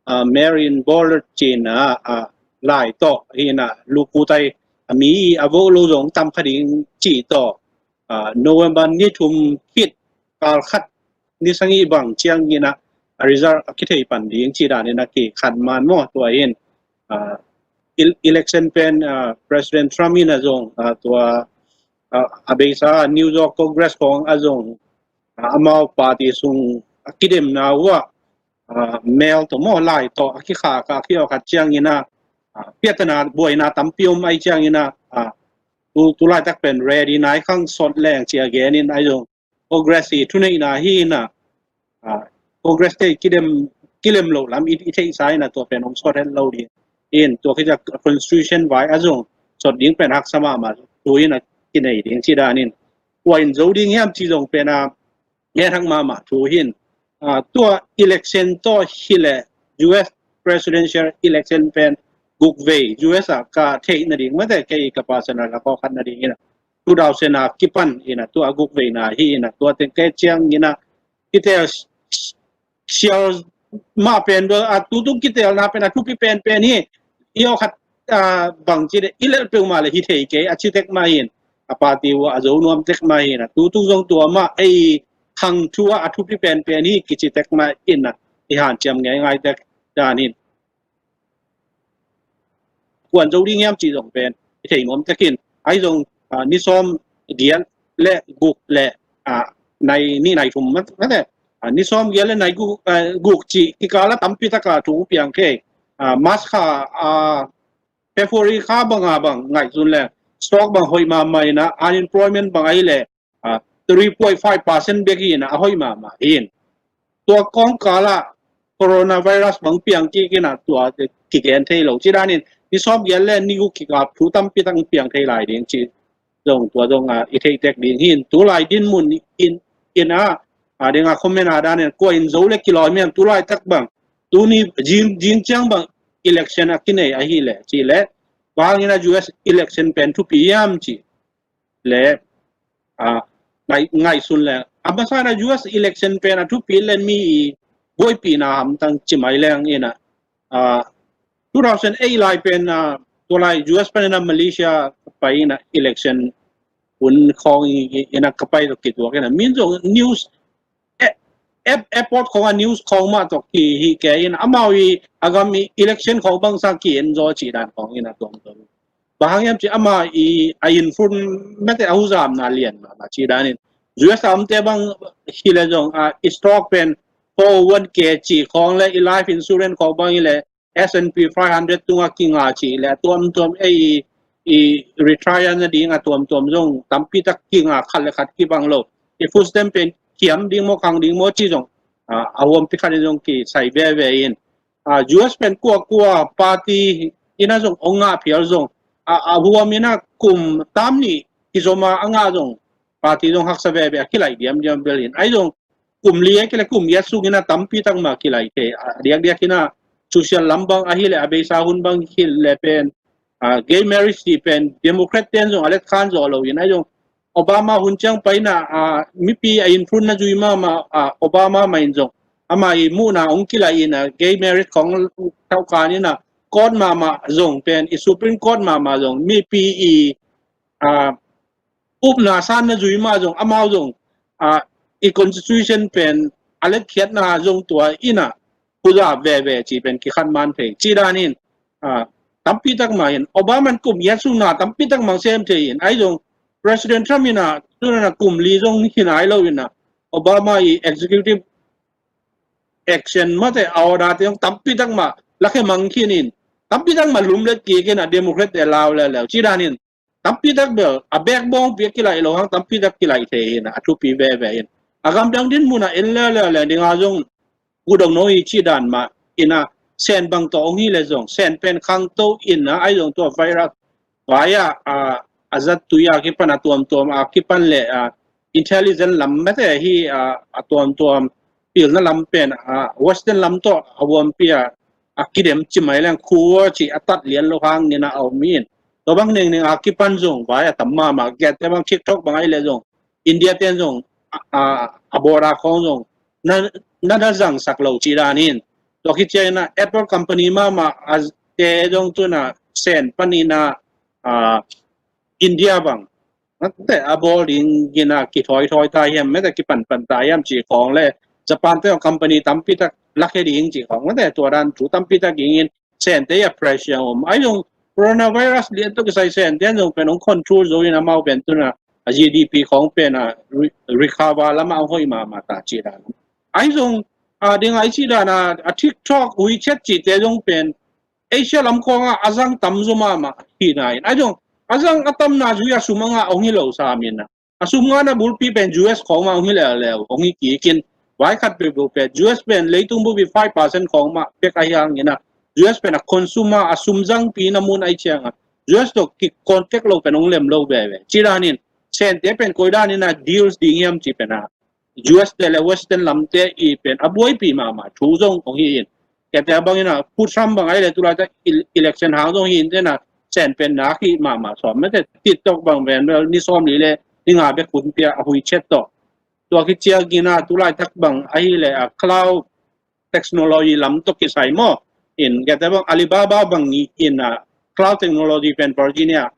ah, Mail-in ballot ci na, ah, lai tawh hi na, lukutai a mi a vote lo zong tam kha ding ci tawh, ah, November ni thum khit kal khat ni sagih bang ciang hi na, a result a kithei pan ding ci dan hi na kikhat man maw tua hin, ah, el-, election pen, ah, President Trump hi na zong, ah, tua, ah, a beisa New York Congress khong a zong, ah, amau party sung a kidemna uh ah, mail tawh maw lai tawh a kikhak a kiawkhat ciang hi na, ah, piatana buaina tampi om ahi ciang hi na, ah, tu, tu laitak pen ready nai khang sawt leng ci a gen in ahi zong Congress i thuneihna hi na, ah, Congress te kilem, kilem lo lam i, i theihsa hi na tua pen hong sawt het lo ding. In tua khit ciang constitution vai a zong sawt ding pen haksa mahmah thu hi na kinei ding ci dan in. Tua in zo ding hiam ci zong pen a, ngen hak mahmah thu hin. Ah, tua election tawh hi le U S presidential election pen guk vei U S a ka theih nading mate kei ka personal a kawkhat nading hi na. Two thousand a kipan hi na tua guk vei na hi na tua teng kei ciang hi na kitel sial mah pen do a tutung kitelna pen a thupi penpen hi. I awkhat, ah, bang ci de i lel peuhmah le hi thei kei a ci tek mah hin a party uh a zo nuam tek mah hin a tutung zong tua mah ei khang thu a a thupi penpen hi kici tek mah in a i hanciam ngeingai tek dan hin. Kuan zo ding hiam ci zong pen i thei nuam tek in ahi zong, ah, ni sawm giat le guk le, ah, nai ni nai thum mate, ah, ni sawm giat le nai guk, ah, guk ci kikal a tampi taka thu piang kei, ah, March kha, ah, February kha banga bang ngaihsun le stock bang hoih mahmah hi na unemployment bang ahi le, ah, three point five percent bek hi na a hoih mahmah hi. Tua kawngkal a coronavirus bang piang kik hi na tua kigen thei lo ci dan in ni sawm giat le ni guk kikal thu tampi tak piang thei lai ding ci zong tua zong, ah, i thei tek ding hin tu lai din mun in, in a, ah, ding a comment a dan in kua in zo le kilawm hiam tu laitak bang tuni jing, jing ciang bang election a kinei ahi le ci le bang in a U S election pen thupi hiam ci le, ah, ngai, ngaihsun le a masa na U S election pen a thupi le mi i buaipihna hamtang ci mai leng in a, ah, two thousand eight lai pen, ah, tua lai U S pen in a Malaysia pai in a election hun khong i, in a ka pai to kituak in a min zong news, eh, ep-, airport khong a news khong mah tawh ki hi kei in amau i a gam i election khong bangsa ki en zaw ci dan khong in a tuang tuang. Bang hang hiam ci ama i a influence mete a huzamna lian mahmah ci dan in U S a omte bang hi le zong a i stock pen four oh one K ci khong le i life insurance khong bang hi le S and P five hundred tunga kinga ci le a tuamtuam ei i, i retire nading a tuamtuam zong tampi tak kinga khat le khat kibang lo. I food stamp pen kiam ding maw khang ding maw ci zong, ah, a huampi khat in zong kisai veve in. Ah, U S pen kuakua party in a zong ong ngah phial zong, ah, a huam in a kum tam nih kizom a a ngah zong party zong haksa veve a kilaih diamdiam bel in. Ahi zong kum li a kile kum giat sung in a tampi tak mah kilaih thei. A diakdiak in a social lam bang ahi le a beisa hun bang hi le pen, ah, gay marriage ti pen Democrat ten zong a let khan zaw lo in ahi zong Obama hun ciang pai in a, ah, mipi a influence na zui mahmah, ah, Obama mah in zong ama i muhna ong kilaih in a gay marriage khong thaukan in a court mahmah zong pen i Supreme Court mahmah zong mipi i, ah, upna san na zui mah zong amau zong, ah, i constitution pen a letkhiatna zong tua in a huza veve ci pen kikhat man thei ci dan in, ah, tampi tak mah in Obama in kum giat sung na tampi tak mah sem thei in ahi zong President Trump in a tun a kum li zong hi nai lo in a Obama i executive action mate a order te zong tampi tak mah lakhe mang khin in tampi tak mah lumlet kik in a Democrat te lau leuleu ci dan in tampi tak bel a backbone pi a kilaih lo hang tampi tak kilaih thei in a thupi veve in a gamdang din mun a en leuleu le ding a zong gudong no i ci dan mah in a sen bang tawh ong hi le zong sen pen khangto in a ahi zong tua virus vai a, a, a zat tui a kipan a tuamtuam a kipan le, a, intelligence lam mate hi, a, a tuamtuam pilna lam pen, a, Western lam tawh a huampi a, a kidem ci mai leng khu ci a tat lian lo hangin a om in. Tua bang nengning a kipan zong vai a tam mahmah, gette bang TikTok bang ai le zong India ten zong a, a, a border khawng zong na, na, na zangsak lo ci danin. Tua khit ciangin a Apple company mahmah a te zong tuna Sen panin a, a, India bang mate a bawl dingin a kithoithoih ta hiam, mate kipanpan ta hiam ci khawng le Japan te company tampi tak lakhia ding ci khawng, mate tua dan thu tampi tak dingin Sente a pressure om. Ai zong coronavirus lian tawh kisai Sente zong pen hong control zo in amau pen tuna a G D P khawng pen a re-, recover lamah hong hoih mahmah ta ci dan. Ai zong a ding ai ci dan a, a TikTok, WeChat cite zong pen Asia lam khawngah a zang tam zaw mahmah hi na in. Ai zong a zang a tamna zui a sum a ngah hong hi lo sam in a, a sum ngahna bulpi pen U S khawng mah hong hi leuleu, hong hi kikin. Vai khat peuhpeuh pen U S pen leitung bupi five percent khawng mah bek ahi hangin a, U S pen a consumer a sum zangpi na mun ai ciang a, U S tawh kicontact lo pen hong lem lo veve. Ci danin Sente pen koi danin a deals ding hiam ci pen a, U S te le Western lamte i pen a buaipi mahmah thu zong hong hi in. Kete bangin a, Pu Trump bang ai le tulai ta el-, election hang zong hi in tena Sen pen nak hi mahmah sawm mete. TikTok bang ven bel ni sawm li le ni nga bek hun pia a hui chet tawh. Tua khit ciangin a tulai tak bang ahi le a cloud technology lam tawh kisai maw. In kete bang Alibaba bang in a cloud technology pen Virginia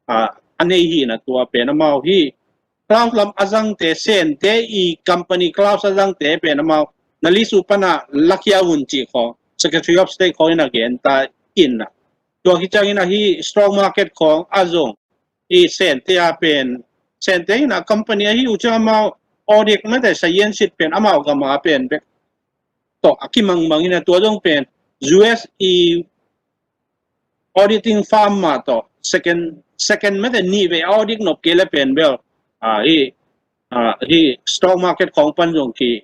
a, a nei hi na tua pen amau hi. Cloud lam a zangte, Sente i company cloud a zangte pen amau na list uh pana lakhia un ci khawng, Secretary of State khawng in a gen ta in a. Tua khit ciangin a hi stock market khawng a zong i Sente a pen, Sente in a company a hi uh ciang amau audit mete sayen sit pen amau gam a pen bek tawh a kimangmang in a tua zong pen U S i auditing firm mah tawh second, second mete nih vei audit nop kei le pen bel a, hi, a, hi stock market khawng pan zong ki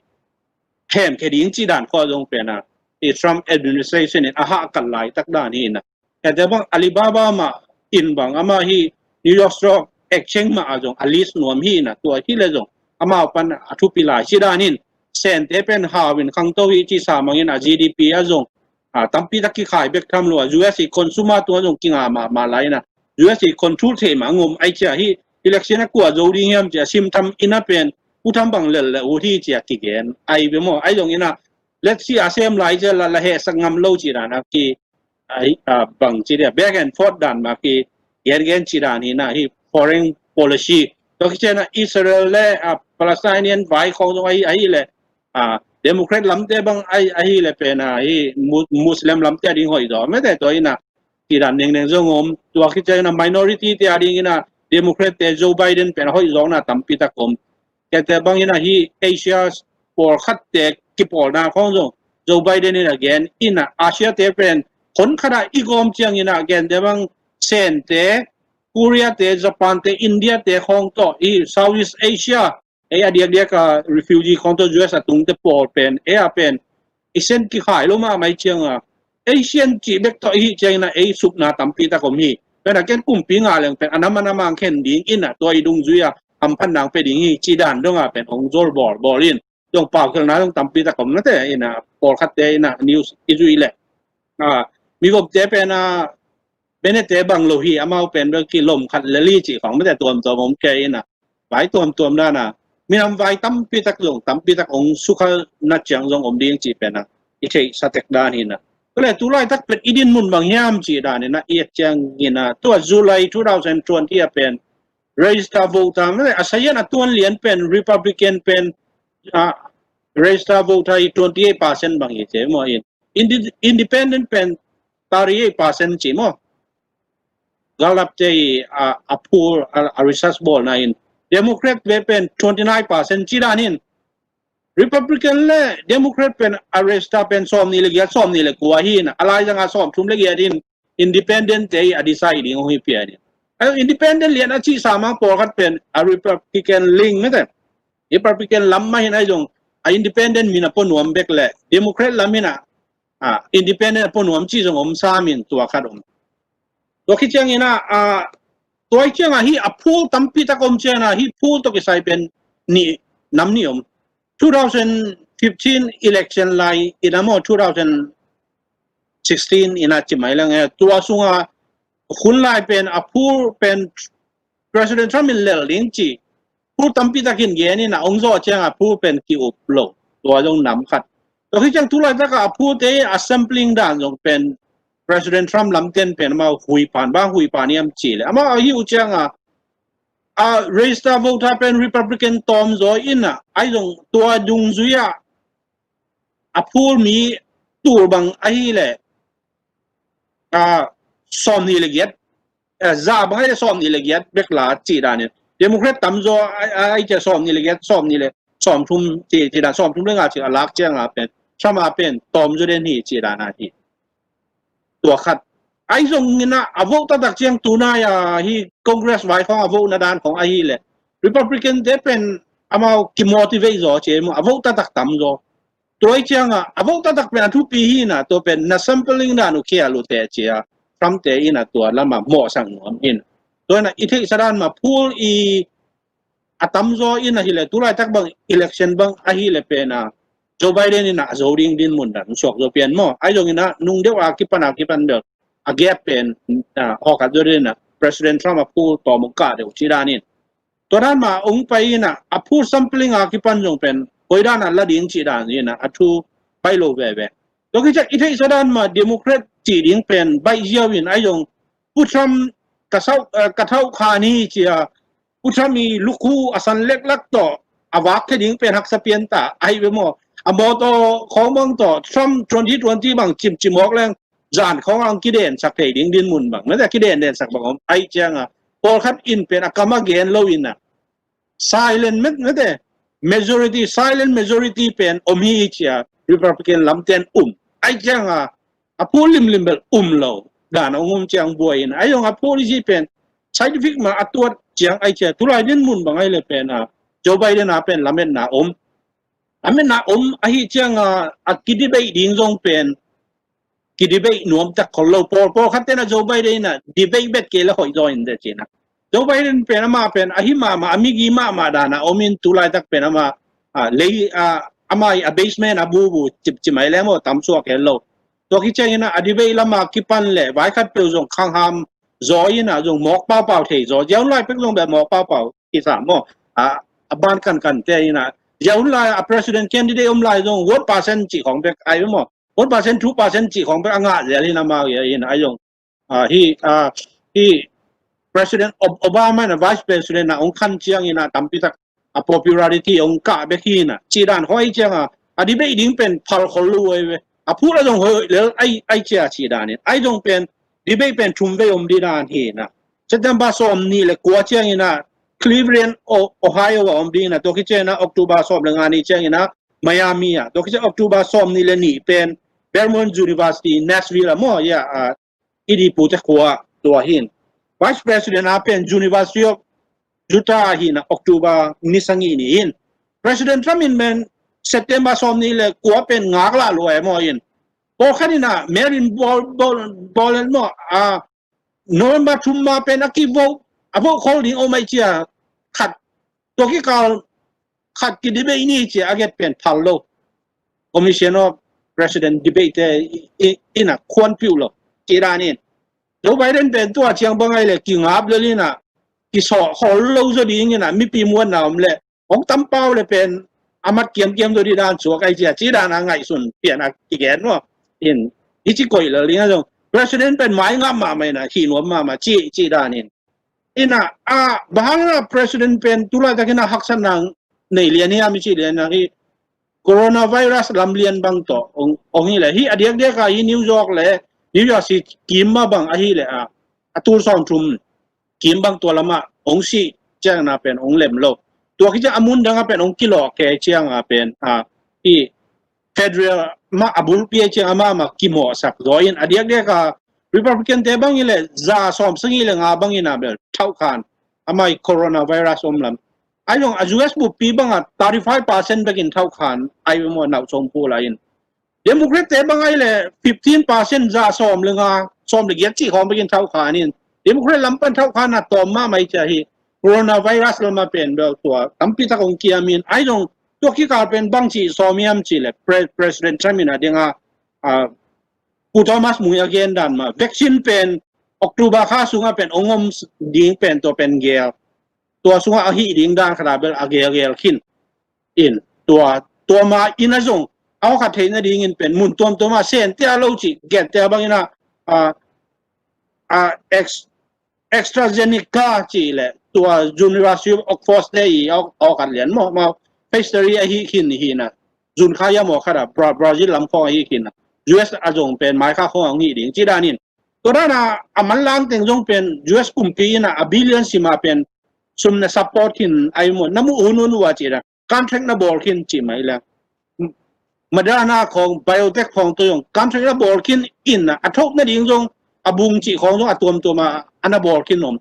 hemkhia ding ci dan khawng zong pen a, hi Trump administration in a hahkat laitak dan hi na. Kete bang Alibaba mah in bang amah hi New York Stock Exchange mah a zong a list nuam hi na, tua hi le zong amau pan a thupi lai ci dan in Sente pen hau in khangto hi ci sa mangin a G D P a zong a, tampi tak kikhai bek tham lo a, U S i consumer tua zong kinga mahmah lai na, U S i control thei mah ngom ai cia hi, election a kua zo ding hiam cia sim tham in a pen, u tham bang lel le u hi cia kigen ai be maw, ai zong in a, let's see a sem lai cia la, la heh sak ngam lo ci dan a ki, ai, a, bang ci dia, back and forth dan ma ki, gen gen ci dan hi na hi, foreign policy. Tua ki cia na Israel le, a, Palestinian vai khawng zong ai, ai le, a, Democrat lamte bang ai, ahi le pen a, hi Mu-, Muslim lamte a ding hoih zaw mete tua in a, ci dan nengneng zong om, tua khit ciang in a minority te a ding in a Democrat te Joe Biden pen a hoih zawkna tampi tak om. Kete bang in a hi Asia pawlkhat te kipawlna khawng zong Joe Biden in a gen in a Asia te pen khon khat a i gawm ciang in a gen te bang Sente, Korea te, Japan te, India te khawng tawh i Southeast Asia ei a diakdiak a refugee khawng tawh U S a tungte pawl pen, ei a pen, i sen kikhai lo mahmah i ciang a, ei sian cih bek tawh i hih ciangin a ei supna tampi tak om hi. Pen a ken kumpi nga leng pen a nam a nam ang khen ding in a tua i dungzui a hamphat nang pe ding hi, ci dan dong a pen hong zol bawlbawl in. Dong paukhelna dong tampi tak om nate in a pawlkhatte in a news i zui leh. A, mi gomte pen a, Bennett te bang lo hi, amau pen bel kilom khat le li cih khawng mete tuamtuam om kei in a. Vai tuamtuam dan a. Minam vai tampi tak zong, tampi tak hong sukhalna ciang zong om ding cih pen a. I theihsa tek dan hi na. Kule tulaitak pen i din mun bang hiam cih dan in a, i et ciangin a. Tua July two thousand twenty a pen. Register voter, mete a sayan a tuan lian pen, Republican pen, a, register voter i twenty eight percent bang hi te maw in. Indi-, independent pen, thirty eight percent ci maw. Gallup te i, a, a poll, a, a research bawlna in. Democrat ve pen twenty nine percent ci dan in. Republican le Democrat pen a register pen sawm nih le giat, sawm nih le kua hi na. A laizang a sawm thum le giat in independent te i a decide ding hong hi pian in. A independent lian a ci sa mang pawlkhat pen a Republican link mete. Republican lam mah hi na zong a independent min a pua nuam bek le Democrat lam hi na a, independent a pua nuam ci zong om sa min tua khat om. Tua khit ciangin a, a, tua hi ciang a hi a poll tampi tak om ciang a hi poll tawh kisai pen nih, nam nih om. Two thousand fifteen election lai in a maw, two thousand sixteen in a ci mai leng e, tua sunga hun lai pen a pool pen President Trump in lel ding ci pool tampi takin gen in a ong zawh cianga pool pen ki-up lo. Tua zong nam khat. Tua hi ciang tulai taka a pool te a sampling dan zong pen President Trump lamten pen amau huipan bang huipan iam ci le amau ahi uh cianga a register voter pen Republican tawm zaw in a, ai zong tua dungzui a a pool mi tul bang ahi le a, sawm nih le giat, a, za bang ahi le sawm nih le giat bek la ci danin Democrat tam zaw a, a, ai cia sawm nih le giat, sawm nih le sawm thum ci, ci dan sawm thum le nga ci a lak cianga pen Trump a pen tawm zaw den hi ci dan a hi. Tua khat. Ai zong in a, a vote taktak ciang tunai a hi Congress vai khong a vote na dan khong ahi le Republican te pen amau ki-motivate zaw ci mu a vote taktak tam zaw. Tua i cianga a vote taktak pen a thupi hi na tua pen na sampling dan uh kia lu te cia Trump te in a tua lama mawhsak nuam in. Tua na i theihsa dan ma pool i a tamzaw in ahi le tulai tak bang election bang ahi le pen a Joe Biden in a zo ding din mun dan suak zo pian maw. Ai zong in a nung deuh a kipan a kipan bel a gap pen a hawkat zo din a President Trump a pool tawm ong kah deuh ci dan in. Tua dan ma ong pai in a a pool sampling a kipan zong pen hoi dan a la ding ci dan in a a thu pai lo veve. Tua kiciak i theihsa dan ma Democrat ci ding pen baih ziau in ai zong Pu Trump ka sau, eh, ka thau kha ni cia Pu Trump i lukhu a san leklak tawh a vak khe ding pen haksa pian ta ahi ve maw. A mawtaw khawng bang tawh Trump twenty twenty bang cimcim awk leng zan khawng ang kiden sak thei ding din mun bang mete kiden den sak bang om ai cianga pawlkhat in pen a kam a gen lo in a silent met mete majority, silent majority pen om hi cia Republican lamten um ai cianga a pool limlim bel um lo dan a ong um ciang buai in ai zong a pool i ci pen scientific ma a tuat ciang ai cia tulai din mun bang ai le pen a Joe Biden a pen lametna om. Lametna om ahi cianga a ki-debate ding zong pen ki-debate nuam tak khol lo pawl pawl khat tena Joe Biden in a debate bet ke la hoih zaw in de cina Joe Biden pen ama pen ahi mama a migi mama dana om in tulai tak pen ama a lei a ama i a basement a bubu cip cimai lemo tam suak hel lo. Tua ki ciang in a debate lama kipan le vai khat peu zong khangham zaw in a zong mawk paupau thei zaw ziau lai pek zong bel mawk paupau kisa maw a a ban kankan te in a ziau lai a president candidate om lai zong one percent ci khong bek ai maw one percent two percent ci khong bek a ngah zel in a ma in a zong a hi a hi President Ob- Obama na vice president na ong khan ciang in a tampi tak a popularity ong kah bek hi na ci dan hoi ciang a a debate ding pen phal khol lu ai ve a phul a zong hoi lel ai ai cia ci dan in ai zong pen debate pen thum vei om di dan hi na September sawm ni le kua ciang in a Cleveland O- Ohio a om di na to ki ciang in a October sawm le nga ni ciang in a Miami a to ki ciang October sawm ni le ni pen Belmont University Nashville a mo ya a idi pute khua tua hin vice president a pen University of Utah a hin a October ni sangi ni hin President Trump in men September sawm ni le kua pen ngak la lua e mo in pawlkhat in a merin bol bol bol mo a November thum ma pen a ki vote a vote khol ding o mai cia khat to ki kal khat ki debate ni cia a get pen phal lo commission of president debate te in a khuan piu lo ci dan in Joe Biden pen tua ciang bang ai le ki ngap le in a ki so khol lo zo ding in a mipi muan na om le ong tam pau le pen amat kiam kiam zo di dan suak ai cia ci dan a ngai sun pian a ki gen mo in hi ci koi le ling a zong president pen mai ngap ma mai na hi nuam ma ma ci ci dan in in a a bahang na president pen tulai takin a haksan nang nei lian hi a mi ci lian na hi coronavirus lam lian bang to ong ong hi le hi a diak diak a hi New York le New York si kim ma bang a hi le a a tul sawm thum kim bang tua lama ong si ciang na pen ong lem lo tua ki ciang a mun dang a pen ong kilo ke ciang a pen a hi federal ma a bulpi a ciang ama ma kimawhsak zaw in a diak diak a Republican te bang i le za sawm sangi le nga bang in a bel thau khan amai coronavirus om lam ai long a U S buppi bang a thirty five percent bek in thau khan ai mo nau sawm pu la in Democrat te bang ai le fifteen percent za sawm le nga sawm le giat ci khawm bek in thau khan in Democrat lam pan thau khan a tawm ma mai cia hi coronavirus lam a pen bel tua tampi tak hong kiam in, ahi zong tua kikal pen bang ci sawm hiam cih leh, Pre-, President Trump in a ding a, ah, Pu Thomas Muang a gen dan mah, vaccine pen October kha sungah pen hong om ding pen tua pen gel, tua sungah a hih ding dan khat a bel a gelgel khin in, tua, tua mah in a zong a hawkhat theih nadingin pen mun tuamtuam ah sem tia lo cih gen tia bangin a, a, a ex-, AstraZeneca cih leh tua University of Oxford te i a hawkhat lian maw, maw, phase three a hih khin hi na, June kha hiam aw khat a Bra-, Brazil lam khawng a hih khin na, U S a zong pen May kha khawng a hong hih ding cih dan in, tua dan a a manlang teng zong pen U S kumpi in a, a billion sim a pen sum na support khin ahi maw, na muh hunhun uh a cih dan, contract na bawl khin cih mah hi leh, Moderna khawng, BioNTech khawng tua zong contract na bawl khin in a, a thok nading zong, a bung cih khawng zong a tuamtuam a, a na bawl khin om.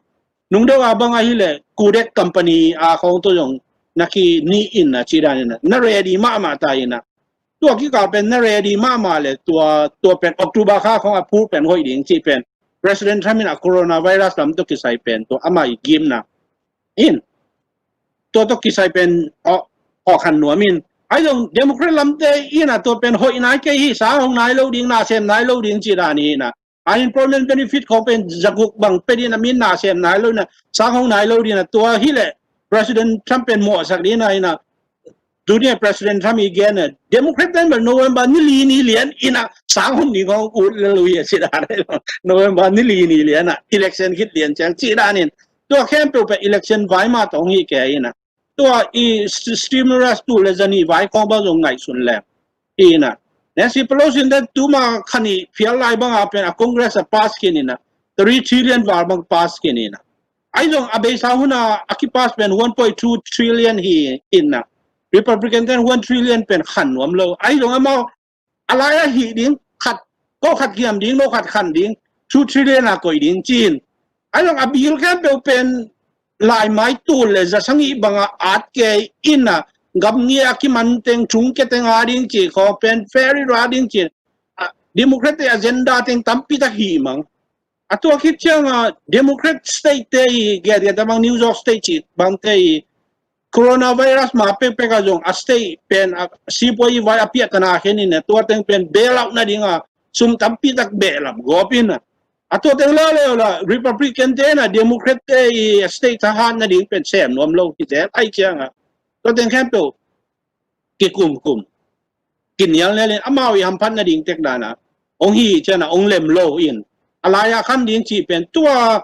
Nung deuh a bang ahih leh, Kodak company a khawng tua zong na ki nih in a, cih dan in a, na ready mahmah ta in a. Tua kikal pen na ready mahmah leh tua, tua pen October kha khawng a phul pen hoih ding cih pen President Trump in a coronavirus lam tawh kisai pen tua amah i gimna in, tua tawh kisai pen aw, aw khan nuam in. Ahi zong Democrat lamte in a tua pen hoih nai kei hi, sang hong nai lo ding, na sem nai lo ding cih dan hi in a. Unemployment benefit khawng pen zaguk bang pe ding a, min na sem nai lo in a, sang hong nai lo ding a, tua hi leh President Trump pen mawhsak ding a in a, tuni a President Trump i gen a, Democrat ten bel November ni li ni lian in a sang hong ni khawng ut le lui a cih dan. November ni li ni lian a election khit lian ciang cih dan in, tua khempeuh pen election vai mah tawh hong hi kei in a. Tua i st-, stimulus tul le zanih vai khawng bang zong ngaihsun leng hi in a. Nancy Pelosi in tuma kha nih phial lai bang a pen a Congress a pass khin in a, three trillion val bang pass khin in a. Ahi zong a beisa hun a a kipass pen one point two trillion hi in a, Republican ten one trillion pen khan nuam lo. Ahi zong amau a lai a hih ding, khat, ko khat kiam ding, no khat khan ding, two trillion a koih ding ci in. Ahi zong a bill khempeuh pen laimai tul le za sagih bang a at kei in a, gamgi a kiman teng, thong kia teng a ding cih khawng pen very ra ding ci in. A, Democrat te agenda teng tampi tak hi mang. A tua khit ciang a Democrat state te i, gen, gen ta bang New York state cih bang te i, coronavirus ma pekpek a zong a state pen a sipuai vai a piak kana khen in a, tua teng pen bailout nading a sum tampi tak behlap gawp in a. A tua teng leuleu la Republican te in a Democrat te i state thahat nading pen sem nuam lo hi zel. Ahi ciang a tua teng khempeuh kikumkum, kinial nial in amau i hamphat nading tek dan a hong hi ciang a hong lem lo in, a lai a khan ding cih pen tua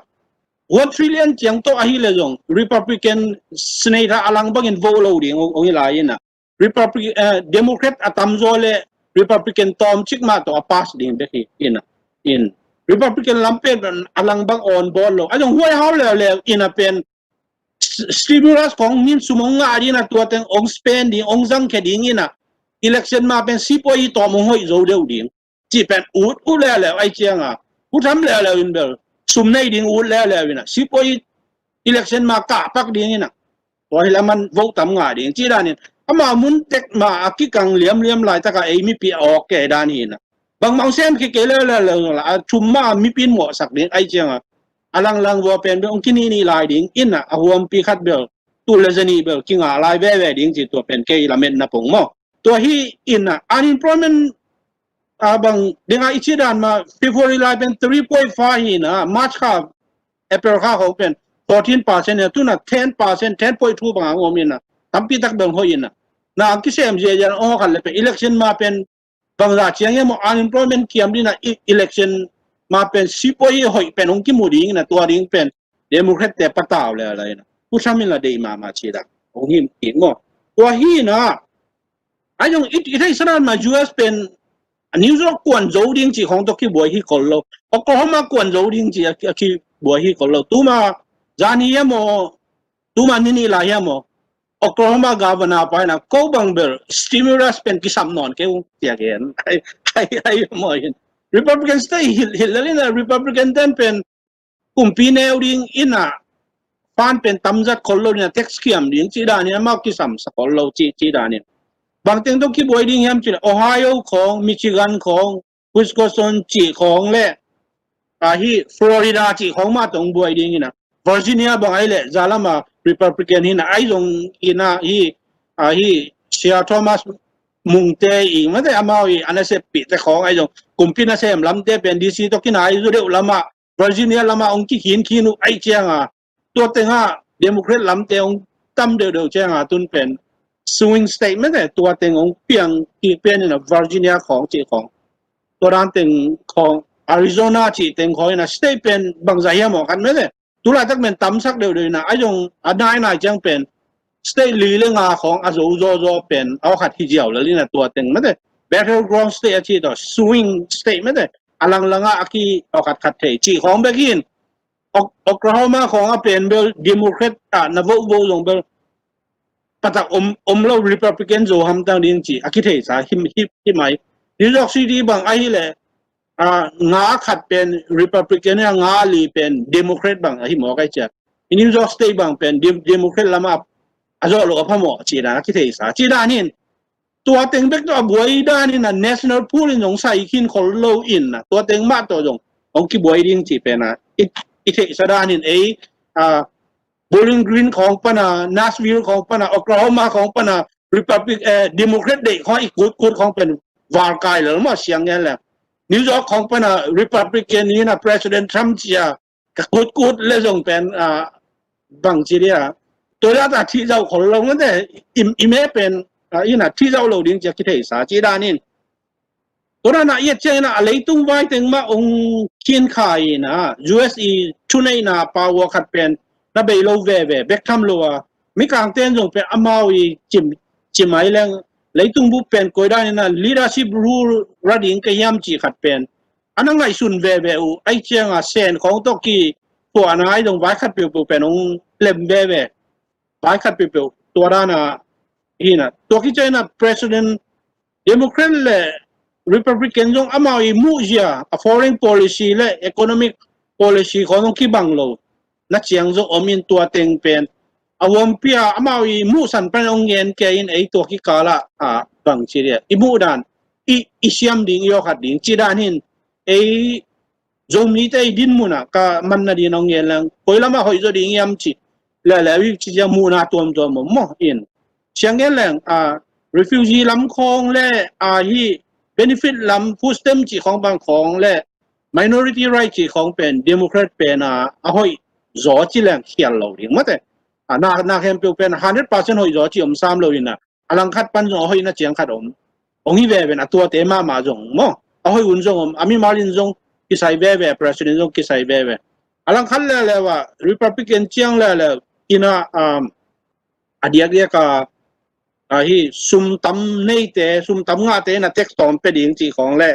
one trillion ciang tawh ahih leh zong Republican senator a lang bangin vote lo ding hong, hong hi lai in a. Republic-, eh, Democrat a tamzaw le Republican tawmcik mah tawh a pass ding bek hi in a. In Republican lam pen a lang bang awn bawl lo. A zong huaihau leuleu in a pen s-, stimulus khawng min sum hong ngah ding a, tua teng hong spend ding, hong zangkhia ding in a, election ma pen sipuai tawm hong hoih zo deuh ding cih pen ut, ut leuleu ahi ciang a, ut tham leuleu in bel, sum nei ding ut leuleu in a, sipuai election ma kahpak ding in a, tua hi laman vote tam ngah ding cih dan in, ama mun tek ma a kikang liamliam laitak a ei mipi a awk kei dan hi in a. Bangmah hong sem khia kei leuleu la, a thum ma a mipi in mawhsak ding ahi ciang a, a langlang vua pen bel hong kinihnih lai ding in a, a huampi khat bel, tul le zanih bel kingah lai veve ding cih tua pen kei lametna pong maw. Tua hi in a, unemployment a bang ding a i cih dan ma February lai pen three point five hi in a, March kha, April kha khawng pen fourteen percent hi a, tu in a ten percent, ten point two bang a hong om in a, tampi tak bel hoih in a. Na a kisem ziahziah hong hawkhat leh pen election ma pen bangzah ciang hiam aw, unemployment kiam ding a, i-, election ma pen sipuai hoih pen hong kimu ding in a, tua ding pen Democrat te patau leuleu in a. Pu Trump in la deih mahmah ci dan hong hi kik maw. Tua hi in a, ahi zong i, i theihsa dan ma U S pen a New York kuan zo ding cih khawng tawh kibuai hi kol lo. Oklahoma kuan zo ding cih a ki, a kibuai hi kol lo. Tuma zan hi hiam aw, tuma ni nih lai hiam aw, Oklahoma governor pa in a, ko bang bel stimulus pen kisam nawn kei ung ci a gen. Ai, ai, ai, maw in. Republicans te hilh, hilh lel in a, Republican ten pen kumpi neu ding in a, fund pen tamzat khol lo in a, tax kiam ding cih dan in a, amau kisam sa khol lo cih, cih dan in. Bang teng tawh kibuai ding hiam cih leh, Ohio khawng, Michigan khawng, Wisconsin cih khawng le, a hi Florida cih khawng mah tawh hong buai ding in a. Virginia bang ahi leh za lama Republican hi na, ahi zong ina hi, a hi Sir Thomas Mungte i mate amau i a naseppihte khawng ahi zong kumpi nasem lamte pen D C tawh kinai zu deuh lama Virginia lama hong kikhin khin uh ahi cianga tua tenga Democrat lamte hong tam deuhdeuh cianga tun pen swing state mate tua teng hong piang kik pen ina Virginia khawng cih khawng tua dan teng khawng Arizona cih teng khawng ina state pen bangza hiam aw khat mate tulaitak men tamsak deuhdeuh ina ahi zong a nainai ciang pen state li le nga khawng a zo zawzaw pen a khat hi ziau lel ina tua teng mate battleground state a cih tawh swing state mate a langlanga a ki a khat khat thei cih khawng bek in Ok- Oklahoma khawng a pen bel Democrat a na vote vote zong bel patak om, om lo Republican zo hamtang ding ci a kitheisa him him himai New York City bang ahi le a nga khat pen Republican a nga li pen Democrat bang ahi mawk ai cia i New York State bang pen Dem- Democrat lama a zawh lo a phamawh ci dan a kitheisa ci dan hin tua teng bek tawh a buai dan in a national pool in zong sai khin khol lo in a tua teng mah tawh zong hong kibuai ding ci pen a i, i theihsa dan in ei a Bowling Green khawng pana Nashville khawng pana Oklahoma khawng pana Republic eh, Democrat deih khawng i kut kut khawng pen valkai lel maw siang ngen le New York khawng pana Republican in a President Trump cia ka kut kut le zong pen a bang ci dia tua zata thih zauh khol lo mate i me pen a ina thih zauh lo ding cia kitheisa ci dan in tua dana i et ciang ina a leitung vai teng mah ong khin kha ina U S i thuneihna power khat pen na bei lo veve bek tham lo a mikang ten zong pen amau i cim cimai leng leitung bup pen koi dan ina leadership rule ra ding ka hiam ci khat pen a na ngaihsun veve uh ahi cianga sen khawng tawh ki tuahna ahi zong vai khat peuhpeuh pen hong lem veve vai khat peuhpeuh tua dana hina tua kicaina President Democrat le Republican zong amau i muhzia a foreign policy le economic policy khawng zong kibang lo na ciang zong om in tua teng pen a huampia amau i muhsan pan hong ngen kei in ei tua kikala a bang ci dia i muh dan i, i siam ding i awkhat ding ci dan hin ei Zomite i din munah ka manna din hong ngen lang koi lamah hoih zaw ding iam ci le le wi ci ciang muhna tuamtuam om maw in siang ngen lang a refugee lam khawng le a hi benefit lam food stamp ci khawng bang khawng le minority right ci khawng pen Democrat pen a a hoih zaw ci leng khial lo ding mate a na na khempeuh pen hundred percent hoih zaw ci om sam lo in a a langkhat pan zong a hoihna ciang khat om ong hi veve in a tuate mahmah zong maw a hoih un zong om a mimal in zong kisai veve president zong kisai veve a langkhat leleu ah Republican ciang leleu ina um, a diakdiak a a hi sum tam neite sum tam ngahte in a tax tawm pe ding ci khawng le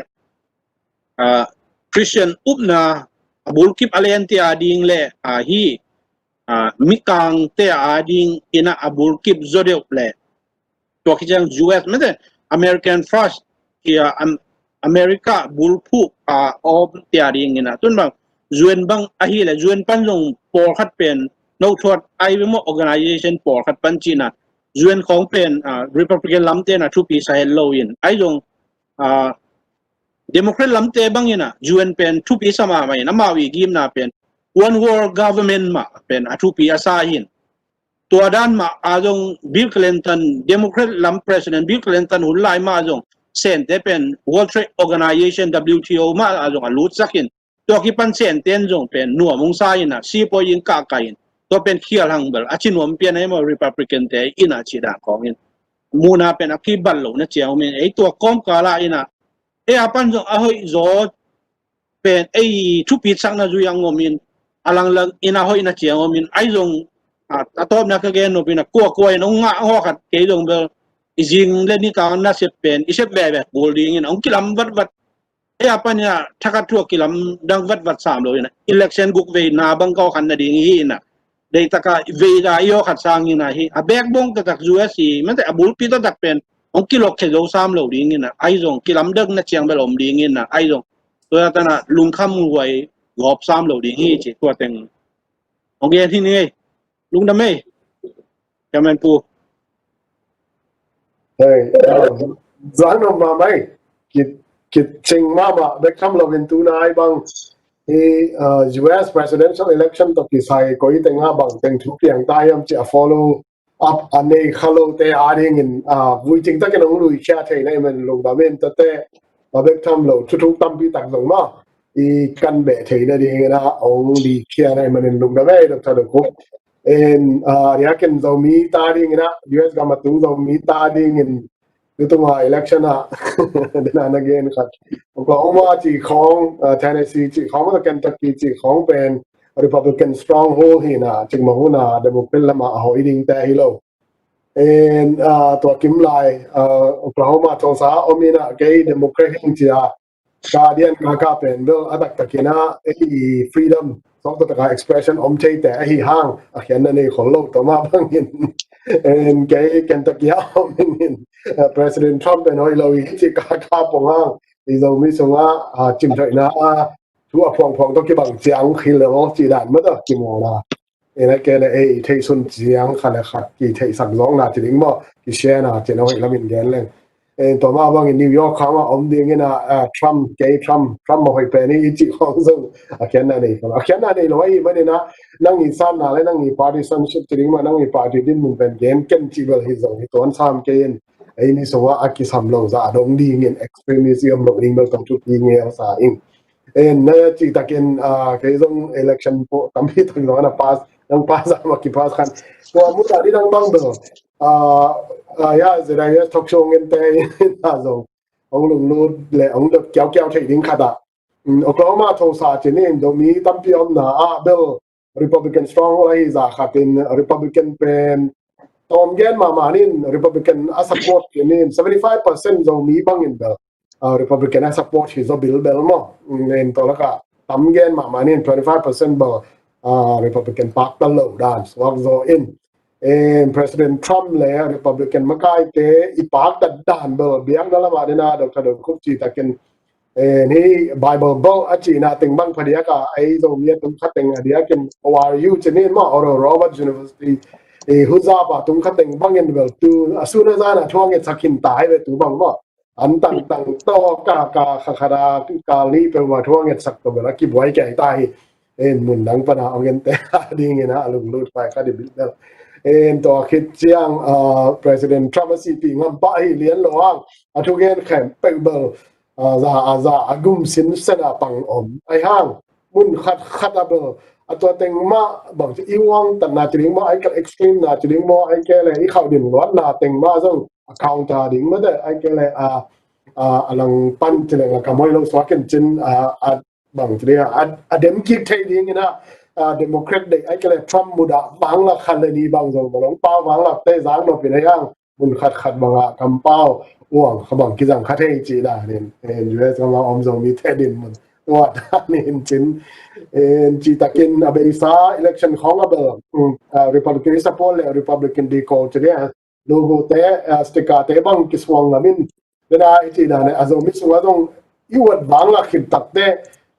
a Christian upna a bulkip a lente a ding le a hi a mikangte a ding ina a bulkip zaw deuh le tua khiciang U S mete American First kia America bulphuh a om tia ding ina tun bang U N bang ahi le U N pan zong pawlkhat pen no thuat ai bemo organization pawlkhat pan cina U N khawng pen Republican lamte na thupi sa het lo in ai zong Democrat lamte bangin a U N pen thupi sa mahmah in amau i gimna pen one world government mah pen a thupi a sa hin tua dan mah a zong Bill Clinton Democrat lam President Bill Clinton hun lai mah a zong sente pen World Trade Organization W T O mah a zong a lutsak in tua kipan sente in zong pen nuam hong sa in a sipawi in kahkah in tua pen khial hang bel a ci nuam pian a hi maw Republican te in a ci dan khawng in muhna pen a kibat lo na ciang um in ei tua kawmkal ah in a ei a pan zong a hoih zaw pen ei thupitsakna zui a ngom in a langlang in a hoihna ciang om in ai zong a tawpna ka gen nop in a kuakua in hong ngah hawkhat kei zong bel i zing le nitang nasep pen i sep veve kul ding in hong kilam vatvat ei a pan in a thakat thuak kilam dang vatvat sam lo in a election guk vei na bang kau khan na ding hi in a deitaka veida i awkhat sangin a hi a backbone taktak U S i mate a bulpi taktak pen hong kilok khe zo sam lo dingin a ai zong kilamdakna ciang bel om dingin a ai zong tua tana lungkham huai gawp sam lo ding hi ci tua teng hong gen hi ni ei lungdam ei kamen pu Zang nop mahmah ei kicing mahmah bek tham lovin tuna ai bang Hi, uh, U S presidential election tawh kisai koi teng ah bang teng thu piang ta hiam ci a follow up a nei kha lote a dingin, uh, vui cing takin hong luikhia theihna i man lungdam in tate, a bek tham lo thuthuk tampi tak zong maw i kan beh theihna dingin a hong likhia na i manin lungdam ei Doctor Dawkhup. In, uh, riakin Zomi ta dingin a U S gam a tung Zomi ta dingin tutunga election ah dena na gen khat Oklahoma ci khawng, uh, Tennessee ci khawng, Kentucky ci khawng pen Republican stronghold hi na, cikmah hun a Democrat lamah a hoih dingte hi lo. In, uh, tua kim lai, uh, Oklahoma Tulsa om in a kei Democrat hing cia ka dian ka ka pen bel a taktakin a ei freedom sawk taktak a expression om theite ahi hang a khiatna nei khol lo tua mah bangin. In kei Kentucky a om in, uh, President Trump pen hoih lo hi ci ka ka pong hang i Zomi sungah, uh, cimthoihna a thu a phuangphuang tawh kibang ciang khil lo ci dan mah tawh kimawlna. In a kei le ei theihsun ciang khat le khat kitheihsak zawkna ci ding maw, kishare na ci na hoih lamin gen leng. In tua mah bangin New York khawng a om dingin a, uh, Trump, kei Trump, Trump mah hoih pen hi i cih khawng zong a khiatna nei kha. A khiatna nei lo ahi manin a nang i sanna le nang i partisanship ci ding maw, nang i party dinmun pen gen ken ci bel hi zong hi tuan sam kei in. Ei ni sungah a kisam lo zah dong dingin extremist i om lo ding bel tawh thupi ngelsa ing. In na cih takin, uh, kei zong election po tampi tak zong na pass, nang pass a ma kipass khan. Tua mu ta di dang bang bel, uh, uh, ya Z I U S talk show ngen te in na zong hong lunglut le hong dot kiaukiau thei ding khat ah. Mm, Oklahoma Tulsa cin in Zomi tampi omna ah bel Republican stronghold ahi zah khat in Republican pen tawm gen mahmah in Republican a support in seventy five percent Zomi bangin bel, uh, Republican a support hi zaw bilbel maw. Nen tawh laka tam gen mahmah in twenty five percent bel, uh, Republican pakta lo dan suak zaw in. In President Trump le Republican makaite i pakta dan bel biakna lamah dena Doctor Dawkhup ci takin, eh, ni Bible Belt a cihna teng bang phadiak a, ei Zomi a tung kha teng a diakin O R U cinin maw, Oral Roberts University, eh, huzap a tung kha teng bangin bel tu a sun a zan a thuang et sak hin ta hi ve tu bang maw. An tangtang tawh ka ka kha kha da ka li pe ma thuang et sak to bel a kibuai kai ta hi. En mun dang pana ong en te dingin a lunglut pai kha di bil bel. En to khit ciang, ah, President Trump a sihpih ngam pah hi lian lo ang. A thugen khempeuh bel, ah, za a za a gum sinsen a pang om. Ai hang mun khat khat a bel a tua teng mah bang ci i uang tatna ci ding maw, ai kal extreme na ci ding maw, ai kei le i khauh din luatna teng mah zong a counter ding mah de, ai kei le a, a, a lang pan ci leng a kam hoih lo suak in cin, a, a bang ci ding a, a, a dem kik thei ding in a, a, Democrat deih ai kei le Trump mudah vanglak khat le nih bang zong bang long pau vanglak te zang nop in a yang mun khat khat bang a kampau uang kha bang kizang kha thei ci dan in, en U S gam a om Zomi te din mun tua dan in cin, en ci takin a beisa election khawng a bel, um, a Republican i support le Republican decor ci ding a logo te, a sticker te bang kisuang ngam in. Bena i ci dan a Zomi sung a zong i uat vanglak khit tak te,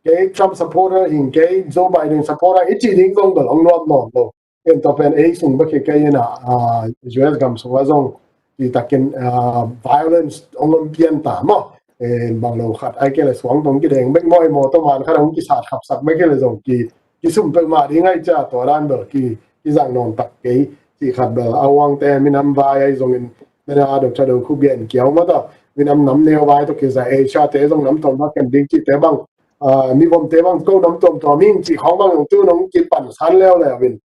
kei Trump supporter hing, kei Joe Biden supporter i ci ding zong bel ong nuam nuam lo. En to pen ei sung bek hi kei in a, a, U S gam sung a zong i takin, a, violence ong om pian ta maw. En bang lo khat ai kei le suang tong kideng bek maw, i maw to man khat ong kisat khapsak bek hi le zong ki, kisum peuhmah ding ai cia tua dan bel ki, kizang nawn tak kei. Ci khat bel a uang te minam vai ai zong in bena Doctor Dawkhup gen kiau mah ta. Minam nam neu vai to kiza Asia te zong nam tom va ken ding ci te bang, a, mi vom te bang ko nam tom tom ing ci khawng bang zong tu nong kipan san leu leu in.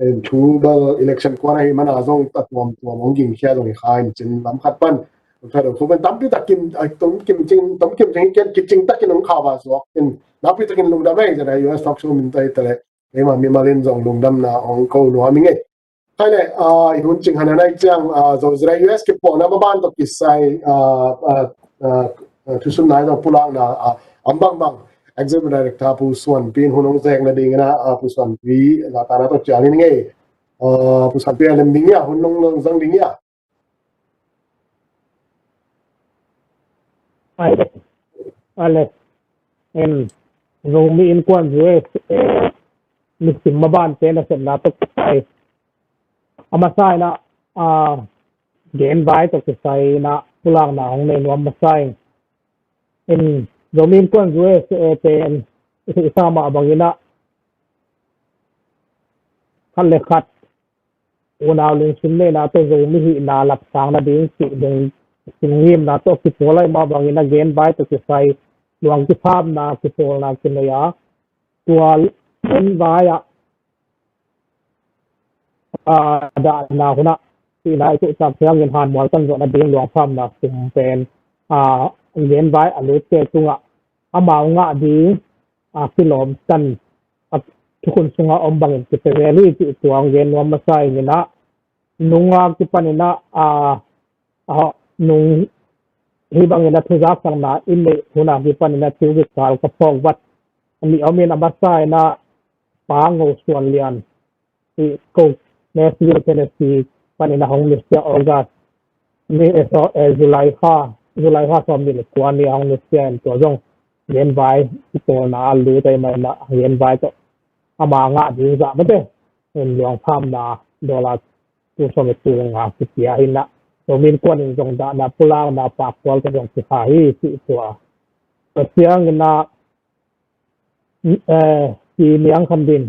En thu bel election kuan ahi mana zong ta tuam tuam ong ging khia zong i kha in cin lam khat pan. Doctor Dawkhup pen tampi takin, a, tom kim cing, tom kim cing ken kicing takin ong kha va suak in. Nakpi takin lungdam ei, zan a U S talk show min tai tale. Ei ma mi malin zong lungdamna ong ko nuam ing ei. Khai le, a, i hun cing han a nai ciang, a, zo zira U S kipuakna maban to kisai, a, a, a, a, thusun nai to pulakna, a, am bang bang. Executive Director Pu Suan Pi in hun ong zek na ding na, a, Pu Suan Pi, la ta na to cial in ngei. A, Pu Suan Pi a lem ding ya, hun ong zang ding ya. Ai, ale, en, Zomi Innkuan U S, eh, nisim maban te nasepna tawh kisai. A masa in a, a, gen vai tawh kisai in a, pulakna hong nei nuam masa in. En, Zomi Innkuan U S, eh, te, en, i theihsa mah bangin ah khat le khat unau lungsim neihna tawh Zomi hihna lapsang nading cih lungsim ngimna tawh kipawl ahih mah bangin ah genvai tawh kisai luang kiphamna kipawlna kinei a, tua genvai ah a dahna hunah sihna i tuh tak ciangin hanmual kan zawh nading luangphamna sum pen a genvai a lutte tungah amau ngah ding a kilawmsan a thukhun sungah om bangin kipia zel hi cih tua hong gen nuam masa ing in ah, nunga kipanin ah a a nung hih bangin a thuzaksakna i neih hun a kipanin a thu kikal ka phawk vat a nih om in, a masa in ah Pa Ngo Suan Lian i ko Nashville, Tennessee panin a hong misia August ni e so e July kha, July kha sawm nih le kua ni a hong misia in tua zong genvai kipawlna a lut ahih manin ah genvai tawh ama ngah ding zah mate in luangphamna dollar tul sawm le tul nga kipia hi in ah, Zomi Innkuan in zong dahna pulakna pakkual tawh zong kikha hi cih tua. Tua ciangin ah eh, Pi Niang Khan Din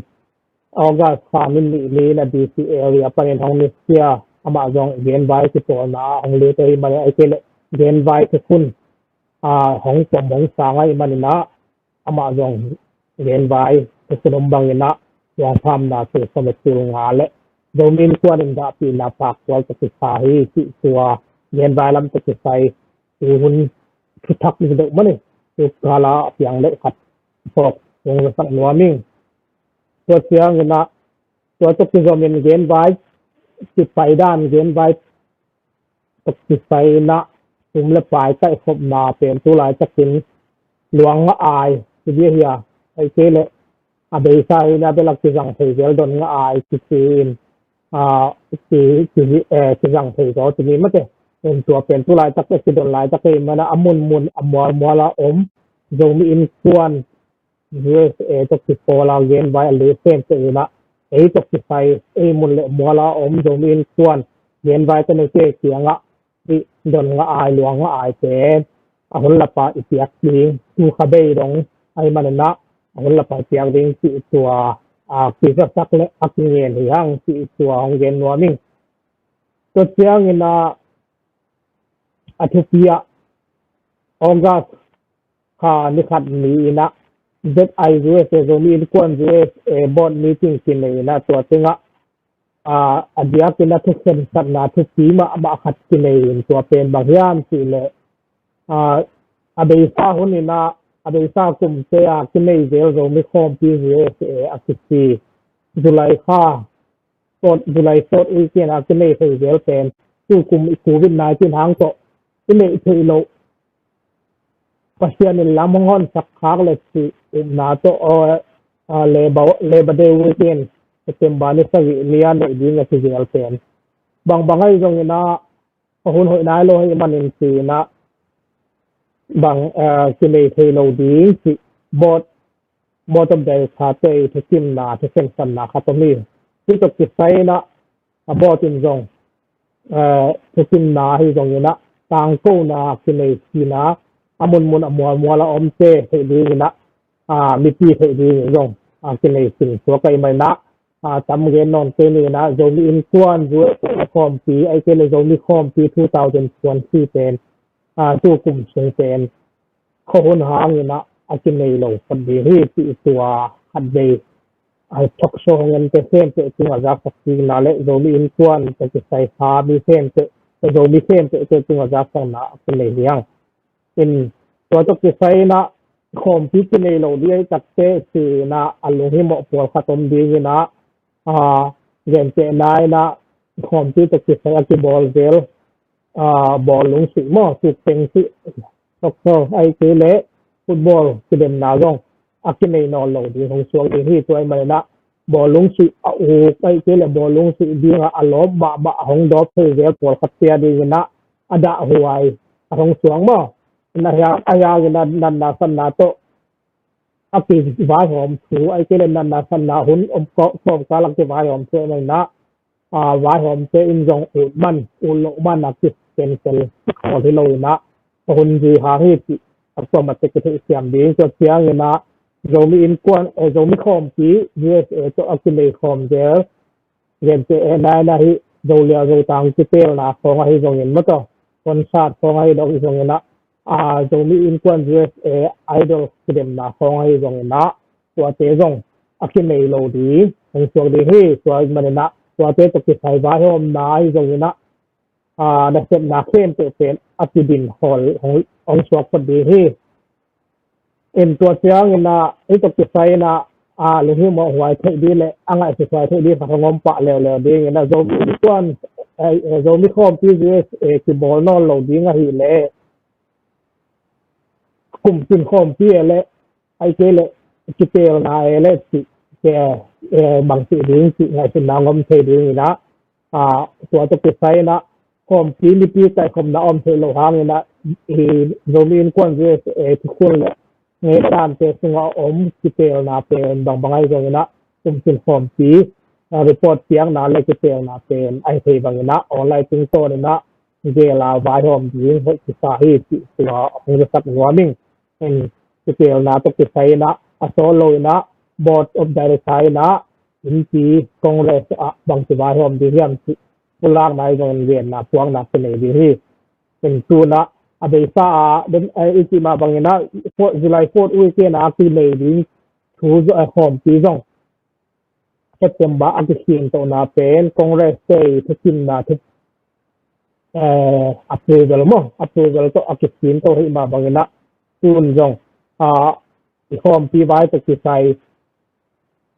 August kha ni nih ni in a D C area panin hong misia, amah zong genvai kipawlna ah hong lut ahih manin ahih kei leh genvai thukhun a hong pom hong sang ahih manin ah amah zong genvai thukhun om bangin ah luangphamna tul sawm le tul nga le Zomi Innkuan in dahpihna pakkual tawh kikha hi cih tua genvai lam tawh kisai tu hun thuthak deuh mah ni, tu kala a piang deuh khat phawk hong zasak nuam ing. Tua ciangin ah tua tawh kizomin genvai kipai dan, genvai tawh kisai in ah sum le pai kaihkhopna pen tu laitakin luang a ai kibia hi a, ahih kei leh a beisa hi in ah bel a kizang thei zel don nga ai kici in a ki- ki- eh, kizang thei zaw timi mate. In tua pen tu laitak a kidon laitak ahih manin ah a munmun a mualmual a om Zomi Innkuan U S A tawh kipawl a genvai a lut khempeuh in ah ei tawh kisai ei mun le mual a om Zomi Innkuan genvai tawh nute kiangah i don nga ai luang nga ai pen a hun lapa i piak ding tu kha bei dong ahih manin ah a hun lapa i piak ding cih tua a kizasak le a kingen hi hang cih tua hong gen nuam ing. Tua ciangin ah a thupi ah August kha ni khat ni in ah Z I U S A, Zomi Innkuan U S A board meeting kinei in ah tua tengah a diakin a thukhensatna thupi mahmah khat kinei in tua pen bang hiam cih leh a beisa hun in ah a beisa kumte a kinei zel Zomi Khawmpi U S A a kici July kha sawt, July sawt weekend a kinei thei zel pen tu kum i Covid nineteen hang tawh i neih theih loh Pasian in lam hong honsak khak le cih upna tawh Labor Day weekend September ni sagih ni a neih ding a kizel pen bangbang ahi zongin ah a hun hoih nai lo ahih manin ci in ah bang kinei thei lo ding cih board board of director te i thukimna thukhensatna khat om hi. Hih tawh kisai in ah a board in zong thukimna ahi zongin ah tangkona kinei sin a a munmun a mualmual a omte theih dingin ah mipi theih dingin zong kinei sin suak ahih manin ah tam gen nawn kei ni in ah Zomi Innkuan U S A Khawmpi ahih kei leh Zomi Khawmpi two thousand twenty pen tu kum sung pen khuahun hangin ah a kinei lo phot ding hi cih tua khatvei a talk show hong ente khempeuh tungah zaksak dingna le Zomi Innkuan tawh kisai kha mi khempeuh, Zomi khempeuh te tungah zaksakna a kinei hi hang. In tua tawh kisai in ah khawmpi kinei lo ding ahih takteh ci in ah a lunghimawh pawlkhat om dingin ah gentehna in ah khawmpi tawh kisai a kibawl zel bawlung sih maw, sih teng sih, soccer ahih kei leh football kidemna zong a kinei nawn lo ding hong suak ding hi. Tua ahih manin ah bawlung sih a uk ahih kei leh bawlung sih dingah a lawp mahmah a hong dawp thei zel pawlkhatte a dingin ah a dahhuai a hong suak maw. A hiang in ah natna satna tawh a kivaihawm thu ahih kei leh natna satna hun om kawmkal a kivaihawm thu ahih manin ah vaihawmte in zong ut man ut loh man a kicancel khawl hi lo in ah a hun zui hang hi cih a kuamah te kitheihsiam ding. Tua ciangin ah Zomi Innkuan, eh, Zomi Khawmpi U S A tawh a kinei khawm zel, gente eh, naina hi, Zoliau Zotang kitelna khawng ahi zongin maw tawh, concert khawng ahi dong hi zongin ah, a, Zomi Innkuan U S A Idol kidemna khawng ahi zongin ah, tuate zong a kinei lo ding hong suak ding hi. Tua manin ah tuate tawh kisai vaihawmna ahi zongin ah, a, nasepna khempeuh pen a kidin hawl hong, hong suak phot ding hi. In tua ciangin ah, hih tawh kisai in ah, a, lunghimawh huai theih ding le a ngaihsut huai theih ding khat hong om pah leuleu dingin ah, Zomi Innkuan, eh, eh, Zomi Khawmpi U S A kibawl nawn lo ding ahih leh, kumcin khawmpi e le, ahih kei leh kitelna e le cih, eh, eh, bangci ding cih ngaihsutna hong om thei dingin ah, a, tua tawh kisai in ah, khawmpi mipi kaihkhopna om thei lo hangin ah, i Zomi Innkuan U S A thukhun le ngeitante sungah a om kitelna pen bangbang ahi zongin ah, kumcin khawmpi, a, report piakna le kitelna pen ahi thei bangin ah, online tungtawnin ah, gel a vaihawm ding hoih kisa hi cih tua hong zasak nuam ing. In kitelna tawh kisai in ah, a sawt lo in ah, Board of Director in ah, innpi Congress ah bangci vaihawm ding hiam cih pulakna ahi zongin genna puakna kinei ding hi. In tu in ah, a beisa ah, den, eh, i cih mah bangin ah, four, July fourth weekend ah kinei ding thu zo, eh, khawmpi zong September a kikhintohna pen Congress te i thukinna thu, eh, approval maw, approval tawh a kikhinto hi mah bangin ah, tun zong, ah, i khawmpi vai tawh kisai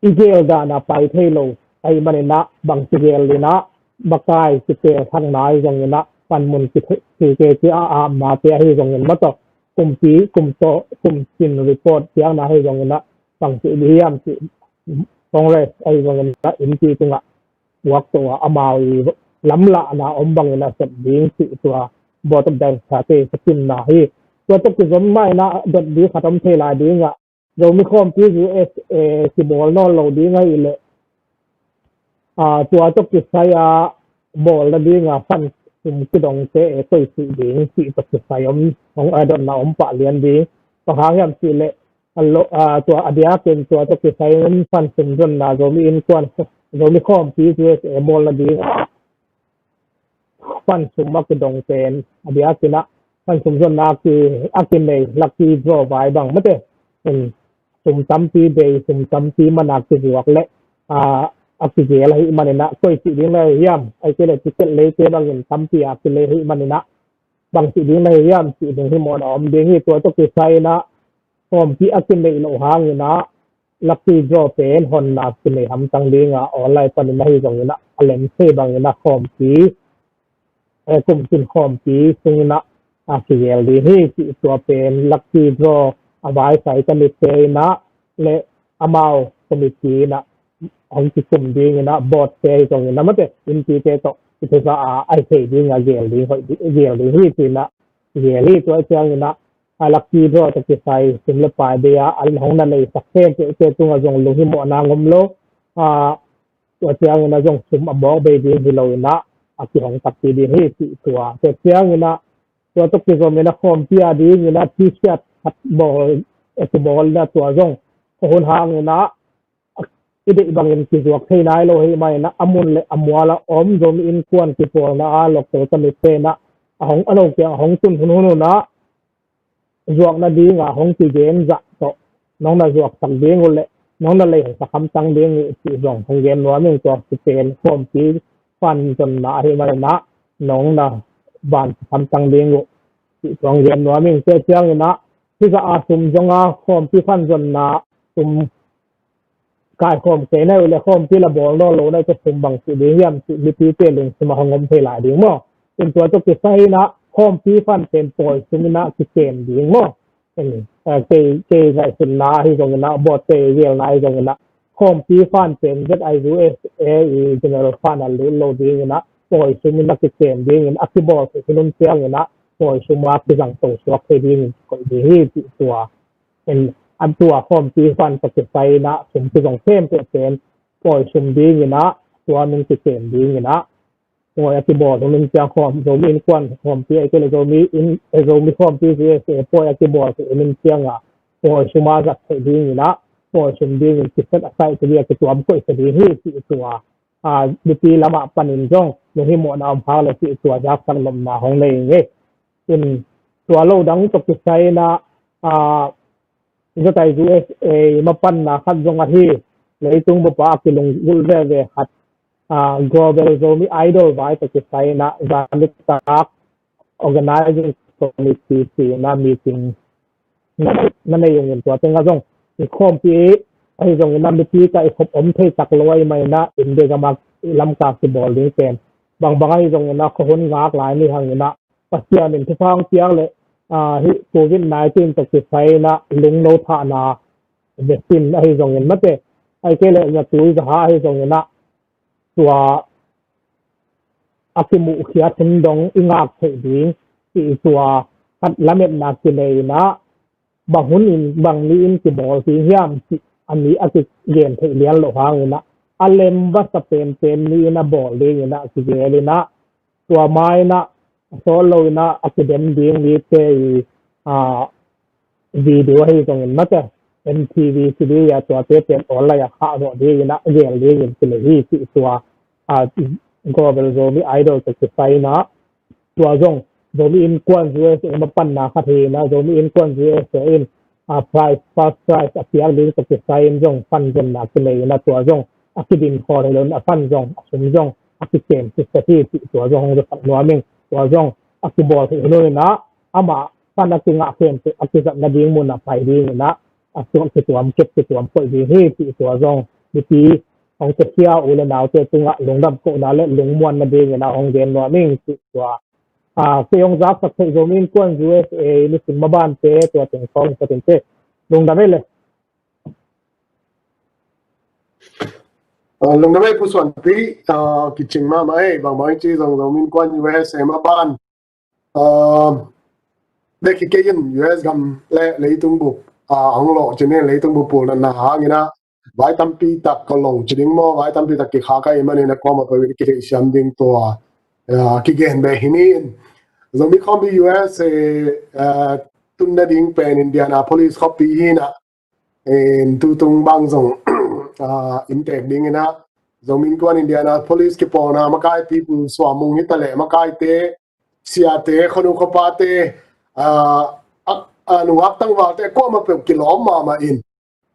i gel dan a pai thei lo ahih manin ah, bangci gel in ah, makai kitel thakna ahi zongin ah, panmun ki, ki, ki, ki a, a, mate ahi zongin maw tawh, kumpi, kum tawh, kumcin report piakna ahi zongin ah, bangci ding hiam cih Congress ahi zongin ah, innpi tungah puak to a, amau i lamlahna om bangin ah sep ding cih tua Board of Director te thukinna hi. Tua tawh kizom mah in ah dot ding khat om thei lai ding ah, Zomi Khawmpi U S A kibawl nawn lo ding ahih leh, a, tua tawh kisai a bawl nading a fund sum kidongte e koi cih ding cih tawh kisai om, hong, a, dotna om pah lian ding. Bang hang hiam cih leh, a lo, a, tua a diakin tua tawh kisai in fund sum zonna Zomi Innkuan, Zomi Khawmpi U S A bawl nading a fund sum a kidong pen a diakin ah, fund sum zonna a ki, a kinei lucky draw vai bang mate. In sum tampi bei, sum tampi man a kizuak le, a, a kigel ahih manin ah, koi cih ding na hiam, ahih kei leh ticket leite bangin tampi a kilei ahih manin ah, bangci ding na hiam cih lunghimawhna om ding hi. Tua tawh kisai in ah, khawmpi a kineih loh hangin ah, lucky draw pen honna kinei hamtang ding a, online panin ahi zongin ah, a lem thei bangin ah khawmpi, eh, kumcin khawmpi sungin ah, a kigel ding hi cih tua pen lucky draw a vaisai ka mitte in ah, le amau committee in ah, hong kikum dingin ah, board te ahi zongin ah, mate, innpite tawh i thusa a, a thei ding a gel ding, hoih ding, gel ding hi ci-in ah, gel hi. Tua ciangin ah, a lucky draw tawh kisai sum le pai bei a, a hong na leisak khempeuhte tungah zong lunghimawhna ngom lo. A, tua ciangin ah zong sum a mawk bei ding hi lo in ah, a kihong takpi ding hi cih tua. Tua ciangin ah, tua tawh kizom in ah khawmpi a dingin ah T-shirt khat bawl, a kibawl in ah tua zong, a hun hangin ah, i deih bangin kizuak thei nai lo ahih manin ah, a mun le a mual a om Zomi Innkuan kipawlna a local committee in ah, a hong, a no kiang a hong tun hunhun un ah, zuak nading a hong kigen zah tawh, nong na zuaksak ding uh le, nong na leisak hamtang ding uh cih zong hong gen nuam ing. Tua kipen khawmpi fund zonna ahih manin ah, nong na vansak hamtang ding uh cih tua hong gen nuam ing. Tua ciangin ah, hih zah a sum zong a, khawmpi fund zonna sum kaikhawm kei na uh le, khawmpi la bawl nawn lo na uh tawh sum bangci ding hiam cih mipite lungsim ah hong om thei lai ding maw. In tua tawh kisai in ah, khawmpi fund pen pawi sum in ah kikem ding maw. In, eh, kei, kei ngaihsutna ahi zongin ah, board te gelna ahi zongin ah, khawmpi fund pen Z I U S A i general fund a lut lo dingin ah, pawi sum in ah kikem dingin, a kibawl kei hun ciangin ah, pawi sum a kizang to suak thei dingin koih ding hi cih tua. In, a tua khawmpi fund tawh kisai in ah, sum kizong khempeuh pen pawi sum dingin ah, tua min kikem dingin ah, pawi a kibawl hun ciang khawm, Zomi Innkuan khawmpi, ahih kei leh Zomi in, eh, Zomi Khawmpi U S A pawi a kibawl hun ciang ah, pawi sum a zat theih dingin ah, pawi sum dingin kiset a saih tu dia kituam koih sa ding hi cih tua, a, mipi lamah panin zong lunghimawhna om hang le cih tua zaksak lomna hong nei ing e. In tua lo dang tawh kisai in ah, a, zatai U S A mapanna khat zong ahi, leitung bup a kilunggulh veve khat, a, Global Zomi Idol vai tawh kisai in ah zanitak organizing committee ci in ah meeting na, na nei ung in tua teng ah zong i khawmpi ahi zongin ah mipi ka i khop om thei tak lo ahi mah in ah India gam ah i Lamka kibawl ding pen bangbang ahi zongin ah khuahun ngak lai ni hang in ah Pasian in thupha hong piak leh, a, hih Covid nineteen tawh kisai in ah lungno thahna vaccine ahi zongin mate, ahih kei leh zatui zaha ahi zongin ah tua a kimuhkhiat hun dong i ngak theih ding cih tua khat lametna kinei in ah bang hun in bang ni in kibawl ding hiam cih a ni a kigen theih lian loh hang in ah a lem vasa penpen ni in a bawl ding in ah kigel in ah tua ma in ah a sawt lo in ah a kidem ding mite i, a, video ahi zongin mate M T V ci ding a tuate pen online ah khah zawh ding in ah gel ding in kinei hi cih tua, a, Global Zomi Idol tawh kisai in ah tua zong Zomi Innkuan U S A mapanna khat hi in ah Zomi Innkuan U S A in, a, prize, first prize a piak ding tawh kisai in zong fund zonna kinei in ah tua zong a kidin khawl hi lo in a fund zong a sum zong a kikem kisa hi cih tua zong hong zasak nuam ing. Tua zong a kibawl theih hi lo in ah amah fund a kingah khempeuh a kizat nading mun ah pai ding in ah a tuam kituam kep kituam koih ding hi cih tua zong mipi hong tekhia u le naute tungah lungdam kohna le lungmuan nading in ah hong gen nuam ing cih tua, a, kei hong zaksak theih Zomi Innkuan U S A nisim mabante tua teng khawng patin te lungdam ei le. A, lungdam ei Pu Suanpi, a, kicing mahmah ei, bangbang i ci zong Zomi Innkuan U S A maban, a, bek hi kei in U S gam le leitung bup, a, hong lawh cin in leitung bup pulnatna hang in ah vai tampi tak ka long ci ding maw, vai tampi tak kikhak ahih manin a kuamah peuh in kitheihsiam ding tua, a, kigen beh hi ni in. Zomi Khawmpi U S A, a, tun nading pen Indianapolis khuapi hi in ah, in tutung bang zong, a, inntek ding in ah Zomi Innkuan Indianapolis kipawlna makaipi Pu Suam Mung hi ta leh makaite, siate, khuanu khuapate, a, a, a, nungak tangvalte kuamah peuh kilawm mahmah in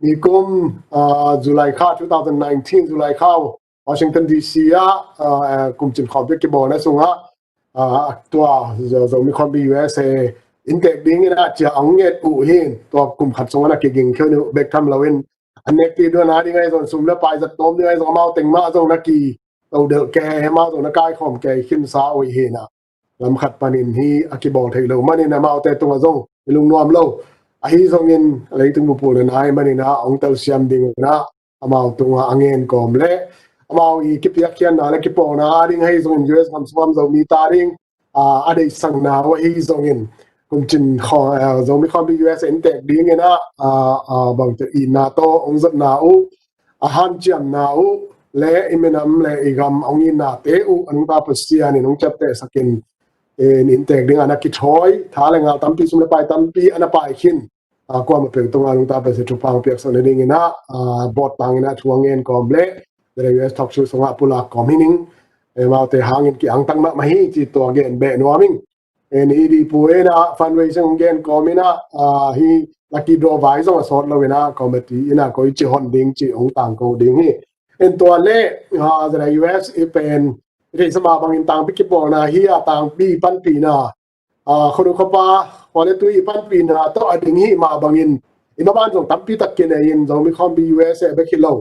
nikum, a, July kha two thousand nineteen July kha Washington D C ah, a, a, kumcin khawmpi kibawlna sungah, a, tua Zo-, Zomi Khawmpi U S A inntek ding in ah cia ang nget uh hi in tua kum khat sungah na kiging khia uh bek tham lo in a nekpi duan a ding ahi zong sum le pai zat tawm ding ahi zong amau teng mah zong na ki to delh kei, amau zong na kaikhawm kei khinsa uh hi in ah lam khat panin hi a kibawl thei lo manin amaute tungah zong i lungnuam lo. Ahi zongin leitung bup pulnatna ahih manin ah hong telsiam ding in ah amau tungah a ngen kawm le amau i kipiakkhiatna le kipawlna a ding ahi zongin U S gam sungah Zomi ta ding, a, a deihsakna uh ahi zongin kumcin khaw-, a, Zomi Khawmpi U S A inntek ding in ah, a, a, bangte itna tawh hong zotna uh, a hanciamna uh le i minam le i gam hong itnate uh a nungta Pasian in hong ciaptehsak in, in inntek ding a na kithawi, tha le ngal tampi, sum le pai tampi a na pai khin, a, kuamah peuh tungah a nungta Pasian thupha hong piaksak nading in ah, a, bawt tang in ah thu a ngen kawm le U S talk show sungah pulak kawm hi ning. E, amaute hangin ki-angtang mahmah hi ci tua gen beh nuam ing. En i di pu in ah fundraising hong gen kawm in ah, a, hi lucky draw vai zong a sawt lo in ah committee in ah koi ci hon ding ci hong tangko ding hi. En tua le, a, zana U S i pen i theihsa mah bangin tangpi kipawlna hi a tangpi panpihna, a, khuanu khuapa, khua le tui i panpihna tawh a ding hi mah bangin i maban zong tampi tak kinei in Zomi Khawmpi U S A bek hi lo.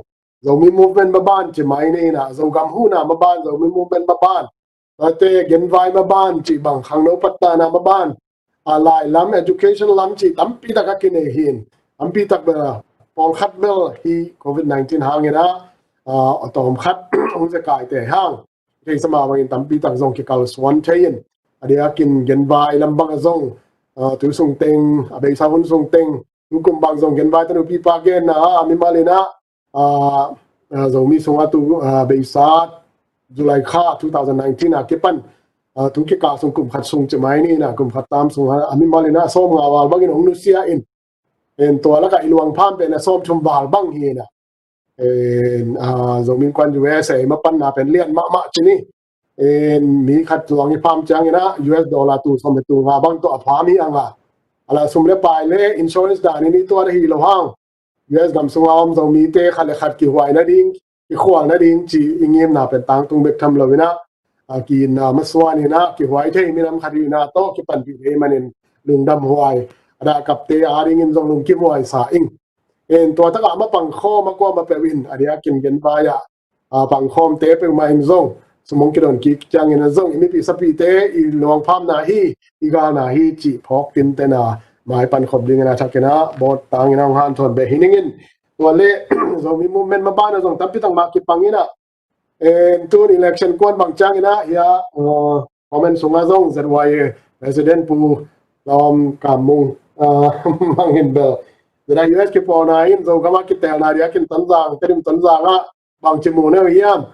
Zomi movement maban ci mai nei in ah Zogam huhna maban, Zomi movement maban, tuate genvai maban cih bang khangno patnana maban, a, lai lam, education lam cih tampi tak a kinei hi in tampi tak bel, pawlkhat bel hi Covid nineteen hang in ah, a, a tawm khat hong zekaite hang theihsa mah bangin tampi tak zong kikalsuan thei in a diakin genvai lam bang a zong, a, tu sung teng, a beisa hun sung teng, tu kum bang zong genvai tanu pipa genna a mimal in ah, a, a, Zomi sungah tu, a, beisa July kha two thousand nineteen a kipan, a, tu kikal sung kum khat sung ci mai ni in ah kum khat tam sung a mimal in ah sawm nga val bangin hong nusia in En tua lakah i luang pham pen a sawm thum val bang hi na. En, ah, Zomi Innkuan U S A mapanna pen lian mahmah ci ni. En mi khat luang i pham ciangin ah U S dollar tul sawm le tul nga bang tawh a pham hi anga. A la sum le pai le insurance dan in i tuat ahi lo hang. U S gam sunga om Zomite khat le khat kihuai nading, kikhual nading ci i ngimna pen tangtung bek tham lo in ah, a, ki-itna masuan in ah, kihuai thei minam khat hi na tawh kipanpih thei manin lungdam huai. A dahkapte a dingin zong lungkim huai sa ing. En tua takah ma pangkhawm a kuamah peuh in, a diakin gen bai ah, a, pangkhawmte peuhmah in zong sum hong kidon kik ciangin a zong i mipi sapite i luang phamna hi, i galna hi cih phawk tintena mai pankhop dingin a thakin ah bawt tangin a hong hanthawn beh hi ningin. Tua le Zomi movement maban a zong tampi tak mah kipang in ah, en tun election kuan bang ciangin ah hia, uh, comment sunga zong Z Y A president Pu Lawm Kam Mung, uh, mangin bel Z Y U S kipawlna in Zogam ah kitelna diakin Tonzang, Tedim Tonzang ah bangci mu neu hiam?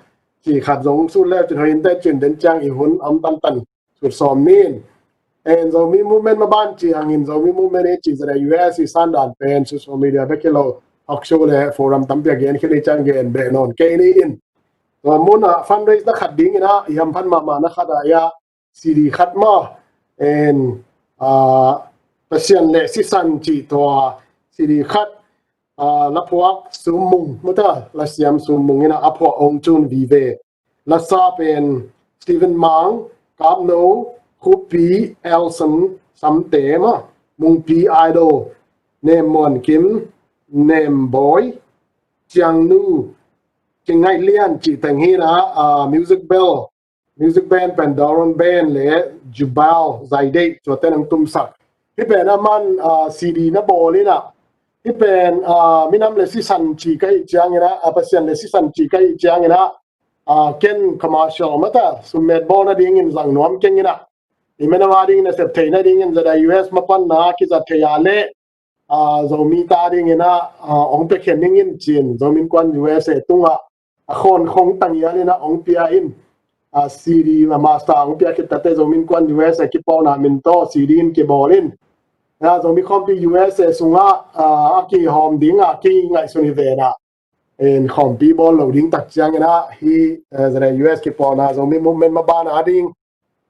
Ci khat zong sut leu cin hoih in teh cin den ciang i hun om tantan sut sawm ni in. En Zomi movement maban ci hangin Zomi movement i ci Z Y U S i sandan pen social media bek hi lo, talk show le forum tampi a gen khin i ciang gen beh nawn kei ni in. Tua mun ah fundraise na khat dingin ah i hamphat mahmah na khat ah ia C D khat maw, en, ah, Pasian le Sisan ci tua C D khat, ah, la phuak Sum Mung, mata la siam Sum Mung in ah a phuak Ong Cun Vive. La sa pen Stephen Mang, Kap No, Khupi, Elson, Samte maw, Mungpi Idol, Nem Muan Kim, Nem Boy, Ciang Nu, King Ngai Lian ci teng hi na, ah, music bell, music band pen Doron Band le Jubal Zaidei, tua ten ang tumsak. Hi pen a man, ah, C D na bawl in ah. Hi pen, ah, minam le sisan ci ka hi ciangin ah, ah, Pasian le sisan ci ka hi ciangin ah, ah, ken commercial mata summet bawl na dingin zang nuam keng in ah. I minam a dingin a sep thei na dingin Z Y U S mapanna kizat thei a le, ah, Zomi ta dingin ah, ah, ong pia khen ning in cin, Zomi Innkuan U S A tungah a khawn khong tangial in ah ong pia in, ah, C D, ah, master ong pia khit tate Zomi Innkuan U S A kipawlna min tawh C D in kibawl in. Ah, Zomi Khawmpi U S A sungah, ah, a kihawm ding ah kingaihsun hi ve na. En khawmpi bawl lo ding tak ciangin ah hi, eh, Z Y U S kipawlna Zomi movement maban a ding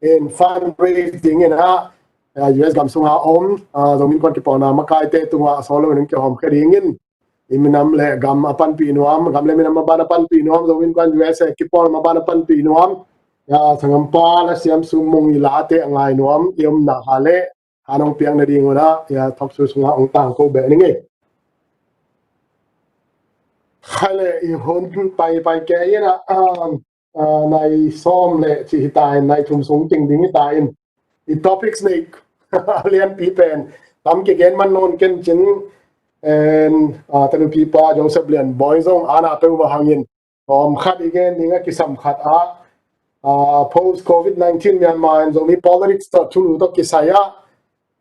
in fundraise dingin ah, ah, U S gam sunga om, ah, Zomi Innkuan kipawlna makaite tungah a sawl lo in kihawm khe dingin i minam le gam a panpih nuam, gam le minam maban a panpih nuam, Zomi Innkuan U S A kipawl maban a panpih nuam, ah, sanggampa la siam Sum Mung i late a ngai nuam i omna kha le, han ong piak na ding un ah, ia, talk show sunga ong tangko beh ning ei. Khai le i hun pai pai kei in ah, um, ah, nai sawm le ci hi ta in, nai thum sung ting ding hi ta in. I topics nei a lianpi pen tam kigen man nawn ken cin, en, ah, tanupi pa Joseph Lian Boy zong ana peuh mah hangin tawm khat i gen ding a kisam khat ah, ah, post covid nineteen Myanmar in Zomi politics tawh thulu tawh kisai ah,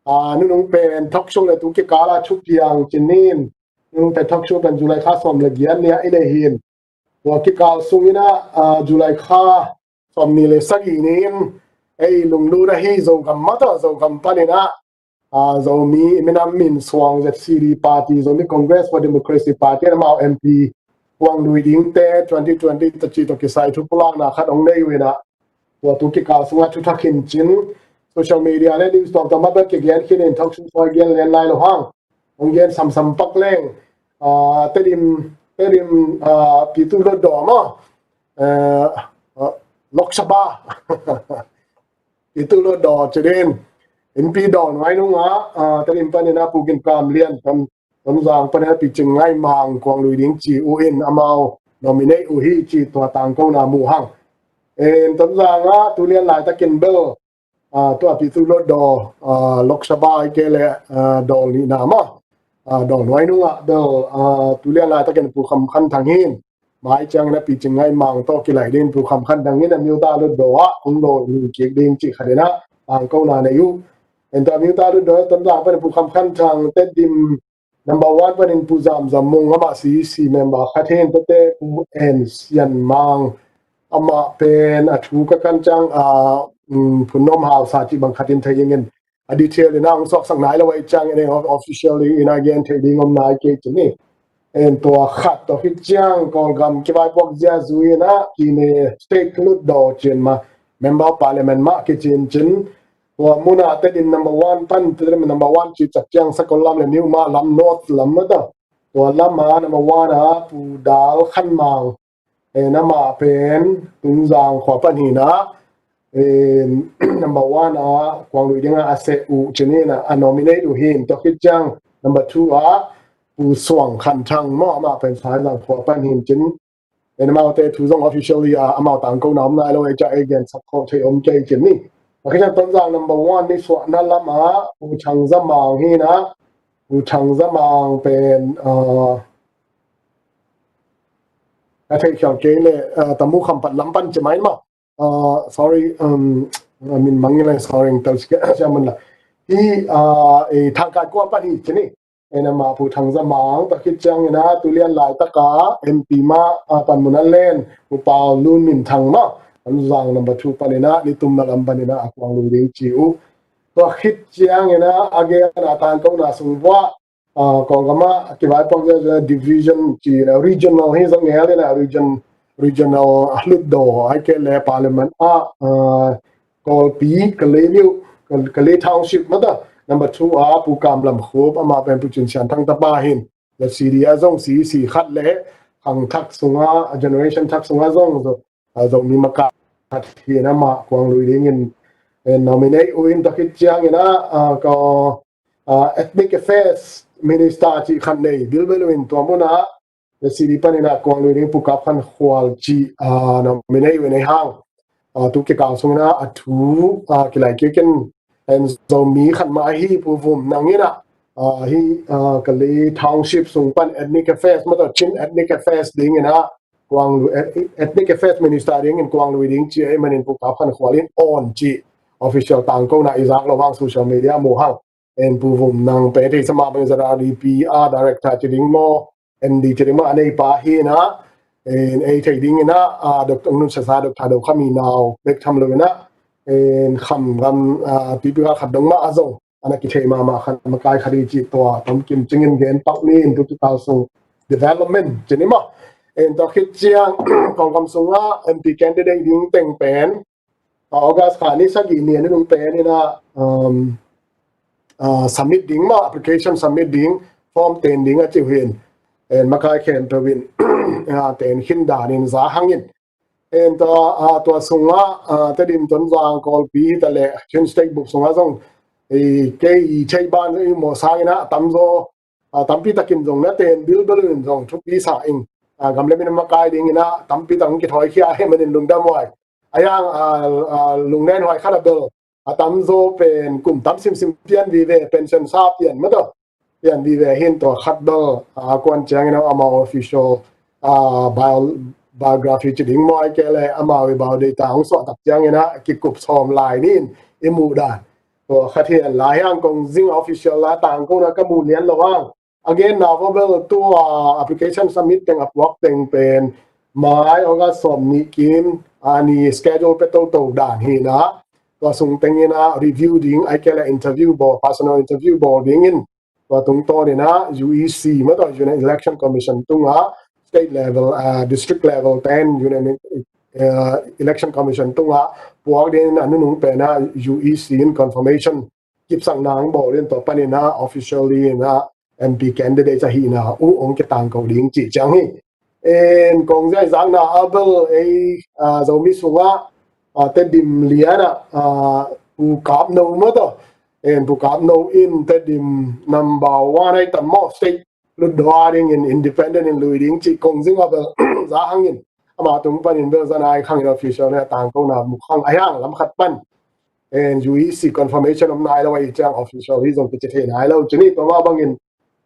ah, nunung pen talk show le tu kikal ah thupiang ci ni in, nunung pen talk show pen July kha sawm le giat ni ah i nei hi in. Tua kikal sungin ah, ah, July kha sawmnih le sagih ni in ei lunglut ahi Zogam mata Zogam panin ah, ah, Zomi minam min suang Z C D party, Zomi Congress for Democracy Party, amau M P kuang lui dingte twenty twenty ta ci tawh kisai thu pulakna khat ong nei uh in ah, tua tu kikal sungah thu thak khin cin, social media le news tuamtuam ah bel kigen khin in, talk show sung ah gen lian lai lo hang, ong gen samsam pak leng, ah, Tedim, Tedim, ah, Pyithu Hluttaw maw, eh, ah, Lok Sabha. Pyithu Hluttaw ci ding, innpi dawn ngai nung ah, ah, Tedim panin ah Pu Gin Kam Lian, Ton, Tonzang panin ah Pi Cing Ngai Mang kuang lui ding ci uh in, amau nominate uh hi ci tua tangkona mu hang. En Tonzang ah tu lian laitakin bel, ah, tua Pyithu Hluttaw, ah, Lok Sabha i ke le, ah, dawl nihna maw, ah, dawl nuai nungah bel, ah, tu lian laitakin Pu Kham Khan Thang hin, mai ciangin ah Pi Cing Ngai Mang tawh kilai ding Pu Kham Khan Thang hin a Pyithu Hluttaw ah hong dawl ning kik ding cih khat in ah tangkona nei uh. En tua Pyithu Hluttaw Tonzang panin Pu Kham Khan Thang, Tedim number one panin Pu Zam Zam Mung, amah C E C member khat hin, tate Pu En Sian Mang, amah pen a thu ka kan ciang, ah, um, phunnom hausa cih bang khat in thei ing in, a detail in a hong suaksak nai lo ahih ciangin, eh, officially in a gen thei ding om nai kei ci ni. En tua khat tawh khit ciang Kawlgam kivaipuak zia zui in a kine state hlutdaw cin mah, member of parliament mah kicin cin, tua mun ah Tedim number one pan, Tedim number one ci ciang Sakollam le New Manlah lam north lam mah ta, tua lam ah number one ah Pu Dal Khan Mang, en amah pen Tonzang khua pan hi in a, en number one ah Kuang Lui ding ah a seh uh cin in a, a nominate uh hi in, tua khit ciang number two ah Pu Suang Khan Thang maw, amah pen Saizang khua pan hi in cin. En amaute thu zong officially ah amau tangkona om nai lo ahih ciang ei gensak khawh thei om kei cin ni. Tua khit ciang Tonzang number one nisuahna lam ah Pu Thang Za Mang hi in a, Pu Thang Za Mang pen, ah, a theih khial kei leh, ah, Tamu Khampat lam pan ci mai maw. Ah, sorry, um, min mang in lai sorry, tel sikia siamun la. Hi, ah, eh, Thangkai kua pan hi ci ni. En amah Pu Thang Za Mang, tua khit ciang in a tu lian laitak a M P mah, ah, panmun a len Pu Pau Lun Min Thang mah, Tonzang number two pan in a, nitumna lam pan in a a Kuang Lui ding ci uh. Tua khit ciang in a a gen a tangkona sung vuah, ah, Kawlgam ah kivaipuak zia zia division ci in a, regional hi zong ngel in a, region, regional hlutdaw ahih kei leh parliament ah, ah, Kawlpi, Kalay Myo, Kal-, Kalay Township mah ta, number two ah Pu Kam Lam Khup, amah pen Pu Cin Sian Thang tapa hi in, the C D ah zong C C khat le khang thak sungah, generation thak sungah zong, zong, ah, Zomi makai khat hi in amah Kuang Lui ding in, eh, nominate uh in, tua khit ciang in a, ah, ka, ah, Ethnic Affairs Minister cih khat nei bilbel uh in, tua mun ah C D pan in a Kuang Lui ding Pu Kap Khan Khual cih, ah, nominate uh in ei hang, ah, tu kikal sung in a a thu, ah, kilai kik in, en Zomi khat mah ahi Pu Vum Nang in a, ah, hi, ah, Kalay Township sung pan Ethnic Affairs mah ta, Chin Ethnic Affairs ding in a Kuang Lui, Eth-, Ethnic Affairs Minister ding in Kuang Lui ding ci ahih manin Pu Kap Khan Khual in awn cih official tangkona i zak loh hang, social media mu hang. En Pu Vum Nang pen thei sa mah bangin Z R D P ah director ci ding maw, M D ci ding maw, a neipa hi in a, en ei theih ding in a, ah, Doctor Nun Sasa, Doctor Do Kham i nau bek tham lo in a, en Kham gam, ah, tuipi khat dong mah a zong a na kithei mahmah khat, makai khat hi cih tua tomkim cingin gen pak ni in, tu kikal sung development ci ni maw. En tua khit ciang Kawlgam sungah M P candidate ding teng pen, ah, August kha ni sagih ni a nunung pen in a, um, ah, submit ding maw, application submit ding, form ten ding a ci uh hi in, en makai khempeuh in, ah, ten khin dan in za hang in. En tua, ah, tua sungah, ah, Tedim, Tonzang, Kawlpi hi ta leh Chin State bup sungah zong, eh, kei i thei ban i mawh sang in a tamzaw, ah, tampi takin zong na ten bilbel uh in zong thupi sa ing. Ah, gam le min a makai ding in a tampi tak kithawi khia ahih manin lungdam huai. A yang, ah, ah, lungnen huai khat a bel a tamzaw pen kum tam simsim pian vive, pension sa pian mah ta, pian vive hi in, tua khat bel, ah, a kuan ciang in a amau official, ah, bio-, biography ci ding maw, ahih kei leh amau i bio data hong suah tak ciang in a kikup sawm lai ni in i muh dan. Tua khat hi in, lai hang kong zing official a tangkona ka muh lian lo hang. A genna vua bel tua application submit teng a puak teng pen mai August sawm nih kim a ni schedule pia toto dan hi in a, tua sung teng in a review ding, ahih kei leh interview bawl, personal interview bawl ding in, tua tungtawn in a U E C mah ta, Union Election Commission tungah, state level, ah, district level ten Union, ah, Election Commission tungah puak ding in a nunung pen a U E C in confirmation kipsakna hong bawl in, tua pan in a officially in a M P candidate ahihna uh hong kitangko ding cih ciang hi. En kong zia i zakna a bel ei, ah, Zomi sungah, ah, Tedim lian ah, ah, Pu Kap No mah ta, en Pu Kap No in Tedim number one ahi tam maw, state hlutdaw ding in independent in lui ding cih kong zing a bel za hang in, ama tung pan in bel za nai khang in official in a tangkona mu khang, a hiang lam khat pan. En U E C confirmation om nai lo ahih ciang official hi zong kici thei nai lo ci ni. Tua mah bangin,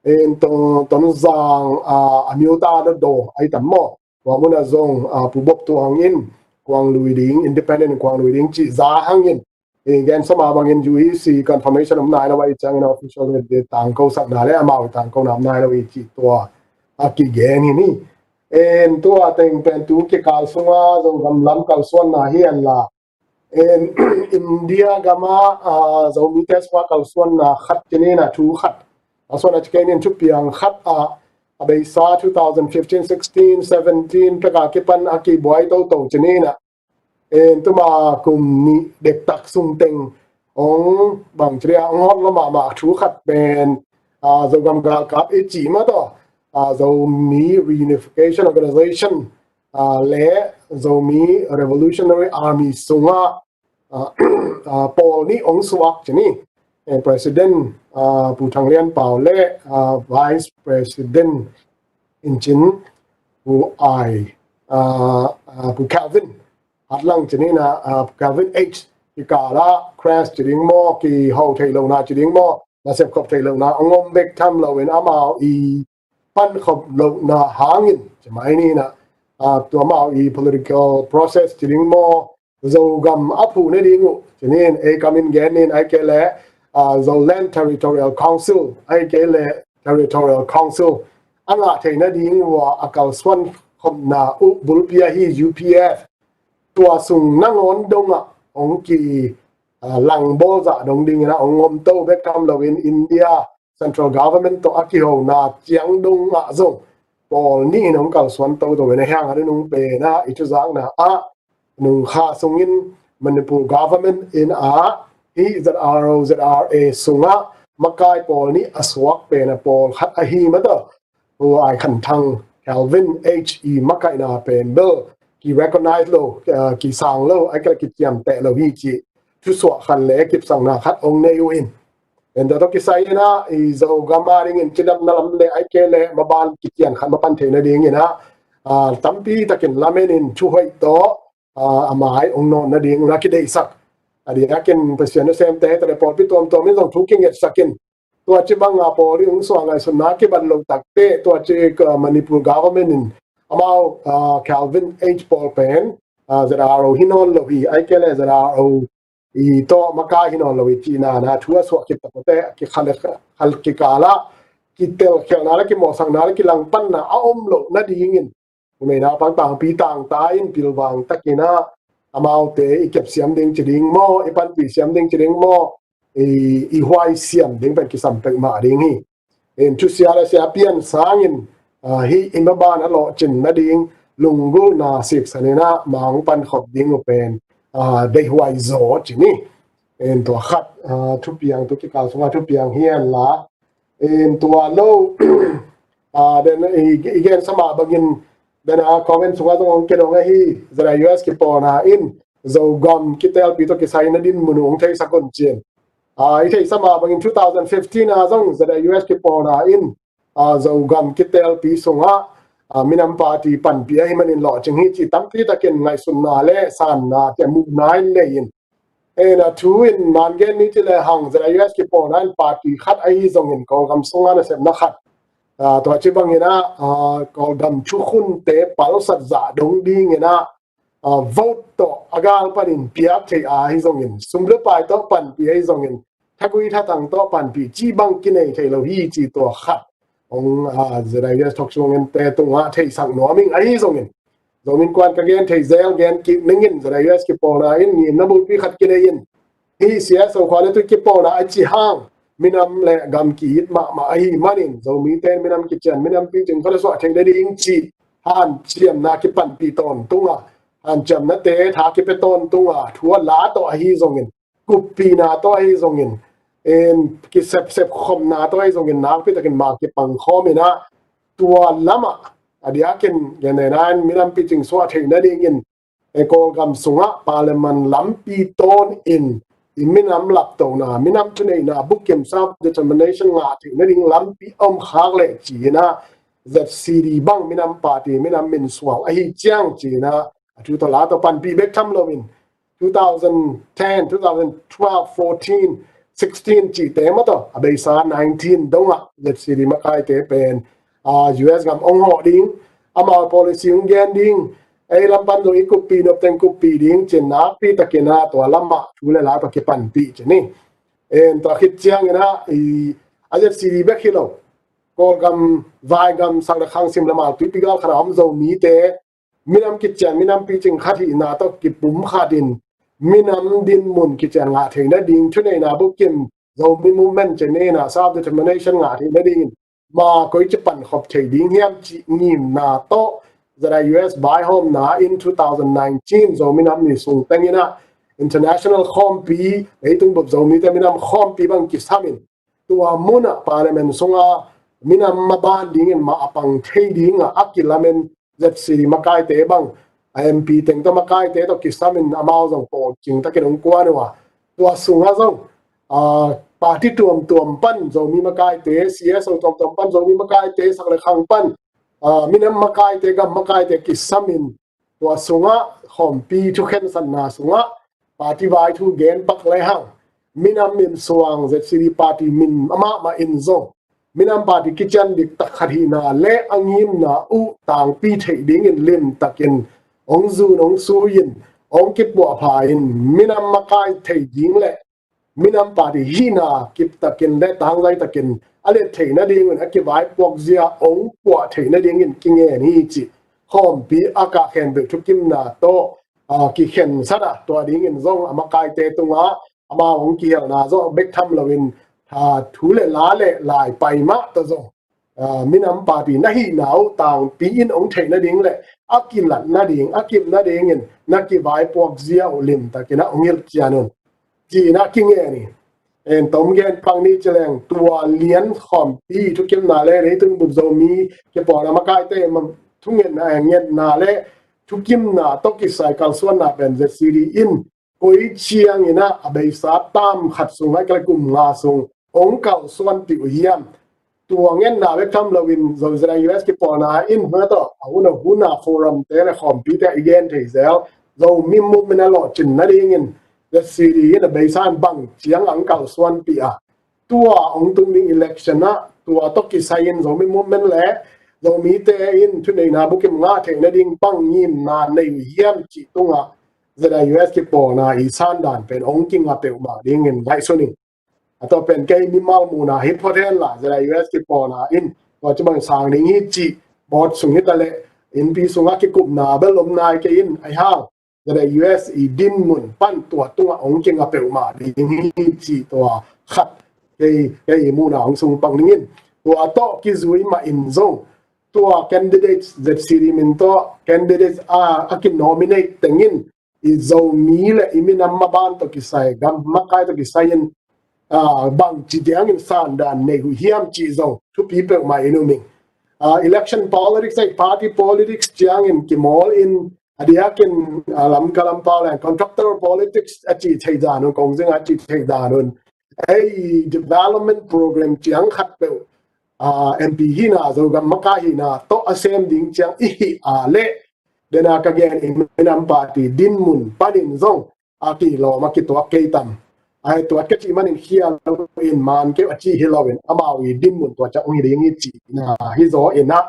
en Ton, Tonzang, ah, a myo ta dawdaw ahi tam maw, tua mun ah zong, ah, Pu Bop Tuang in kuang lui ding, independent in kuang lui ding cih za hang in, en gen sa mah bangin U E C confirmation om nai lo ahih ciangin official in tangko sakna le amau tangkona om nai lo i cih tua a kigen hi ni. En tua teng pen tu kikal sunga zong gam lam kalsuanna hi an la, En, India gama, ah, Zomite suak kalsuanna khat ci ni na, thu khat. A suan a ci kei ning, thupiang khat ah, a beisa two thousand fifteen, sixteen, seventeen pek a kipan a kibuai toto ci ni na. En, tuma kum nih dektak sung teng ong bang ci dia, ong hot lo mahmah thu khat pen, ah, Zogam galkap i cih mah tawh, ah, Zomi Reunification Organization, ah, le Zomi Revolutionary Army sungah, ah, ah, pawl nih ong suak ci ni. Eh, President, ah, Pu Thang Lian Pau le, ah, Vice President in cin Pu Ai, ah, ah, Pu Kelvin Hat Lang ci ni na, ah, Pu Kelvin H kikal ah clash ci ding maw, kiho theih lohna ci ding maw, nasep khop theih lohna ong om bek tham loin amau i pankhop lohna hangin ci mai ni na, ah, tua amau i political process ci ding maw, Zogam a phuh nading uh ci ni, ei kam in gen ni, ahih kei leh, ah, Zoland Territorial Council, ahih kei leh Territorial Council a ngah theih nading uh a kalsuan khopna uh bulpi ahi U P F, tua sung nangawn dongah ong ki, ah, langbawl zah dong dingin ah ong om to bek tham loin India Central Government tawh a kihona ciang dongah zong pawl nih in ong kalsuan toto in a hiang a nunung pen ah i thuzakna ah nung kha sungin Manipur Government in ah hih Z R O, Z R A sungah makai pawl nih a suak pen a pawl khat ahi mah tawh, Pu Ai Khan Thang, Kelvin H i makaihna pen bel ki recognize lo, ah, kisang lo, ahih kei leh kiciamteh lo hi cih thusuah khat le kipsakna khat ong nei uh in. En, tua tawh kisai in ah i Zogam a dingin cidamna lam le ahih kei leh maban kician khat mapan theih nadingin ah, ah, tampi takin lamen in thuhoih tawh, ah, a mai ong nawn nading un a kideihsak. A diakin Pasian nasemte, tate pawlpi tuamtuam in zong thu kingetsak in. Tua ci bang a pawl i ong suak ngaihsutna kibat lo takte, tua ci, ah, Manipur Government in amau, ah, Kelvin H pawl pen, ah, Z R O hi nawn lo hi, ahih kei leh Z R O i tawh makai hi nawn lo hi cihna na thu a suah khit takte, a kikhal, khal kikal ah kitelkhialhna le kimawhsakna le kilangpanna a om loh nadingin, numei naupang tangpi tangta in pilvang takin ah amaute i kepsiam ding ci ding maw, i panpih siam ding ci ding maw, i, i huai siam ding pen kisam pek mah ding hi. En, thusia le sia pian sangin, ah, hih i maban a lawhcin nading lunggulhna siksan in ah mang pankhop ding uh pen, ah, deihhuai zaw ci ni. En, tua khat, ah, thupiang, tu kikal sungah thupiang hi hen la. En, tua lo, ah, den i, i gen sa mah bangin, den a comment sungah zong ong kidong ahi, Z I U S kipawlna in Zogam kitelpi tawh kisai na dinmun uh ong theisak un cin. Ah, i theihsa mah bangin two thousand fifteen a zong Z I U S kipawlna in, ah, Zogam kitelpi sungah, ah, minam party panpih ahih manin lawhcing hi cih tampi takin ngaihsutna le sanna te muhna in nei in. En, a thu in man gen ni ci le hang, Z I U S kipawlna in party khat ahi zongin Kawlgam sungah nasepna khat, ah, tua ci bangin ah, ah, Kawlgam thukhunte palsat zah dong dingin ah, ah, vote tawh a gal panin piak theih ahi zongin, sum le pai tawh panpih ahi zongin, thagui thatang tawh panpih cih bang kinei thei lo hi cih tua khat ong, ah, Z I U S thok sungin te tungah theisak nuam ing. Ahi zongin, Zomi Innkuan ka gen thei zel gen kik ning in, Z I U S kipawlna in ngimna bulpi khat kinei in, hih C S O khua le tui kipawlna a ci hang minam le gam ki-it mahmah ahih manin, Zomite in minam kician, minam picing khat a suah theih nading cih hanciamna kipanpih tawntung a, hanciamnate tha kipia tawntung a, thu a la tawh ahi zongin, kuppihna tawh ahi zongin, en, kisepsep khopna tawh ahi zongin, nakpi takin ma kipang khawm in ah, tua lamah a diakin gen nei na in minam picing suah theih nadingin, eh, Kawlgam sungah Parliament lampi tawn in i minam laptohna, minam thuneihna bukim, self determination ngah theih nading lampi om khak leh ci-in ah, Z C D bang minam party, minam minsual ahi ciang ci-in ah, a thu tawh la tawh panpih bek tham loin, two thousand ten, two thousand twelve, fourteen, sixteen cihte mah tawh a beisa nineteen dongah Z C D makaite pen, ah, U S gam ong hawh ding, amau policy ong gen ding, ei lam pan zong i kuppih nop teng kuppih ding ci-in nakpi takin ah tua lamah thu le la tawh kipanpih ci ni. En, tua khit ciangin ah i, a Z C D bek hi lo, Kawlgam, Vaigam, sak le khang, sim le mal, tuipi gal khat a om Zomite, minam kician, minam picing khat hihna tawh kipumkhat in, minam dinmun kician ngah theih nading, thuneihna bukim, Zomi movement ci-in a self determination ngah theih nadingin ma koi ci pankhop thei ding hiam cih ngimna tawh ZIUS vaihawmna in two thousand nineteen Zomi Nam Ni sung tengin ah international khawmpi, leitung bup Zomite minam khawmpi bang kisamin, tua munah parliament sunga minam maban dingin mah a pang thei dinga a kilamen ZCD makaite bang, a MP teng tawh makaite tawh kisamin amau zong pawlcing takin hong kuan uh a, tua sungah zong, ah, party tuamtuam pan Zomi makaite, CSO tuamtuam pan Zomi makaite, sak le khang pan, ah, minam makaite, gam makaite kisamin, tua sungah khawmpi thukhensatna sungah party vai thu gen pak le hang, minam min suang ZCD party min amah mah in zong minam party kician dik tak khat hihna le a ngimna uh tangpi theih dingin limtakin hong zun, hong sui-in, hong kipuahpha in, minam makai thei ding le minam party hihna kiptakin le tangzai takin a let theih nadingun a kivaipuak zia hong puah theih nadingin kingen hi cih khawmpi a kah khempeuh thukimna tawh, ah, kikhensat ah, tua dingin zong a makaite tungah amau hong kihelna zong bek tham loin, ah, thu le la le lai pai mah tawh zong, ah, minam party na hihna uh tangpi in hong theih nading le a kilat nading, a kip nadingin na kivaipuak zia uh limtakin ah hong hilh cian un, ci-in ah kingen hi. En tom gen pang ni ci leng, tua lian khawmpi thukimna le leitung bup Zomi kipawlna makaite thungetna, eh, ngetna le thukimna tawh kisai kalsuanna pen ZCD in koi ciangin ah a beisa tam khat sung, ahih kei leh kum nga sung hong kalsuanpih uh hiam? Tua ngetna bek tham loin ZIUS kipawlna in hua tawh a hun a hun a forum te le khawmpite i gen thei zel, Zomi movement a lawhcin nadingin ZCD in a beisa in bang ciang hong kalsuanpih a, tua hong tung ding election ah tua tawh kisai-in Zomi movement le Zomite in thuneihna bukim ngah theih nading bang ngimna nei uh hiam cih tungah ZIUS kipawlna i sandan pen hong kingah peuhmah dingin ngaihsun ing. A tawh pen kei mimal muhna hi phot hen la, ZIUS kipawlna in tua ci bang sang ding hi cih, board sung hi ta leh innpi sungah kikupna bel om nai kei in, ahi hang ZIUS i dinmun pan tua tungah hong kingah peuhmah ding hi cih tua khat kei, kei i muhna hong sung pang dingin, tua tawh kizui mah in zong tua candidates, ZCD min tawh candidates a, a kinominate tengin i Zomi le i minam maban tawh kisai, gam makai tawh kisai in, ah, bangci diangin sandan nei uh hiam cih zong thupi peuhmah in um ing. Ah, election politics, eh, party politics ciangin kimawl in, a diakin, ah, Lamka lampau le contractor politics a cih theih dan un, kong zing a cih theih dan un, ei development program ciang khat peuh, ah, MP hihna, Zogam makai hihna tawh a sem ding ciang i hih a leh, dena ka gen i minam party dinmun panin zong a kilawm a kituak kei tam. Ai tuat ka cih manin khia lo in man keu a cih hi loin amau i dinmun tua ciang hong hi ding hi cihna hi zaw in ah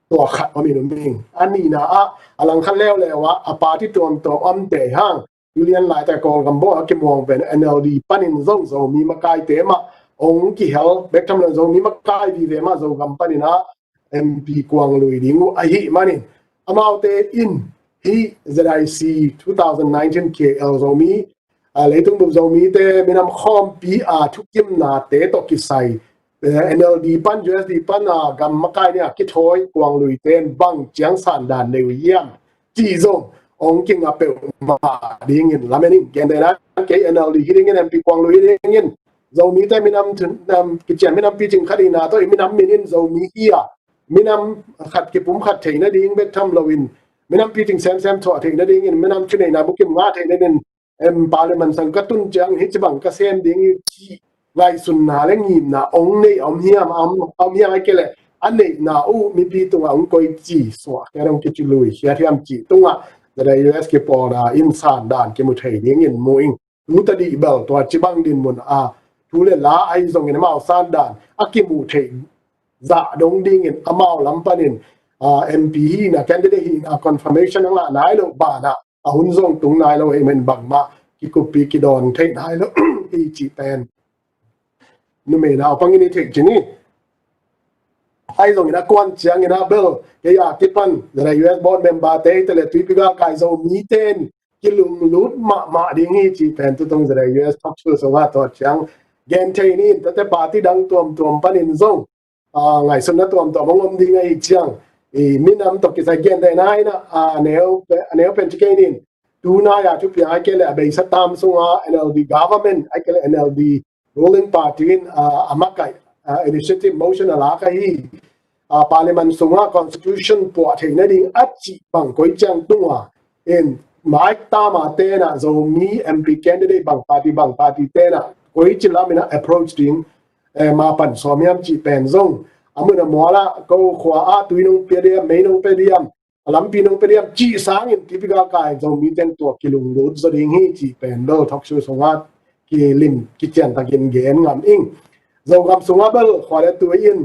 tua khat om in um ing. A nihna ah a langkhat leuleu ah a party tuamtuam om tei hang, tulian laitakin Kawlgam bawh a kimuang pen NLD panin zong Zomi makaite mah hong kihel bek tham loin Zomi makai vive mah Zogam panin ah MP kuang lui ding uh ahih manin, amaute in hih ZIC two thousand nineteen KL Zomi, ah, leitung bup Zomite minam khawmpi a thukimnate tawh kisai, eh, NLD pan, USD pan, ah, gam makai nih a kithawi kuang luite in bang ciang sandan nei uh hiam cih zong hong kingah peuhmah dingin lamen ing. Gentehna kei NLD hi dingin, MP kuang lui hi dingin, Zomite minam thun, nam, kician minam picing khat hihna tawh i minam min in Zomi hi a, minam khat kipum khat theih nading bek tham loin, minam picing semsem thuah theih nadingin, minam thuneihna bukim ngah theih nadingin, em, parliament sang ka tun ciang hih ci bang ka sem ding hi cih ngaihsunna le ngimna hong nei a om hiam, a om, a om hiam, ahih kei leh a neihna uh mipi tungah hong koici suah, kei dong kici lui hiat hiam cih tungah ZIUS kipawlna in sandan kimu thei dingin mu ing. Tu tadih bel tua ci bang dinmun a thu le la ahi zongin amau sandan a kimu thei zah dong dingin amau lam panin, ah, MP hihna, candidate hihna confirmation a ngah nai loh banah a hun zong tung nai lo ahih manin bangmah kikuppi kidawn theih nai lo hi cih pen numei nau pangin i theih cih ni. Ahi zongin a kuan ciangin a bel kei a kipan ZIUS board member te hi ta leh Tuipi galkai Zomite in kilunglut mahmah ding hi cih pen tutung zet a U S talk show sungah tua ciang gen thei ni. Tuate party dang tuamtuam panin zong, ah, ngaihsutna tuamtuam hong om ding ahi ciang, i minam tawh kisai gentehna in ah, ah, a neu pe-, a neu pen ci kei ning. Tunai a thupiang ahih kei leh a beisa tam sungah N L D government, ahih kei leh N L D ruling party in, ah, a makaih, ah, initiative motion a lak ahi, ah, parliament sungah constitution puah theih nading a cih bang koi ciang tung a, in maitam a te in ah Zomi M P candidate bang party bang party te in ah koi ci lam in ah approach ding, eh, ma pan sawm hiam cih pen zong a mun a mual ah ko khua ah tui nong pia diam, mei nong pia diam, a lampi nong pia diam cih sangin typical kai Zomi ten tua kilunglut zaw ding hi cih pen bel talk show sungah kilim kician takin gen ngam ing. Zogam sungah bel khua le tui in,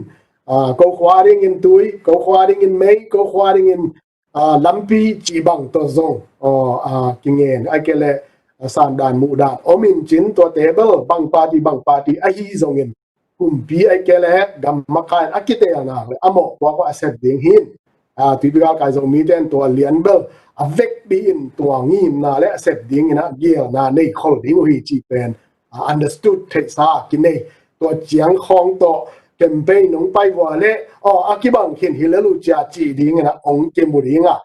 ah, ko khua dingin tui, ko khua dingin mei, ko khua dingin, ah, lampi cih bang tawh zong, aw, ah, kingen ahih kei leh, ah, sandan muhdan om in cin tuate bel bang party bang party ahi zongin kumpi ahih kei leh gam makai a kiteelna le a mawh puak a sep ding hi. Ah, typical kai Zomi ten tua lian bel a vekpi in tua ngimna le a sep ding in ah geelna nei khol ding uh hi cih pen, ah, understood theihsa kinei. Tua ciang khawng tawh campaign nong pai vua le, aw, a kibang khin hi le lu cia cih ding in ah ong kimu ding a,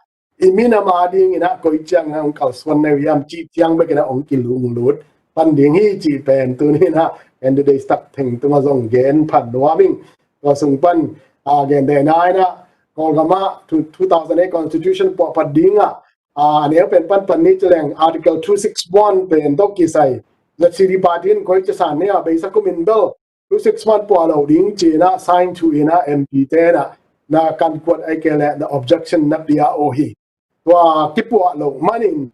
i minam a ding in ah koi ciang in ah ong kalsuan nei uh hiam cih ciang bek in ah ong kilunglut pan ding hi cih pen tuni in ah candidate tak theng tungah zong gen phat nuam ing. Tua sung pan, ah, gentehna in ah Kawlgam ah two, two thousand eight constitution puah phat ding ah, ah, a neu pen pan pan ni ci leng Article two six one pen tawh kisai Z C D party in koi ci san ni a beisa kum in bel two six one puah lo ding ci in ah sign thu in ah M P te in ah na kan kuat ahih kei leh na objection na pia uh hi. Tua kipuah loh manin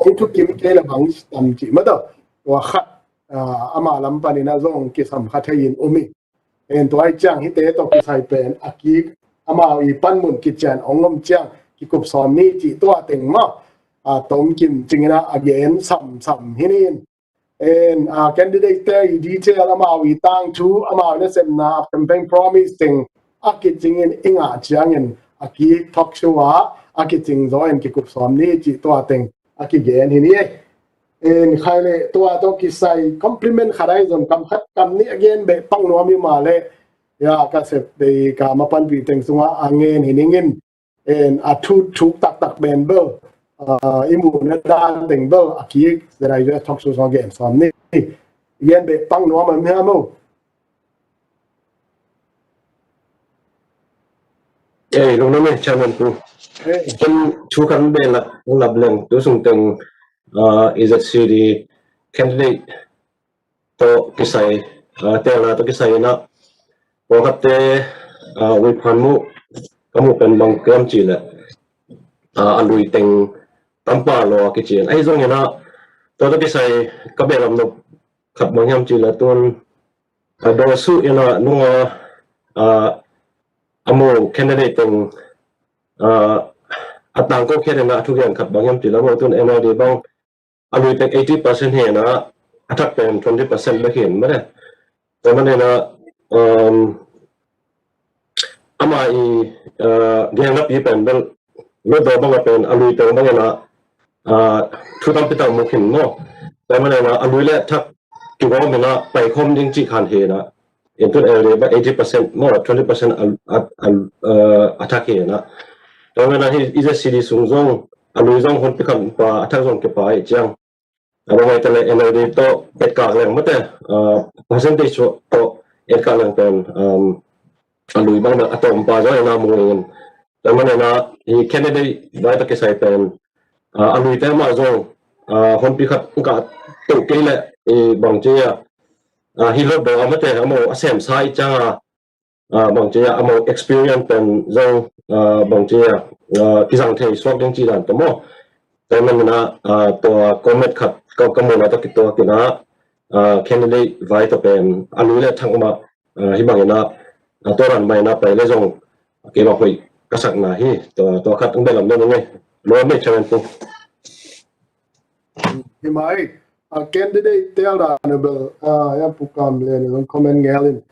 ong thukim kei la bang tam cih mah tawh tua khat, ah, ama lam panin ah zong kisam kha thei in um hi. En tua ahih ciang hihte tawh kisai pen a kik amau i panmun kician ong om ciang kikup sawm ni cih tua teng mah, ah, tom kim cing in ah a gen samsam hi ning. En, ah, candidate te i detail amau i tangthu, amau nasepna, campaign promise teng a kicing in i ngah ciangin a ki talk show ah a kicing zaw in kikup sawm ni cih tua teng a kigen hi ni. En khai le tua tawh kisai compliment khat ahi zong kam khat kam nih a gen beh pang nuam hi mah le, ya, ka sep dei ka ma panpih teng sungah a ngen hi ning in. En a thu thuk taktak pen bel, ah, i muhna dan teng bel a kik zet a U S talk show sungah gen sawm ni. Gen beh pang nuam a mi ha mo. Eh, lungdam e, Chairman pu. Eh. Ken thu khat beh lap, lap leng tu sung teng, ah, Z C D candidate tawh kisai, ah, teelna tawh kisai in ah pawlkhatte, ah, uiphan muh ka muh pen bang kiam cih leh, ah, a lui teng tampa law a kici in. Ahi zongin ah tua tawh kisai ka behlap nop khat bang hiam cih leh tun, ah, daw suh in ah nung a, ah, a mu candidate teng, ah, a tangko khiat in ah a thugen khat bang hiam cih leh a mu tun N L D bang a lui pen eighty percent hi in ah a thak pen twenty percent bek hi in mah le. Tua manin ah, um, ama i, uh, gengnapi pen bel lo daw bang a pen a lui pen bang in ah, uh, thu tampi tak mu khin maw. Tua manin ah a lui le thak kigawm in ah paikhawm ding cih khan hi in ah. In tun L D bang eighty percent maw, twenty percent a, a, a, uh, a thak hi in ah. Tua manin ah hih Z C D sung zong a lui zong honpi khat pa a thak zong kipai ciang. A bang ai ta le N L D tawh etkak leng mate, ah, percentage tawh etkak leng pen, um, a lui bang a tawm pa zong a na mu in. Tua manin ah i candidate vai tawh kisai pen, ah, a lui te mah zong, ah, honpi khat ka to kei leh i bang ci a, ah, hi lo daw a mate a mu a sem sa i ciang a, ah, bang ci a, a mu experience pen zong, ah, bang ci a, ah, kizang thei suak ding ci dan tawh maw. Tua manin ah, ah, tua comment khat ka, ka muhna tawh kituak in ah, ah, candidate vai tawh pen a lui le thak mah, ah, hi bangin ah, a tua ran mai na pai le zong kei bang hoih ka sakna hi. Tua, tua khat ang belam le mung e. Lo me chairman pu. Hi mai, a candidate tel da na bel, a, ya pu Kam Lian in comment ngel in.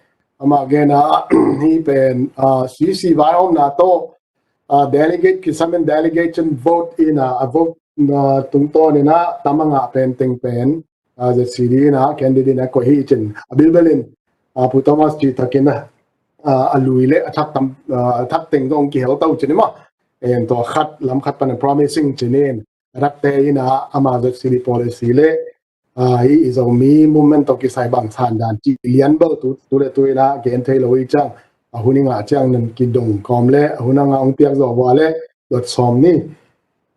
Ama gen a, hi pen, a, C C vai om na to, a, delegate, kisamin delegation vote in a, a vote na tungtawn in a, tamanga pen teng pen, a, Z C D in a, candidate in a ko hi cin. A bilbel in, a, pu Thomas ci takin a, a, a lui le, a thak tam, a, a thak teng zong kihel tau cin ma. En tua khat, lam khat pan promising cin in. Rakte in a ama Z C D policy le, a, hi i Zomi movement tawh kisai bang san dan ci lian bel tu, tu le tu in a gen thei lo i ciang, a hun i ngah ciang nun kidong kawm le, a hun a ngah ong piak zaw vua le, dot sawm ni.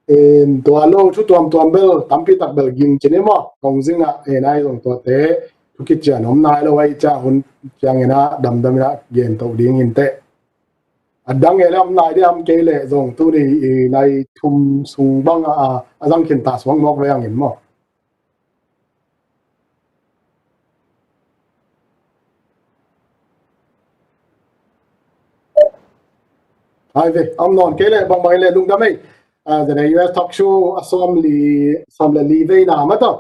En tua lo thu tuamtuam bel, tampi tak bel ging cin i maw, kong zing a, en ai zong tuate, thu kician om nai lo ai ciang hun ciang in a, damdam in a gen to ding in te. A dang e le om nai dia om kei le zong tu ni i nai thum sung bang a, a zang khin ta suang mawk ve ang in maw. Hai ve, om nawn kei le bang bang le lungdam ei. A, zane U S talk show a sawm li, sawm le li ve na ma to.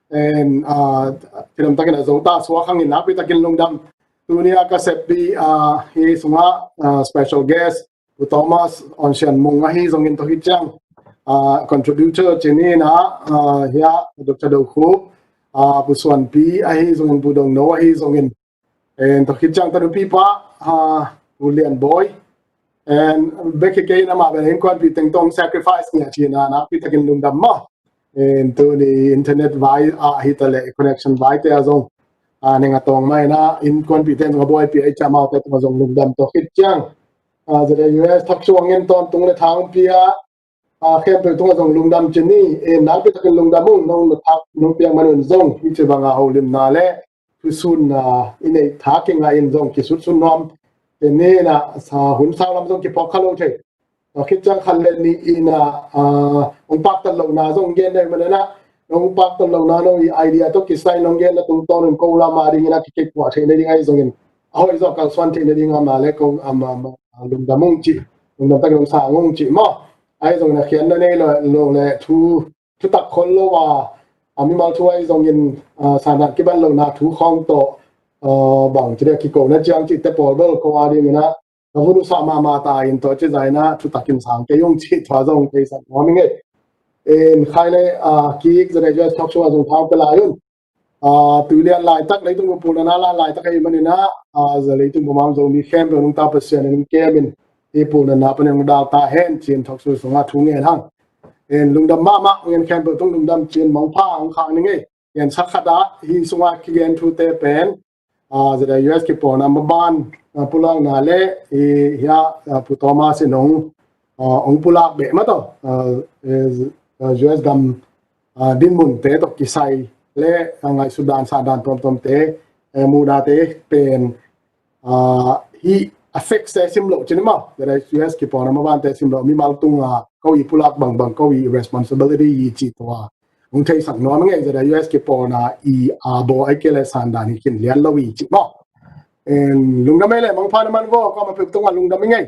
En, a, filam takin a zo ta suak hang in nakpi takin lungdam. Tuni a ka seppi, a, hi sunga, a, special guest, Pu Thomas Onsian Mung ahi zongin toh hi ciang, a, contributor cini na, a, hia Doctor Do Khup, a, Pu Suan Pi ahi zongin, Pu Dong No ahi zongin, en toh hi ciang tanu pi pa, a, Pu Lian Boy, en bek hi kei na ma bel in kuan pi teng tong sacrifice nia cina na pi takin lungdam ma. En tuni internet vai a hi ta le connection vai te a zong, a, neng a tong mai na in kuan pi ten zong a buai pi a i ca mau te tong a zong lungdam toh hi ciang. A, zade U S talk show a ngen tawntung le thang pi a, a, khempeuh tungah zong lungdam ci ni, e, nakpi takin lungdam ung, nong na thak, nong piak manun zong, hi ci banga holimna le, thusunna, i neih thak i ngah in zong kisutsun nuam, te ni na, sa hun sau lam zong kiphawk kha lo thei. A, khit ciang khat le ni in a, a, ong paktat lohna zong gen nei manana, nong paktat lohna nong i idea tawh kisai nong genna tungtawn un ko lama ding in a kikik puah thei na ding ai zongin, a hoih zawh kalsuan thei na ding ama le ko ama, ama, a, lungdam ung ci, lungdam takin ong sang ung ci maw. Ai zongin a khian na nei lo, lo le thu, thutak khol lo a, a mimal thu ai zongin, a, sandan kiban lo na thu khawng tawh, a, bang ci dia kiko na ciang ci te pawl bel ko a ding in a, ka vun usa mama ta in tawh ci zai na thutakin sang kei ung ci tua zong kei sak nuam i ngei. En khai le, a, kik zade U S talk show a zong thau pe lai un. A, tu lian laitak leitung bu pulna na la laitak ahi manina, a, za leitung bu mam Zomi khempeuh nungta Pasian in kem in, i pulna na panin ong dal ta hen cin thok su sunga thu ngen hang. En lungdam mahmah ngen khempeuh tung lungdam cin mangpha ang khang ni ngei. En sakhat a hi sunga kigen thute pen, a, zade U S kipawlna maban, a, pulakna le i hia, a, Pu Thomas in ong, a, ong pulak beh ma tawh, a, e, a, U S gam a, dinmunte tawh kisai le, a, ngaihsut dan, sat dan tuamtuamte, e, muhdate pen, a, hi affect se sim loh cin i maw, zade U S kipawlna mabante sim loh, mimal tunga ko i pulak bangbang ko i responsibility i ci tua. Hong theisak nuam ngei zade U S kipawlna i a baw ai kei le sandan hi kin lian lo i ci maw. En, lungdam ei le mangpha na man vaw, ko ma pek tunga lungdam i ngei.